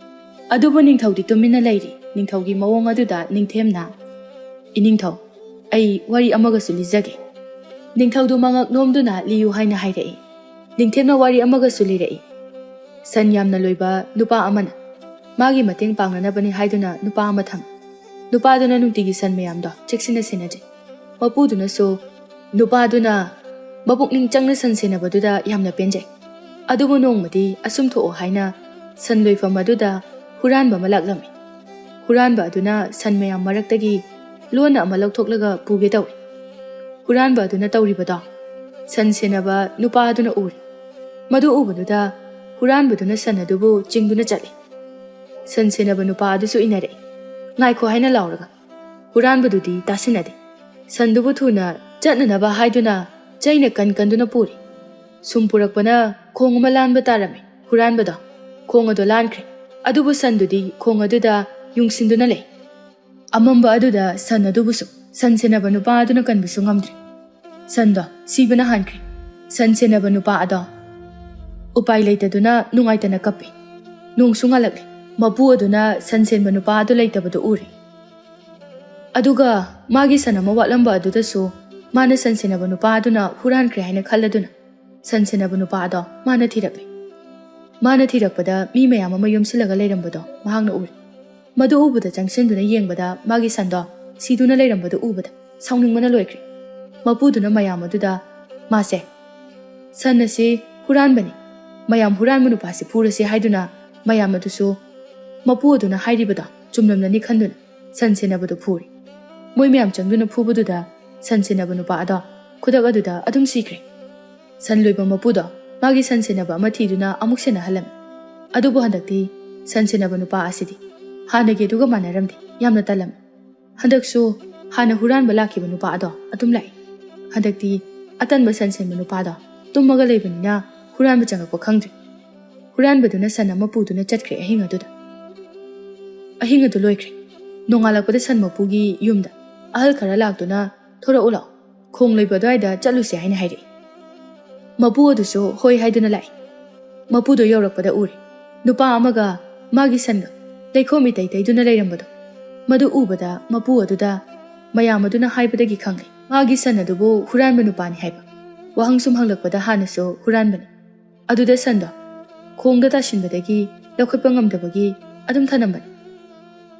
ꯑꯗꯨꯕꯨ ꯅꯤꯡꯊꯧꯗꯤ ꯇꯨꯃꯤꯟꯅ ꯂꯩꯔꯤ꯫ ꯅꯤꯡꯊꯧꯒꯤ ꯃꯑꯣꯡ ꯑꯗꯨꯗ ꯅꯤꯡꯊꯦꯝꯅ, "ꯏꯅꯤꯡꯊꯧ, ꯑꯩ ꯋꯥꯔꯤ ꯑꯃꯒꯁꯨ ꯂꯤꯖꯒꯦ꯫" ꯅꯤꯡꯊꯧꯗꯨ ꯃꯉꯛ ꯅꯣꯝꯗꯨꯅ ꯂꯤꯌꯨ ꯍꯥꯏꯅ ꯍꯥꯏꯔꯛꯏ꯫ ꯅꯤꯡꯊꯦꯝꯅ ꯋꯥꯔꯤ ꯑꯃꯒꯁꯨ ꯂꯤꯔꯛꯏ꯫ ꯁꯟ ꯌꯥꯝꯅ ꯂꯣꯏꯕ ꯅꯨꯄꯥ ꯑꯃꯅ ꯃꯥꯒꯤ ꯃꯇꯦꯡ ꯄꯥꯡꯅꯅꯕꯅꯤ ꯍꯥꯏꯗꯨꯅ ꯅꯨꯄꯥ ꯑꯃ ꯊꯝꯃꯤ꯫ ꯅꯨꯄꯥꯗꯨꯅ ꯅꯨꯡꯇꯤꯒꯤ ꯁꯟ ꯃꯌꯥꯝꯗꯣ ꯆꯦꯛꯁꯤꯟꯅ ꯁꯦꯟꯅꯖꯩ꯫ ꯃꯄꯨꯗꯨꯅꯁꯨ ꯅꯨꯄꯥꯗꯨꯅ ꯃꯄꯨꯛꯅꯤꯡ ꯆꯪꯅ ꯁꯟ ꯁꯦꯟꯅꯕꯗꯨꯗ ꯌꯥꯝꯅ ꯄꯦꯟꯖꯩ꯫ ꯑꯗꯨꯕꯨ ꯅꯣꯡꯃꯗꯤ ꯑꯁꯨꯝ ꯊꯣꯛꯑꯣ ꯍꯥꯏꯅ ꯁꯟ ꯂꯣꯏꯐꯝ ꯑꯗꯨꯗ ꯍꯨꯔꯥꯟꯕ ꯑꯃ ꯂꯥꯛꯂꯝꯃꯤ꯫ ꯍꯨꯔꯥꯟꯕ ꯑꯗꯨꯅ ꯁꯟ ꯃꯌꯥꯝ ꯃꯔꯛꯇꯒꯤ ꯂꯣꯟꯅ ꯑꯃ ꯂꯧꯊꯣꯛꯂꯒ ꯄꯨꯒꯦ ꯇꯧꯏ꯫ ꯍꯨꯔꯥꯟꯕ ꯑꯗꯨꯅ ꯇꯧꯔꯤꯕꯗꯣ ꯁꯟ ꯁꯦꯟꯅꯕ ꯅꯨꯄꯥ ꯑꯗꯨꯅ ꯎꯔꯦ꯫ ꯃꯗꯨ ꯎꯕꯗꯨꯗ ꯍꯨꯔꯥꯟꯕꯗꯨꯅ ꯁꯟ ꯑꯗꯨꯕꯨ ꯆꯤꯡꯗꯨꯅ ꯆꯠꯂꯤ꯫ ꯁꯟ ꯁꯦꯟꯅꯕ ꯅꯨꯄꯥ ꯑꯗꯨꯁꯨ ꯏꯟꯅꯔꯛꯏ꯫ "ꯉꯥꯏꯈꯣ" ꯍꯥꯏꯅ ꯂꯥꯎꯔꯒ꯫ ꯍꯨꯔꯥꯟꯕꯗꯨꯗꯤ ꯇꯥꯁꯤꯟꯅꯗꯦ꯫ ꯁꯟꯗꯨꯕꯨ ꯊꯨꯅ ꯆꯠꯅꯅꯕ ꯍꯥꯏꯗꯨꯅ ꯆꯩꯅ ꯀꯟ ꯀꯟꯗꯨꯅ ꯄꯨꯔꯤ꯫ ꯁꯨꯝ ꯄꯨꯔꯛꯄꯅ ꯈꯣꯡ ꯑꯃ ꯂꯥꯟꯕ ꯇꯥꯔꯝꯃꯤ꯫ ꯍꯨꯔꯥꯟꯕꯗꯣ ꯈꯣꯡ ꯑꯗꯣ ꯂꯥꯟꯈ꯭ꯔꯦ꯫ ꯑꯗꯨꯕꯨ ꯁꯟꯗꯨꯗꯤ ꯈꯣꯡ ꯑꯗꯨꯗ ꯌꯨꯡꯁꯤꯟꯗꯨꯅ ꯂꯩ꯫ ꯑꯃꯝꯕ ꯑꯗꯨꯗ ꯁꯟ ꯑꯗꯨꯕꯨꯁꯨ ꯁꯟ ꯁꯦꯟꯅꯕ ꯅꯨꯄꯥ ꯑꯗꯨꯅ ꯀꯟꯕꯁꯨ ꯉꯝꯗ꯭ꯔꯦ꯫ ꯁꯟꯗꯣ ꯁꯤꯕꯅ ꯍꯥꯟꯈ꯭ꯔꯦ꯫ ꯁꯟ ꯁꯦꯟꯅꯕ ꯅꯨꯄꯥ ꯑꯗꯣ ꯎꯄꯥꯏ ꯂꯩꯇꯗꯨꯅ ꯅꯨꯡꯉꯥꯏꯇꯅ ꯀꯞꯄꯤ꯫ ꯅꯣꯡꯁꯨ ꯉꯥꯜꯂꯛꯂꯦ꯫ ꯃꯄꯨ ꯑꯗꯨꯅ ꯁꯟ ꯁꯦꯟꯕ ꯅꯨꯄꯥ ꯑꯗꯨ ꯂꯩꯇꯕꯗꯨ ꯎꯔꯦ꯫ ꯑꯗꯨꯒ ꯃꯥꯒꯤ ꯁꯟ ꯑꯃ ꯋꯥꯠꯂꯝꯕ ꯑꯗꯨꯗꯁꯨ ꯃꯥꯅ ꯁꯟ ꯁꯦꯟꯅꯕ ꯅꯨꯄꯥ ꯑꯗꯨꯅ ꯍꯨꯔꯥꯟꯈ꯭ꯔꯦ ꯍꯥꯏꯅ ꯈꯜꯂꯗꯨꯅ ꯁꯟ ꯁꯦꯟꯅꯕ ꯅꯨꯄꯥ ꯑꯗꯣ ꯃꯥꯅ ꯊꯤꯔꯛꯂꯦ꯫ ꯃꯥꯅ ꯊꯤꯔꯛꯄꯗ ꯃꯤ ꯃꯌꯥꯝ ꯑꯃ ꯌꯣꯝꯁꯤꯜꯂꯒ ꯂꯩꯔꯝꯕꯗꯣ ꯃꯍꯥꯛꯅ ꯎꯔꯦ꯫ ꯃꯗꯨ ꯎꯕꯗ ꯆꯪꯁꯤꯟꯗꯨꯅ ꯌꯦꯡꯕꯗ ꯃꯥꯒꯤ ꯁꯟꯗꯣ ꯁꯤꯗꯨꯅ ꯂꯩꯔꯝꯕꯗꯨ ꯎꯕꯗ ꯁꯥꯎꯅꯤꯡꯕꯅ ꯂꯣꯏꯈ꯭ꯔꯦ꯫ ꯃꯄꯨꯗꯨꯅ ꯃꯌꯥꯝ ꯑꯗꯨꯗ ꯃꯥꯁꯦ ꯁꯟ ꯑꯁꯤ ꯍꯨꯔꯥꯟꯕꯅꯤ, ꯃꯌꯥꯝ ꯍꯨꯔꯥꯟꯕ ꯅꯨꯄꯥꯁꯤ ꯐꯨꯔꯁꯤ ꯍꯥꯏꯗꯨꯅ ꯃꯌꯥꯝ ꯑꯗꯨꯁꯨ ꯃꯄꯨ ꯑꯗꯨꯅ ꯍꯥꯏꯔꯤꯕꯗꯣ ꯆꯨꯝꯂꯝꯂꯅꯤ ꯈꯟꯗꯨꯅ ꯁꯟ ꯁꯦꯟꯅꯕꯗꯨ ꯐꯨꯔꯦ꯫ ꯃꯣꯏ ꯃꯌꯥꯝ ꯆꯪꯗꯨꯅ ꯐꯨꯕꯗꯨꯗ ꯁꯟ ꯁꯦꯟꯅꯕ ꯅꯨꯄꯥ ꯑꯗꯣ ꯈꯨꯗꯛ ꯑꯗꯨꯗ ꯑꯗꯨꯝ ꯁꯤꯈ꯭ꯔꯦ꯫ ꯁꯟ ꯂꯣꯏꯕ ꯃꯄꯨꯗꯣ ꯃꯥꯒꯤ ꯁꯟ ꯁꯦꯟꯅꯕ ꯑꯃ ꯊꯤꯗꯨꯅ ꯑꯃꯨꯛ ꯁꯦꯟꯅꯍꯜꯂꯝꯃꯤ꯫ ꯑꯗꯨꯕꯨ ꯍꯟꯗꯛꯇꯤ ꯁꯟ ꯁꯦꯟꯅꯕ ꯅꯨꯄꯥ ꯑꯁꯤꯗꯤ ꯍꯥꯟꯅꯒꯤ ꯑꯗꯨꯒ ꯃꯥꯟꯅꯔꯝꯗꯦ, ꯌꯥꯝꯅ ꯇꯜꯂꯝꯃꯤ꯫ ꯍꯟꯗꯛꯁꯨ ꯍꯥꯟꯅ ꯍꯨꯔꯥꯟꯕ ꯂꯥꯛꯈꯤꯕ ꯅꯨꯄꯥ ꯑꯗꯣ ꯑꯗꯨꯝ ꯂꯥꯛꯏ꯫ ꯍꯟꯗꯛꯇꯤ ꯑꯇꯟꯕ ꯁꯟ ꯁꯦꯟꯕ ꯅꯨꯄꯥꯗꯣ ꯇꯨꯝꯃꯒ ꯂꯩꯕꯅꯤꯅ ꯍꯨꯔꯥꯟꯕ ꯆꯪꯉꯛꯄ ꯈꯪꯗ꯭ꯔꯦ꯫ ꯍꯨꯔꯥꯟꯕꯗꯨꯅ ꯁꯟ ꯑꯃ ꯄꯨꯗꯨꯅ ꯆꯠꯈ꯭ꯔꯦ ꯑꯍꯤꯡ ꯑꯗꯨꯗ꯫ ꯑꯍꯤꯡ ꯑꯗꯨ ꯂꯣꯏꯈ꯭ꯔꯦ꯫ ꯅꯣꯡꯉꯥꯜꯂꯛꯄꯗ ꯁꯟ ꯃꯄꯨꯒꯤ ꯌꯨꯝꯗ ꯑꯍꯜ ꯈꯔ ꯂꯥꯛꯇꯨꯅ "ꯊꯣꯔꯛꯎ ꯂꯥꯛꯑꯣ, ꯈꯣꯡ ꯂꯩꯕ ꯑꯗꯨꯋꯥꯏꯗ ꯆꯠꯂꯨꯁꯦ" ꯍꯥꯏꯅ ꯍꯥꯏꯔꯛꯏ꯫ ꯃꯄꯨ ꯑꯗꯨꯁꯨ ꯍꯣꯏ ꯍꯥꯏꯗꯨꯅ ꯂꯥꯛꯏ꯫ ꯃꯄꯨꯗꯣ ꯌꯧꯔꯛꯄꯗ ꯎꯔꯦ, ꯅꯨꯄꯥ ꯑꯃꯒ ꯃꯥꯒꯤ ꯁꯟꯒ ꯂꯩꯈꯣꯝ ꯏꯇꯩ ꯇꯩꯗꯨꯅ ꯂꯩꯔꯝꯕꯗꯣ꯫ ꯃꯗꯨ ꯎꯕꯗ ꯃꯄꯨ ꯑꯗꯨꯗ ꯃꯌꯥꯝ ꯑꯗꯨꯅ ꯍꯥꯏꯕꯗꯒꯤ ꯈꯪꯂꯦ, ꯃꯥꯒꯤ ꯁꯟ ꯑꯗꯨꯕꯨ ꯍꯨꯔꯥꯟꯕ ꯅꯨꯄꯥꯅꯤ ꯍꯥꯏꯕ꯫ ꯋꯥꯍꯪ ꯁꯨꯝ ꯍꯪꯂꯛꯄꯗ ꯍꯥꯟꯅꯁꯨ ꯍꯨꯔꯥꯟꯕꯅꯤ꯫ ꯑꯗꯨꯗ ꯁꯟꯗꯣ ꯈꯣꯡꯗ ꯇꯥꯁꯤꯟꯕꯗꯒꯤ ꯂꯧꯈꯠꯄ ꯉꯝꯗꯕꯒꯤ ꯑꯗꯨꯝ ꯊꯅꯝꯕꯅꯤ꯫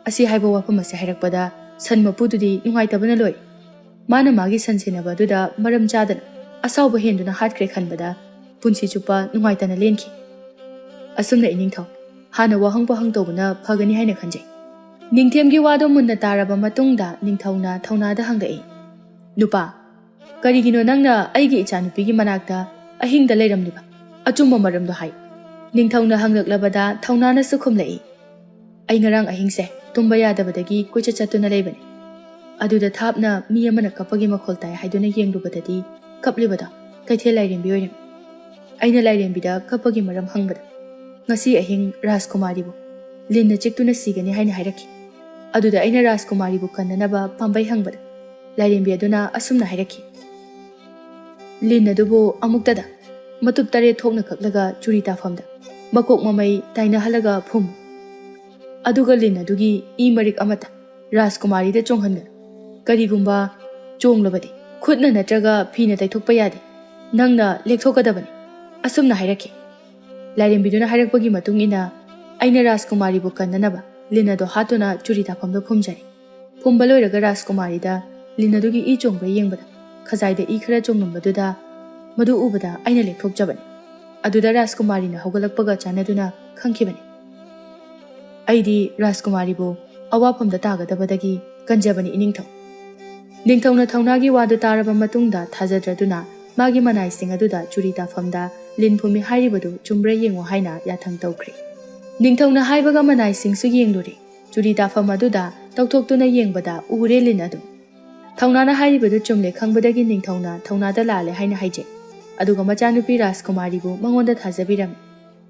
ꯑꯁꯤ ꯍꯥꯏꯕ ꯋꯥꯐꯝ ꯑꯁꯤ ꯍꯥꯏꯔꯛꯄꯗ ꯁꯟ ꯃꯄꯨꯗꯨꯗꯤ ꯅꯨꯡꯉꯥꯏꯇꯕꯅ ꯂꯣꯏꯔꯦ꯫ ꯃꯥꯅ ꯃꯥꯒꯤ ꯁꯟ ꯁꯦꯟꯅꯕ ꯑꯗꯨꯗ ꯃꯔꯝ ꯆꯥꯗꯅ ꯑꯁꯥꯎꯕ ꯍꯦꯟꯗꯨꯅ ꯍꯥꯠꯈ꯭ꯔꯦ ꯈꯟꯕꯗ ꯄꯨꯟꯁꯤ ꯆꯨꯞꯄ ꯅꯨꯡꯉꯥꯏꯇꯅ ꯂꯦꯟꯈꯤ꯫ ꯑꯁꯨꯝꯅ ꯏꯅꯤꯡꯊꯧ, ꯍꯥꯟꯅ ꯋꯥꯍꯪ ꯄꯣꯍꯪ ꯇꯧꯕꯅ ꯐꯒꯅꯤ ꯍꯥꯏꯅ ꯈꯟꯖꯩ꯫ ꯅꯤꯡꯊꯦꯝꯒꯤ ꯋꯥꯗꯣ ꯃꯨꯟꯅ ꯇꯥꯔꯕ ꯃꯇꯨꯡꯗ ꯅꯤꯡꯊꯧꯅ ꯊꯧꯅꯥꯗ ꯍꯪꯂꯛꯏ, "ꯅꯨꯄꯥ, ꯀꯔꯤꯒꯤꯅꯣ ꯅꯪꯅ ꯑꯩꯒꯤ ꯏꯆꯥꯅꯨꯄꯤꯒꯤ ꯃꯅꯥꯛꯇ ꯑꯍꯤꯡꯗ ꯂꯩꯔꯝꯂꯤꯕ? ꯑꯆꯨꯝꯕ ꯃꯔꯝꯗꯣ ꯍꯥꯏꯌꯨ꯫" ꯅꯤꯡꯊꯧꯅ ꯍꯪꯂꯛꯂꯕꯗ ꯊꯧꯅꯥꯅꯁꯨ ꯈꯨꯝꯂꯛꯏ, "ꯑꯩ ꯉꯔꯥꯡ ꯑꯍꯤꯡꯁꯦ ꯇꯨꯝꯕ ꯌꯥꯗꯕꯗꯒꯤ ꯀꯣꯏꯆꯠ ꯆꯠꯇꯨꯅ ꯂꯩꯕꯅꯤ꯫ ꯑꯗꯨꯗ ꯊꯥꯞꯅ ꯃꯤ ꯑꯃꯅ ꯀꯞꯄꯒꯤ ꯃꯈꯣꯜ ꯇꯥꯏ ꯍꯥꯏꯗꯨꯅ ꯌꯦꯡꯂꯨꯕꯗꯗꯤ ꯀꯞꯂꯤꯕꯗꯣ ꯀꯩꯊꯦꯜ ꯂꯥꯏꯔꯦꯝꯕꯤ ꯑꯣꯏꯔꯝꯃꯤ꯫ ꯑꯩꯅ ꯂꯥꯏꯔꯦꯝꯕꯤꯗ ꯀꯞꯄꯒꯤ ꯃꯔꯝ ꯍꯪꯕꯗ ꯉꯁꯤ ꯑꯍꯤꯡ ꯔꯥꯖꯀꯨꯃꯥꯔꯤꯕꯨ ꯂꯤꯟꯅ ꯆꯤꯛꯇꯨꯅ ꯁꯤꯒꯅꯤ ꯍꯥꯏꯅ ꯍꯥꯏꯔꯛꯈꯤ꯫ ꯑꯗꯨꯗ ꯑꯩꯅ ꯔꯥꯖꯀꯨꯃꯥꯔꯤꯕꯨ ꯀꯟꯅꯅꯕ ꯄꯥꯝꯕꯩ ꯍꯪꯕꯗ ꯂꯥꯏꯔꯦꯝꯕꯤ ꯑꯗꯨꯅ ꯑꯁꯨꯝꯅ ꯍꯥꯏꯔꯛꯈꯤ, ꯂꯤꯟ ꯑꯗꯨꯕꯨ ꯑꯃꯨꯛꯇꯗ ꯃꯇꯨꯞ ꯇꯔꯦꯠ ꯊꯣꯛꯅ ꯀꯛꯂꯒ ꯆꯨꯔꯤ ꯇꯥꯐꯝꯗ ꯃꯀꯣꯛ ꯃꯃꯩ ꯇꯥꯏꯅꯍꯜꯂꯒ ꯐꯨꯝ꯫ ꯑꯗꯨꯒ ꯂꯤꯟ ꯑꯗꯨꯒꯤ ꯏ ꯃꯔꯤꯛ ꯑꯃꯠꯇ ꯔꯥꯖꯀꯨꯃꯥꯔꯤꯗ ꯆꯣꯡꯍꯟꯒꯅꯨ꯫ ꯀꯔꯤꯒꯨꯝꯕ ꯆꯣꯡꯂꯕꯗꯤ ꯈꯨꯠꯅ ꯅꯠꯇ꯭ꯔꯒ ꯐꯤꯅ ꯇꯩꯊꯣꯛꯄ ꯌꯥꯗꯦ꯫ ꯅꯪꯅ ꯂꯦꯛꯊꯣꯛꯀꯗꯕꯅꯤ꯫" ꯑꯁꯨꯝꯅ ꯍꯥꯏꯔꯛꯈꯤ꯫ ꯂꯥꯏꯔꯦꯝꯕꯤꯗꯨꯅ ꯍꯥꯏꯔꯛꯄꯒꯤ ꯃꯇꯨꯡ ꯏꯟꯅ ꯑꯩꯅ ꯔꯥꯖꯀꯨꯃꯥꯔꯤꯕꯨ ꯀꯟꯅꯅꯕ ꯂꯤꯟ ꯑꯗꯣ ꯍꯥꯠꯇꯨꯅ ꯆꯨꯔꯤ ꯇꯥꯐꯝꯗ ꯐꯨꯝꯖꯔꯦ꯫ ꯐꯨꯝꯕ ꯂꯣꯏꯔꯒ ꯔꯥꯖꯀꯨꯃꯥꯔꯤꯗ ꯂꯤꯟ ꯑꯗꯨꯒꯤ ꯏ ꯆꯣꯡꯕ꯭ꯔꯥ ꯌꯦꯡꯕꯗ ꯈꯖꯥꯏꯗ ꯏ ꯈꯔ ꯆꯣꯡꯂꯝꯕꯗꯨꯗ ꯃꯗꯨ ꯎꯕꯗ ꯑꯩꯅ ꯂꯦꯛꯊꯣꯛꯆꯕꯅꯤ꯫ ꯑꯗꯨꯗ ꯔꯥꯖꯀꯨꯃꯥꯔꯤꯅ ꯍꯧꯒꯠꯂꯛꯄꯒ ꯆꯥꯟꯅꯗꯨꯅ ꯈꯪꯈꯤꯕꯅꯤ꯫ ꯑꯩꯗꯤ ꯔꯥꯖꯀꯨꯃꯥꯔꯤꯕꯨ ꯑꯋꯥꯐꯝꯗ ꯇꯥꯒꯗꯕꯗꯒꯤ ꯀꯟꯖꯕꯅꯤ, ꯏꯅꯤꯡꯊꯧ꯫ ꯅꯤꯡꯊꯧꯅ ꯊꯧꯅꯥꯒꯤ ꯋꯥꯗꯨ ꯇꯥꯔꯕ ꯃꯇꯨꯡꯗ ꯊꯥꯖꯗ꯭ꯔꯗꯨꯅ ꯃꯥꯒꯤ ꯃꯅꯥꯏꯁꯤꯡ ꯑꯗꯨꯗ ꯆꯨꯔꯤ ꯇꯥꯐꯝꯗ ꯂꯤꯟ ꯐꯨꯝꯃꯤ ꯍꯥꯏꯔꯤꯕꯗꯨ ꯆꯨꯝꯕ꯭ꯔꯥ ꯌꯦꯡꯉꯨ ꯍꯥꯏꯅ ꯌꯥꯊꯪ ꯇꯧꯈ꯭ꯔꯦ꯫ ꯅꯤꯡꯊꯧꯅ ꯍꯥꯏꯕꯒ ꯃꯅꯥꯏꯁꯤꯡꯁꯨ ꯌꯦꯡꯂꯨꯔꯦ꯫ ꯆꯨꯔꯤ ꯇꯥꯐꯝ ꯑꯗꯨꯗ ꯇꯧꯊꯣꯛꯇꯨꯅ ꯌꯦꯡꯕꯗ ꯎꯔꯦ ꯂꯤꯟ ꯑꯗꯨ꯫ ꯊꯧꯅꯥꯅ ꯍꯥꯏꯔꯤꯕꯗꯨ ꯆꯨꯝꯂꯦ ꯈꯪꯕꯗꯒꯤ ꯅꯤꯡꯊꯧꯅ ꯊꯧꯅꯥꯗ ꯂꯥꯜꯂꯦ ꯍꯥꯏꯅ ꯍꯥꯏꯖꯩ꯫ ꯑꯗꯨꯒ ꯃꯆꯥꯅꯨꯄꯤ ꯔꯥꯖꯀꯨꯃꯥꯔꯤꯕꯨ ꯃꯉꯣꯟꯗ ꯊꯥꯖꯕꯤꯔꯝꯃꯤ꯫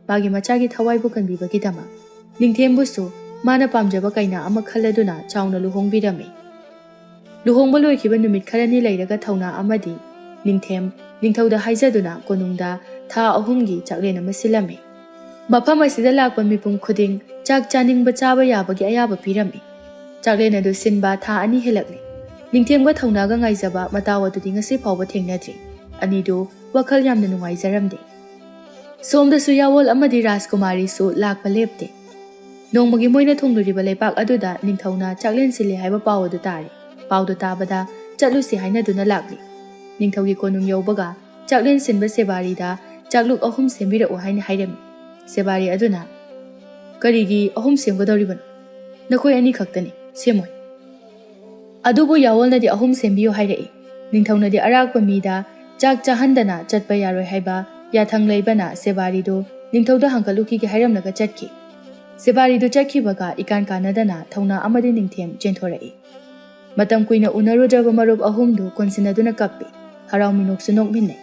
ꯃꯥꯒꯤ ꯃꯆꯥꯒꯤ ꯊꯋꯥꯏꯕꯨ ꯀꯟꯕꯤꯕꯒꯤꯗꯃꯛ꯫ ꯅꯤꯡꯊꯦꯝꯕꯨꯁꯨ ꯃꯥꯅ ꯄꯥꯝꯖꯕ ꯀꯩꯅꯥ ꯑꯃ ꯈꯜꯂꯗꯨꯅ ꯆꯥꯎꯅ ꯂꯨꯍꯣꯡꯕꯤꯔꯝꯃꯤ꯫ ꯂꯨꯍꯣꯡꯕ ꯂꯣꯏꯈꯤꯕ ꯅꯨꯃꯤꯠ ꯈꯔꯅꯤ ꯂꯩꯔꯒ ꯊꯧꯅꯥ ꯑꯃꯗꯤ ꯅꯤꯡꯊꯦꯝ ꯅꯤꯡꯊꯧꯗ ꯍꯥꯏꯖꯗꯨꯅ ꯀꯣꯅꯨꯡꯗ ꯊꯥ ꯑꯍꯨꯝꯒꯤ ꯆꯥꯛꯂꯦꯟ ꯑꯃ ꯁꯤꯜꯂꯝꯃꯤ꯫ ꯃꯐꯝ ꯑꯁꯤꯗ ꯂꯥꯛꯄ ꯃꯤꯄꯨꯝ ꯈꯨꯗꯤꯡ ꯆꯥꯛ ꯆꯥꯅꯤꯡꯕ ꯆꯥꯕ ꯌꯥꯕꯒꯤ ꯑꯌꯥꯕ ꯄꯤꯔꯝꯃꯤ꯫ ꯆꯥꯛꯂꯦꯟ ꯑꯗꯨ ꯁꯤꯟꯕ ꯊꯥ ꯑꯅꯤ ꯍꯦꯜꯂꯛꯂꯤ꯫ ꯅꯤꯡꯊꯦꯝꯒ ꯊꯧꯅꯥꯒ ꯉꯥꯏꯖꯕ ꯃꯇꯥꯎ ꯑꯗꯨꯗꯤ ꯉꯁꯤ ꯐꯥꯎꯕ ꯊꯦꯡꯅꯗ꯭ꯔꯤ꯫ ꯑꯅꯤꯗꯨ ꯋꯥꯈꯜ ꯌꯥꯝꯅ ꯅꯨꯡꯉꯥꯏꯖꯔꯝꯗꯦ꯫ ꯁꯣꯝꯗꯁꯨ ꯌꯥꯋꯣꯜ ꯑꯃꯗꯤ ꯔꯥꯖꯀꯨꯃꯥꯔꯤꯁꯨ ꯂꯥꯛꯄ ꯂꯦꯞꯇꯦ꯫ ꯅꯣꯡꯃꯒꯤ ꯃꯣꯏꯅ ꯊꯨꯡꯂꯨꯔꯤꯕ ꯂꯩꯄꯥꯛ ꯑꯗꯨꯗ ꯅꯤꯡꯊꯧꯅ ꯆꯥꯛꯂꯦꯟ ꯁꯤꯜꯂꯤ ꯍꯥꯏꯕ ꯄꯥꯎ ꯑꯗꯨ ꯇꯥꯔꯦ꯫ ꯄꯥꯎꯗꯨ ꯇꯥꯕꯗ ꯆꯠꯂꯨꯁꯤ ꯍꯥꯏꯅꯗꯨꯅ ꯂꯥꯛꯂꯤ꯫ ꯅꯤꯡꯊꯧꯒꯤ ꯀꯣꯅꯨꯡ ꯌꯧꯕꯒ ꯆꯥꯛꯂꯦꯟ ꯁꯤꯟꯕ ꯁꯦꯕꯥꯔꯤꯗ ꯆꯥꯛꯂꯨꯛ ꯑꯍꯨꯝ ꯁꯦꯝꯕꯤꯔꯛꯎ ꯍꯥꯏꯅ ꯍꯥꯏꯔꯝꯃꯤ꯫ ꯁꯦꯕꯥꯔꯤ ꯑꯗꯨꯅ, "ꯀꯔꯤꯒꯤ ꯑꯍꯨꯝ ꯁꯦꯝꯒꯗꯧꯔꯤꯕꯅꯣ? ꯅꯈꯣꯏ ꯑꯅꯤꯈꯛꯇꯅꯤ, ꯁꯦꯝꯃꯣꯏ꯫ ꯑꯗꯨꯕꯨ ꯌꯥꯋꯣꯜꯅꯗꯤ ꯑꯍꯨꯝ ꯁꯦꯝꯕꯤꯌꯨ ꯍꯥꯏꯔꯛꯏ꯫ ꯅꯤꯡꯊꯧꯅꯗꯤ ꯑꯔꯥꯛꯄ ꯃꯤꯗ ꯆꯥꯛ ꯆꯥꯍꯟꯗꯅ ꯆꯠꯄ ꯌꯥꯔꯣꯏ ꯍꯥꯏꯕ ꯌꯥꯊꯪ ꯂꯩꯕꯅ ꯁꯦꯕꯥꯔꯤꯗꯨ ꯅꯤꯡꯊꯧꯗ ꯍꯪꯒꯠꯂꯨꯈꯤꯒꯦ ꯍꯥꯏꯔꯝꯂꯒ ꯆꯠꯈꯤ꯫ ꯁꯦꯕꯥꯔꯤꯗꯨ ꯆꯠꯈꯤꯕꯒ ꯏꯀꯥꯟ ꯀꯥꯟꯅꯗꯅ ꯊꯧꯅꯥ ꯑꯃꯗꯤ ꯅꯤꯡꯊꯦꯝ ꯆꯦꯟꯊꯣꯔꯛꯏ꯫ ꯃꯇꯝ ꯀꯨꯏꯅ ꯎꯅꯔꯨꯗ꯭ꯔꯕ ꯃꯔꯨꯞ ꯑꯍꯨꯝꯗꯨ ꯀꯣꯟꯁꯤꯟꯅꯗꯨꯅ ꯀꯞꯄꯤ, ꯍꯔꯥꯎ ꯃꯤꯅꯣꯛꯁꯨ ꯅꯣꯛꯃꯤꯟꯅꯩ꯫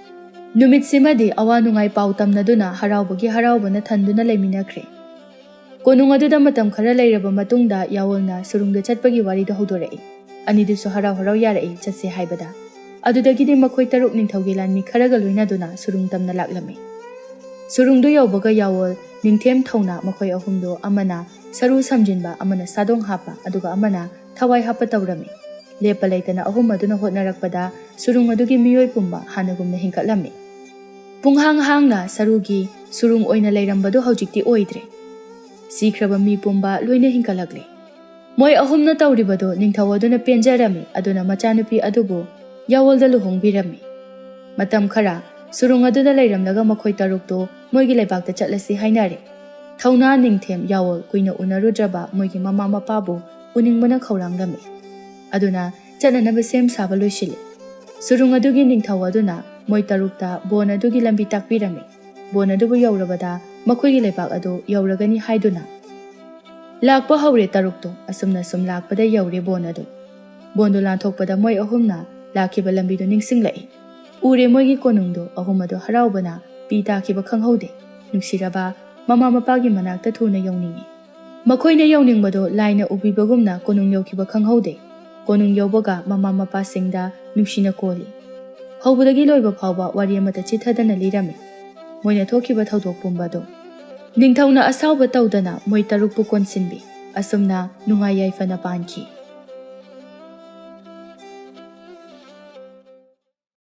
ꯅꯨꯃꯤꯠꯁꯤꯃꯗꯤ ꯑꯋꯥ ꯅꯨꯡꯉꯥꯏ ꯄꯥꯎ ꯇꯝꯅꯗꯨꯅ ꯍꯔꯥꯎꯕꯒꯤ ꯍꯔꯥꯎꯕꯅ ꯊꯟꯗꯨꯅ ꯂꯩꯃꯤꯟꯅꯈ꯭ꯔꯦ꯫ ꯀꯣꯅꯨꯡ ꯑꯗꯨꯗ ꯃꯇꯝ ꯈꯔ ꯂꯩꯔꯕ ꯃꯇꯨꯡꯗ ꯌꯥꯋꯣꯜꯅ ꯁꯨꯔꯨꯡꯗ ꯆꯠꯄꯒꯤ ꯋꯥꯔꯤꯗꯨ ꯍꯧꯗꯣꯔꯛꯏ꯫ ꯑꯅꯤꯗꯨꯁꯨ ꯍꯔꯥꯎ ꯍꯔꯥꯎ ꯌꯥꯔꯛꯏ ꯆꯠꯁꯦ ꯍꯥꯏꯕꯗ꯫ ꯑꯗꯨꯗꯒꯤꯗꯤ ꯃꯈꯣꯏ ꯇꯔꯨꯛ ꯅꯤꯡꯊꯧꯒꯤ ꯂꯥꯟꯃꯤ ꯈꯔꯒ ꯂꯣꯏꯅꯗꯨꯅ ꯁꯨꯔꯨꯡ ꯇꯝꯅ ꯂꯥꯛꯂꯝꯃꯤ꯫ ꯁꯨꯔꯨꯡꯗꯨ ꯌꯧꯕꯒ ꯌꯥꯋꯣꯜ, ꯅꯤꯡꯊꯦꯝ ꯊꯧꯅꯥ ꯃꯈꯣꯏ ꯑꯍꯨꯝꯗꯨ ꯑꯃꯅ ꯁꯔꯨ ꯁꯝꯖꯤꯟꯕ, ꯑꯃꯅ ꯁꯥꯗꯣꯡ ꯍꯥꯞꯄ, ꯑꯗꯨꯒ ꯑꯃꯅ ꯊꯋꯥꯏ ꯍꯥꯞꯄ ꯇꯧꯔꯝꯃꯤ꯫ ꯂꯦꯞꯄ ꯂꯩꯇꯅ ꯑꯍꯨꯝ ꯑꯗꯨꯅ ꯍꯣꯠꯅꯔꯛꯄꯗ ꯁꯨꯔꯨꯡ ꯑꯗꯨꯒꯤ ꯃꯤꯑꯣꯏ ꯄꯨꯝꯕ ꯍꯥꯟꯅꯒꯨꯝꯅ ꯍꯤꯡꯀꯠꯂꯝꯃꯤ꯫ ꯄꯨꯡꯍꯥꯡ ꯍꯥꯡꯅ ꯁꯔꯨꯒꯤ ꯁꯨꯔꯨꯡ ꯑꯣꯏꯅ ꯂꯩꯔꯝꯕꯗꯨ ꯍꯧꯖꯤꯛꯇꯤ ꯑꯣꯏꯗ꯭ꯔꯦ꯫ ꯁꯤꯈ꯭ꯔꯕ ꯃꯤ ꯄꯨꯝꯕ ꯂꯣꯏꯅ ꯍꯤꯡꯀꯠꯂꯛꯂꯦ꯫ ꯃꯣꯏ ꯑꯍꯨꯝꯅ ꯇꯧꯔꯤꯕꯗꯨ ꯅꯤꯡꯊꯧ ꯑꯗꯨꯅ ꯄꯦꯟꯖꯔꯝꯃꯤ, ꯑꯗꯨꯅ ꯃꯆꯥꯅꯨꯄꯤ ꯑꯗꯨꯕꯨ ꯌꯥꯋꯣꯜꯗ ꯂꯨꯍꯣꯡꯕꯤꯔꯝꯃꯤ꯫ ꯃꯇꯝ ꯈꯔ ꯁꯨꯔꯨꯡ ꯑꯗꯨꯗ ꯂꯩꯔꯝꯂꯒ ꯃꯈꯣꯏ ꯇꯔꯨꯛꯇꯨ ꯃꯣꯏꯒꯤ ꯂꯩꯕꯥꯛꯇ ꯆꯠꯂꯁꯤ ꯍꯥꯏꯅꯔꯦ꯫ ꯊꯧꯅꯥ ꯅꯤꯡꯊꯦꯝ ꯌꯥꯑꯣꯜ ꯀꯨꯏꯅ ꯎꯅꯔꯨꯗ꯭ꯔꯕ ꯃꯣꯏꯒꯤ ꯃꯃꯥ ꯃꯄꯥꯕꯨ ꯎꯅꯤꯡꯕꯅ ꯈꯧꯔꯥꯡꯂꯝꯃꯤ꯫ ꯑꯗꯨꯅ ꯆꯠꯅꯅꯕ ꯁꯦꯝ ꯁꯥꯕ ꯂꯣꯏꯁꯤꯜꯂꯤ꯫ ꯁꯨꯔꯨꯡ ꯑꯗꯨꯒꯤ ꯅꯤꯡꯊꯧ ꯑꯗꯨꯅ ꯃꯣꯏ ꯇꯔꯨꯛꯇ ꯕꯣꯟ ꯑꯗꯨꯒꯤ ꯂꯝꯕꯤ ꯇꯥꯛꯄꯤꯔꯝꯃꯤ꯫ ꯕꯣꯟ ꯑꯗꯨꯕꯨ ꯌꯧꯔꯕꯗ ꯃꯈꯣꯏꯒꯤ ꯂꯩꯕꯥꯛ ꯑꯗꯨ ꯌꯧꯔꯒꯅꯤ ꯍꯥꯏꯗꯨꯅ꯫ ꯂꯥꯛꯄ ꯍꯧꯔꯦ ꯇꯔꯨꯛꯇꯣ꯫ ꯑꯁꯨꯝꯅ ꯁꯨꯝ ꯂꯥꯛꯄꯗ ꯌꯧꯔꯦ ꯕꯣꯟ ꯑꯗꯨ꯫ ꯕꯣꯟꯗꯨ ꯂꯥꯟꯊꯣꯛꯄꯗ ꯃꯣꯏ ꯑꯍꯨꯝꯅ ꯂꯥꯛꯈꯤꯕ ꯂꯝꯕꯤꯗꯨ ꯅꯤꯡꯁꯤꯡꯂꯛꯏ꯫ ꯎꯔꯦ ꯃꯣꯏꯒꯤ ꯀꯣꯅꯨꯡꯗꯨ꯫ ꯑꯍꯨꯝ ꯑꯗꯨ ꯍꯔꯥꯎꯕꯅ ꯄꯤ ꯇꯥꯈꯤꯕ ꯈꯪꯍꯧꯗꯦ꯫ ꯅꯨꯡꯁꯤꯔꯕ ꯃꯃꯥ ꯃꯄꯥꯒꯤ ꯃꯅꯥꯛꯇ ꯊꯨꯅ ꯌꯧꯅꯤꯡꯏ꯫ ꯃꯈꯣꯏꯅ ꯌꯧꯅꯤꯡꯕꯗꯨ ꯂꯥꯏꯅ ꯎꯕꯤꯕꯒꯨꯝꯅ ꯀꯣꯅꯨꯡ ꯌꯧꯈꯤꯕ ꯈꯪꯍꯧꯗꯦ꯫ ꯀꯣꯅꯨꯡ ꯌꯧꯕꯒ ꯃꯃꯥ ꯃꯄꯥꯁꯤꯡꯗ ꯅꯨꯡꯁꯤꯅ ꯀꯣꯜꯂꯤ꯫ ꯍꯧꯕꯗꯒꯤ ꯂꯣꯏꯕ ꯐꯥꯎꯕ ꯋꯥꯔꯤ ꯑꯃꯠꯇ ꯆꯤꯠꯊꯗꯅ ꯂꯤꯔꯝꯃꯤ꯫ ꯃꯣꯏꯅ ꯊꯣꯛꯈꯤꯕ ꯊꯧꯗꯣꯛ ꯄꯨꯝꯕ ꯑꯗꯨ꯫ ꯅꯤꯡꯊꯧꯅ ꯑꯁꯥꯎꯕ ꯇꯧꯗꯅ ꯃꯣꯏ ꯇꯔꯨꯛꯄꯨ ꯀꯣꯟꯁꯤꯟꯕꯤ꯫ ꯑꯁꯨꯝꯅ ꯅꯨꯡꯉꯥꯏ ꯌꯥꯏꯐꯅ ꯄꯥꯟꯈꯤ꯫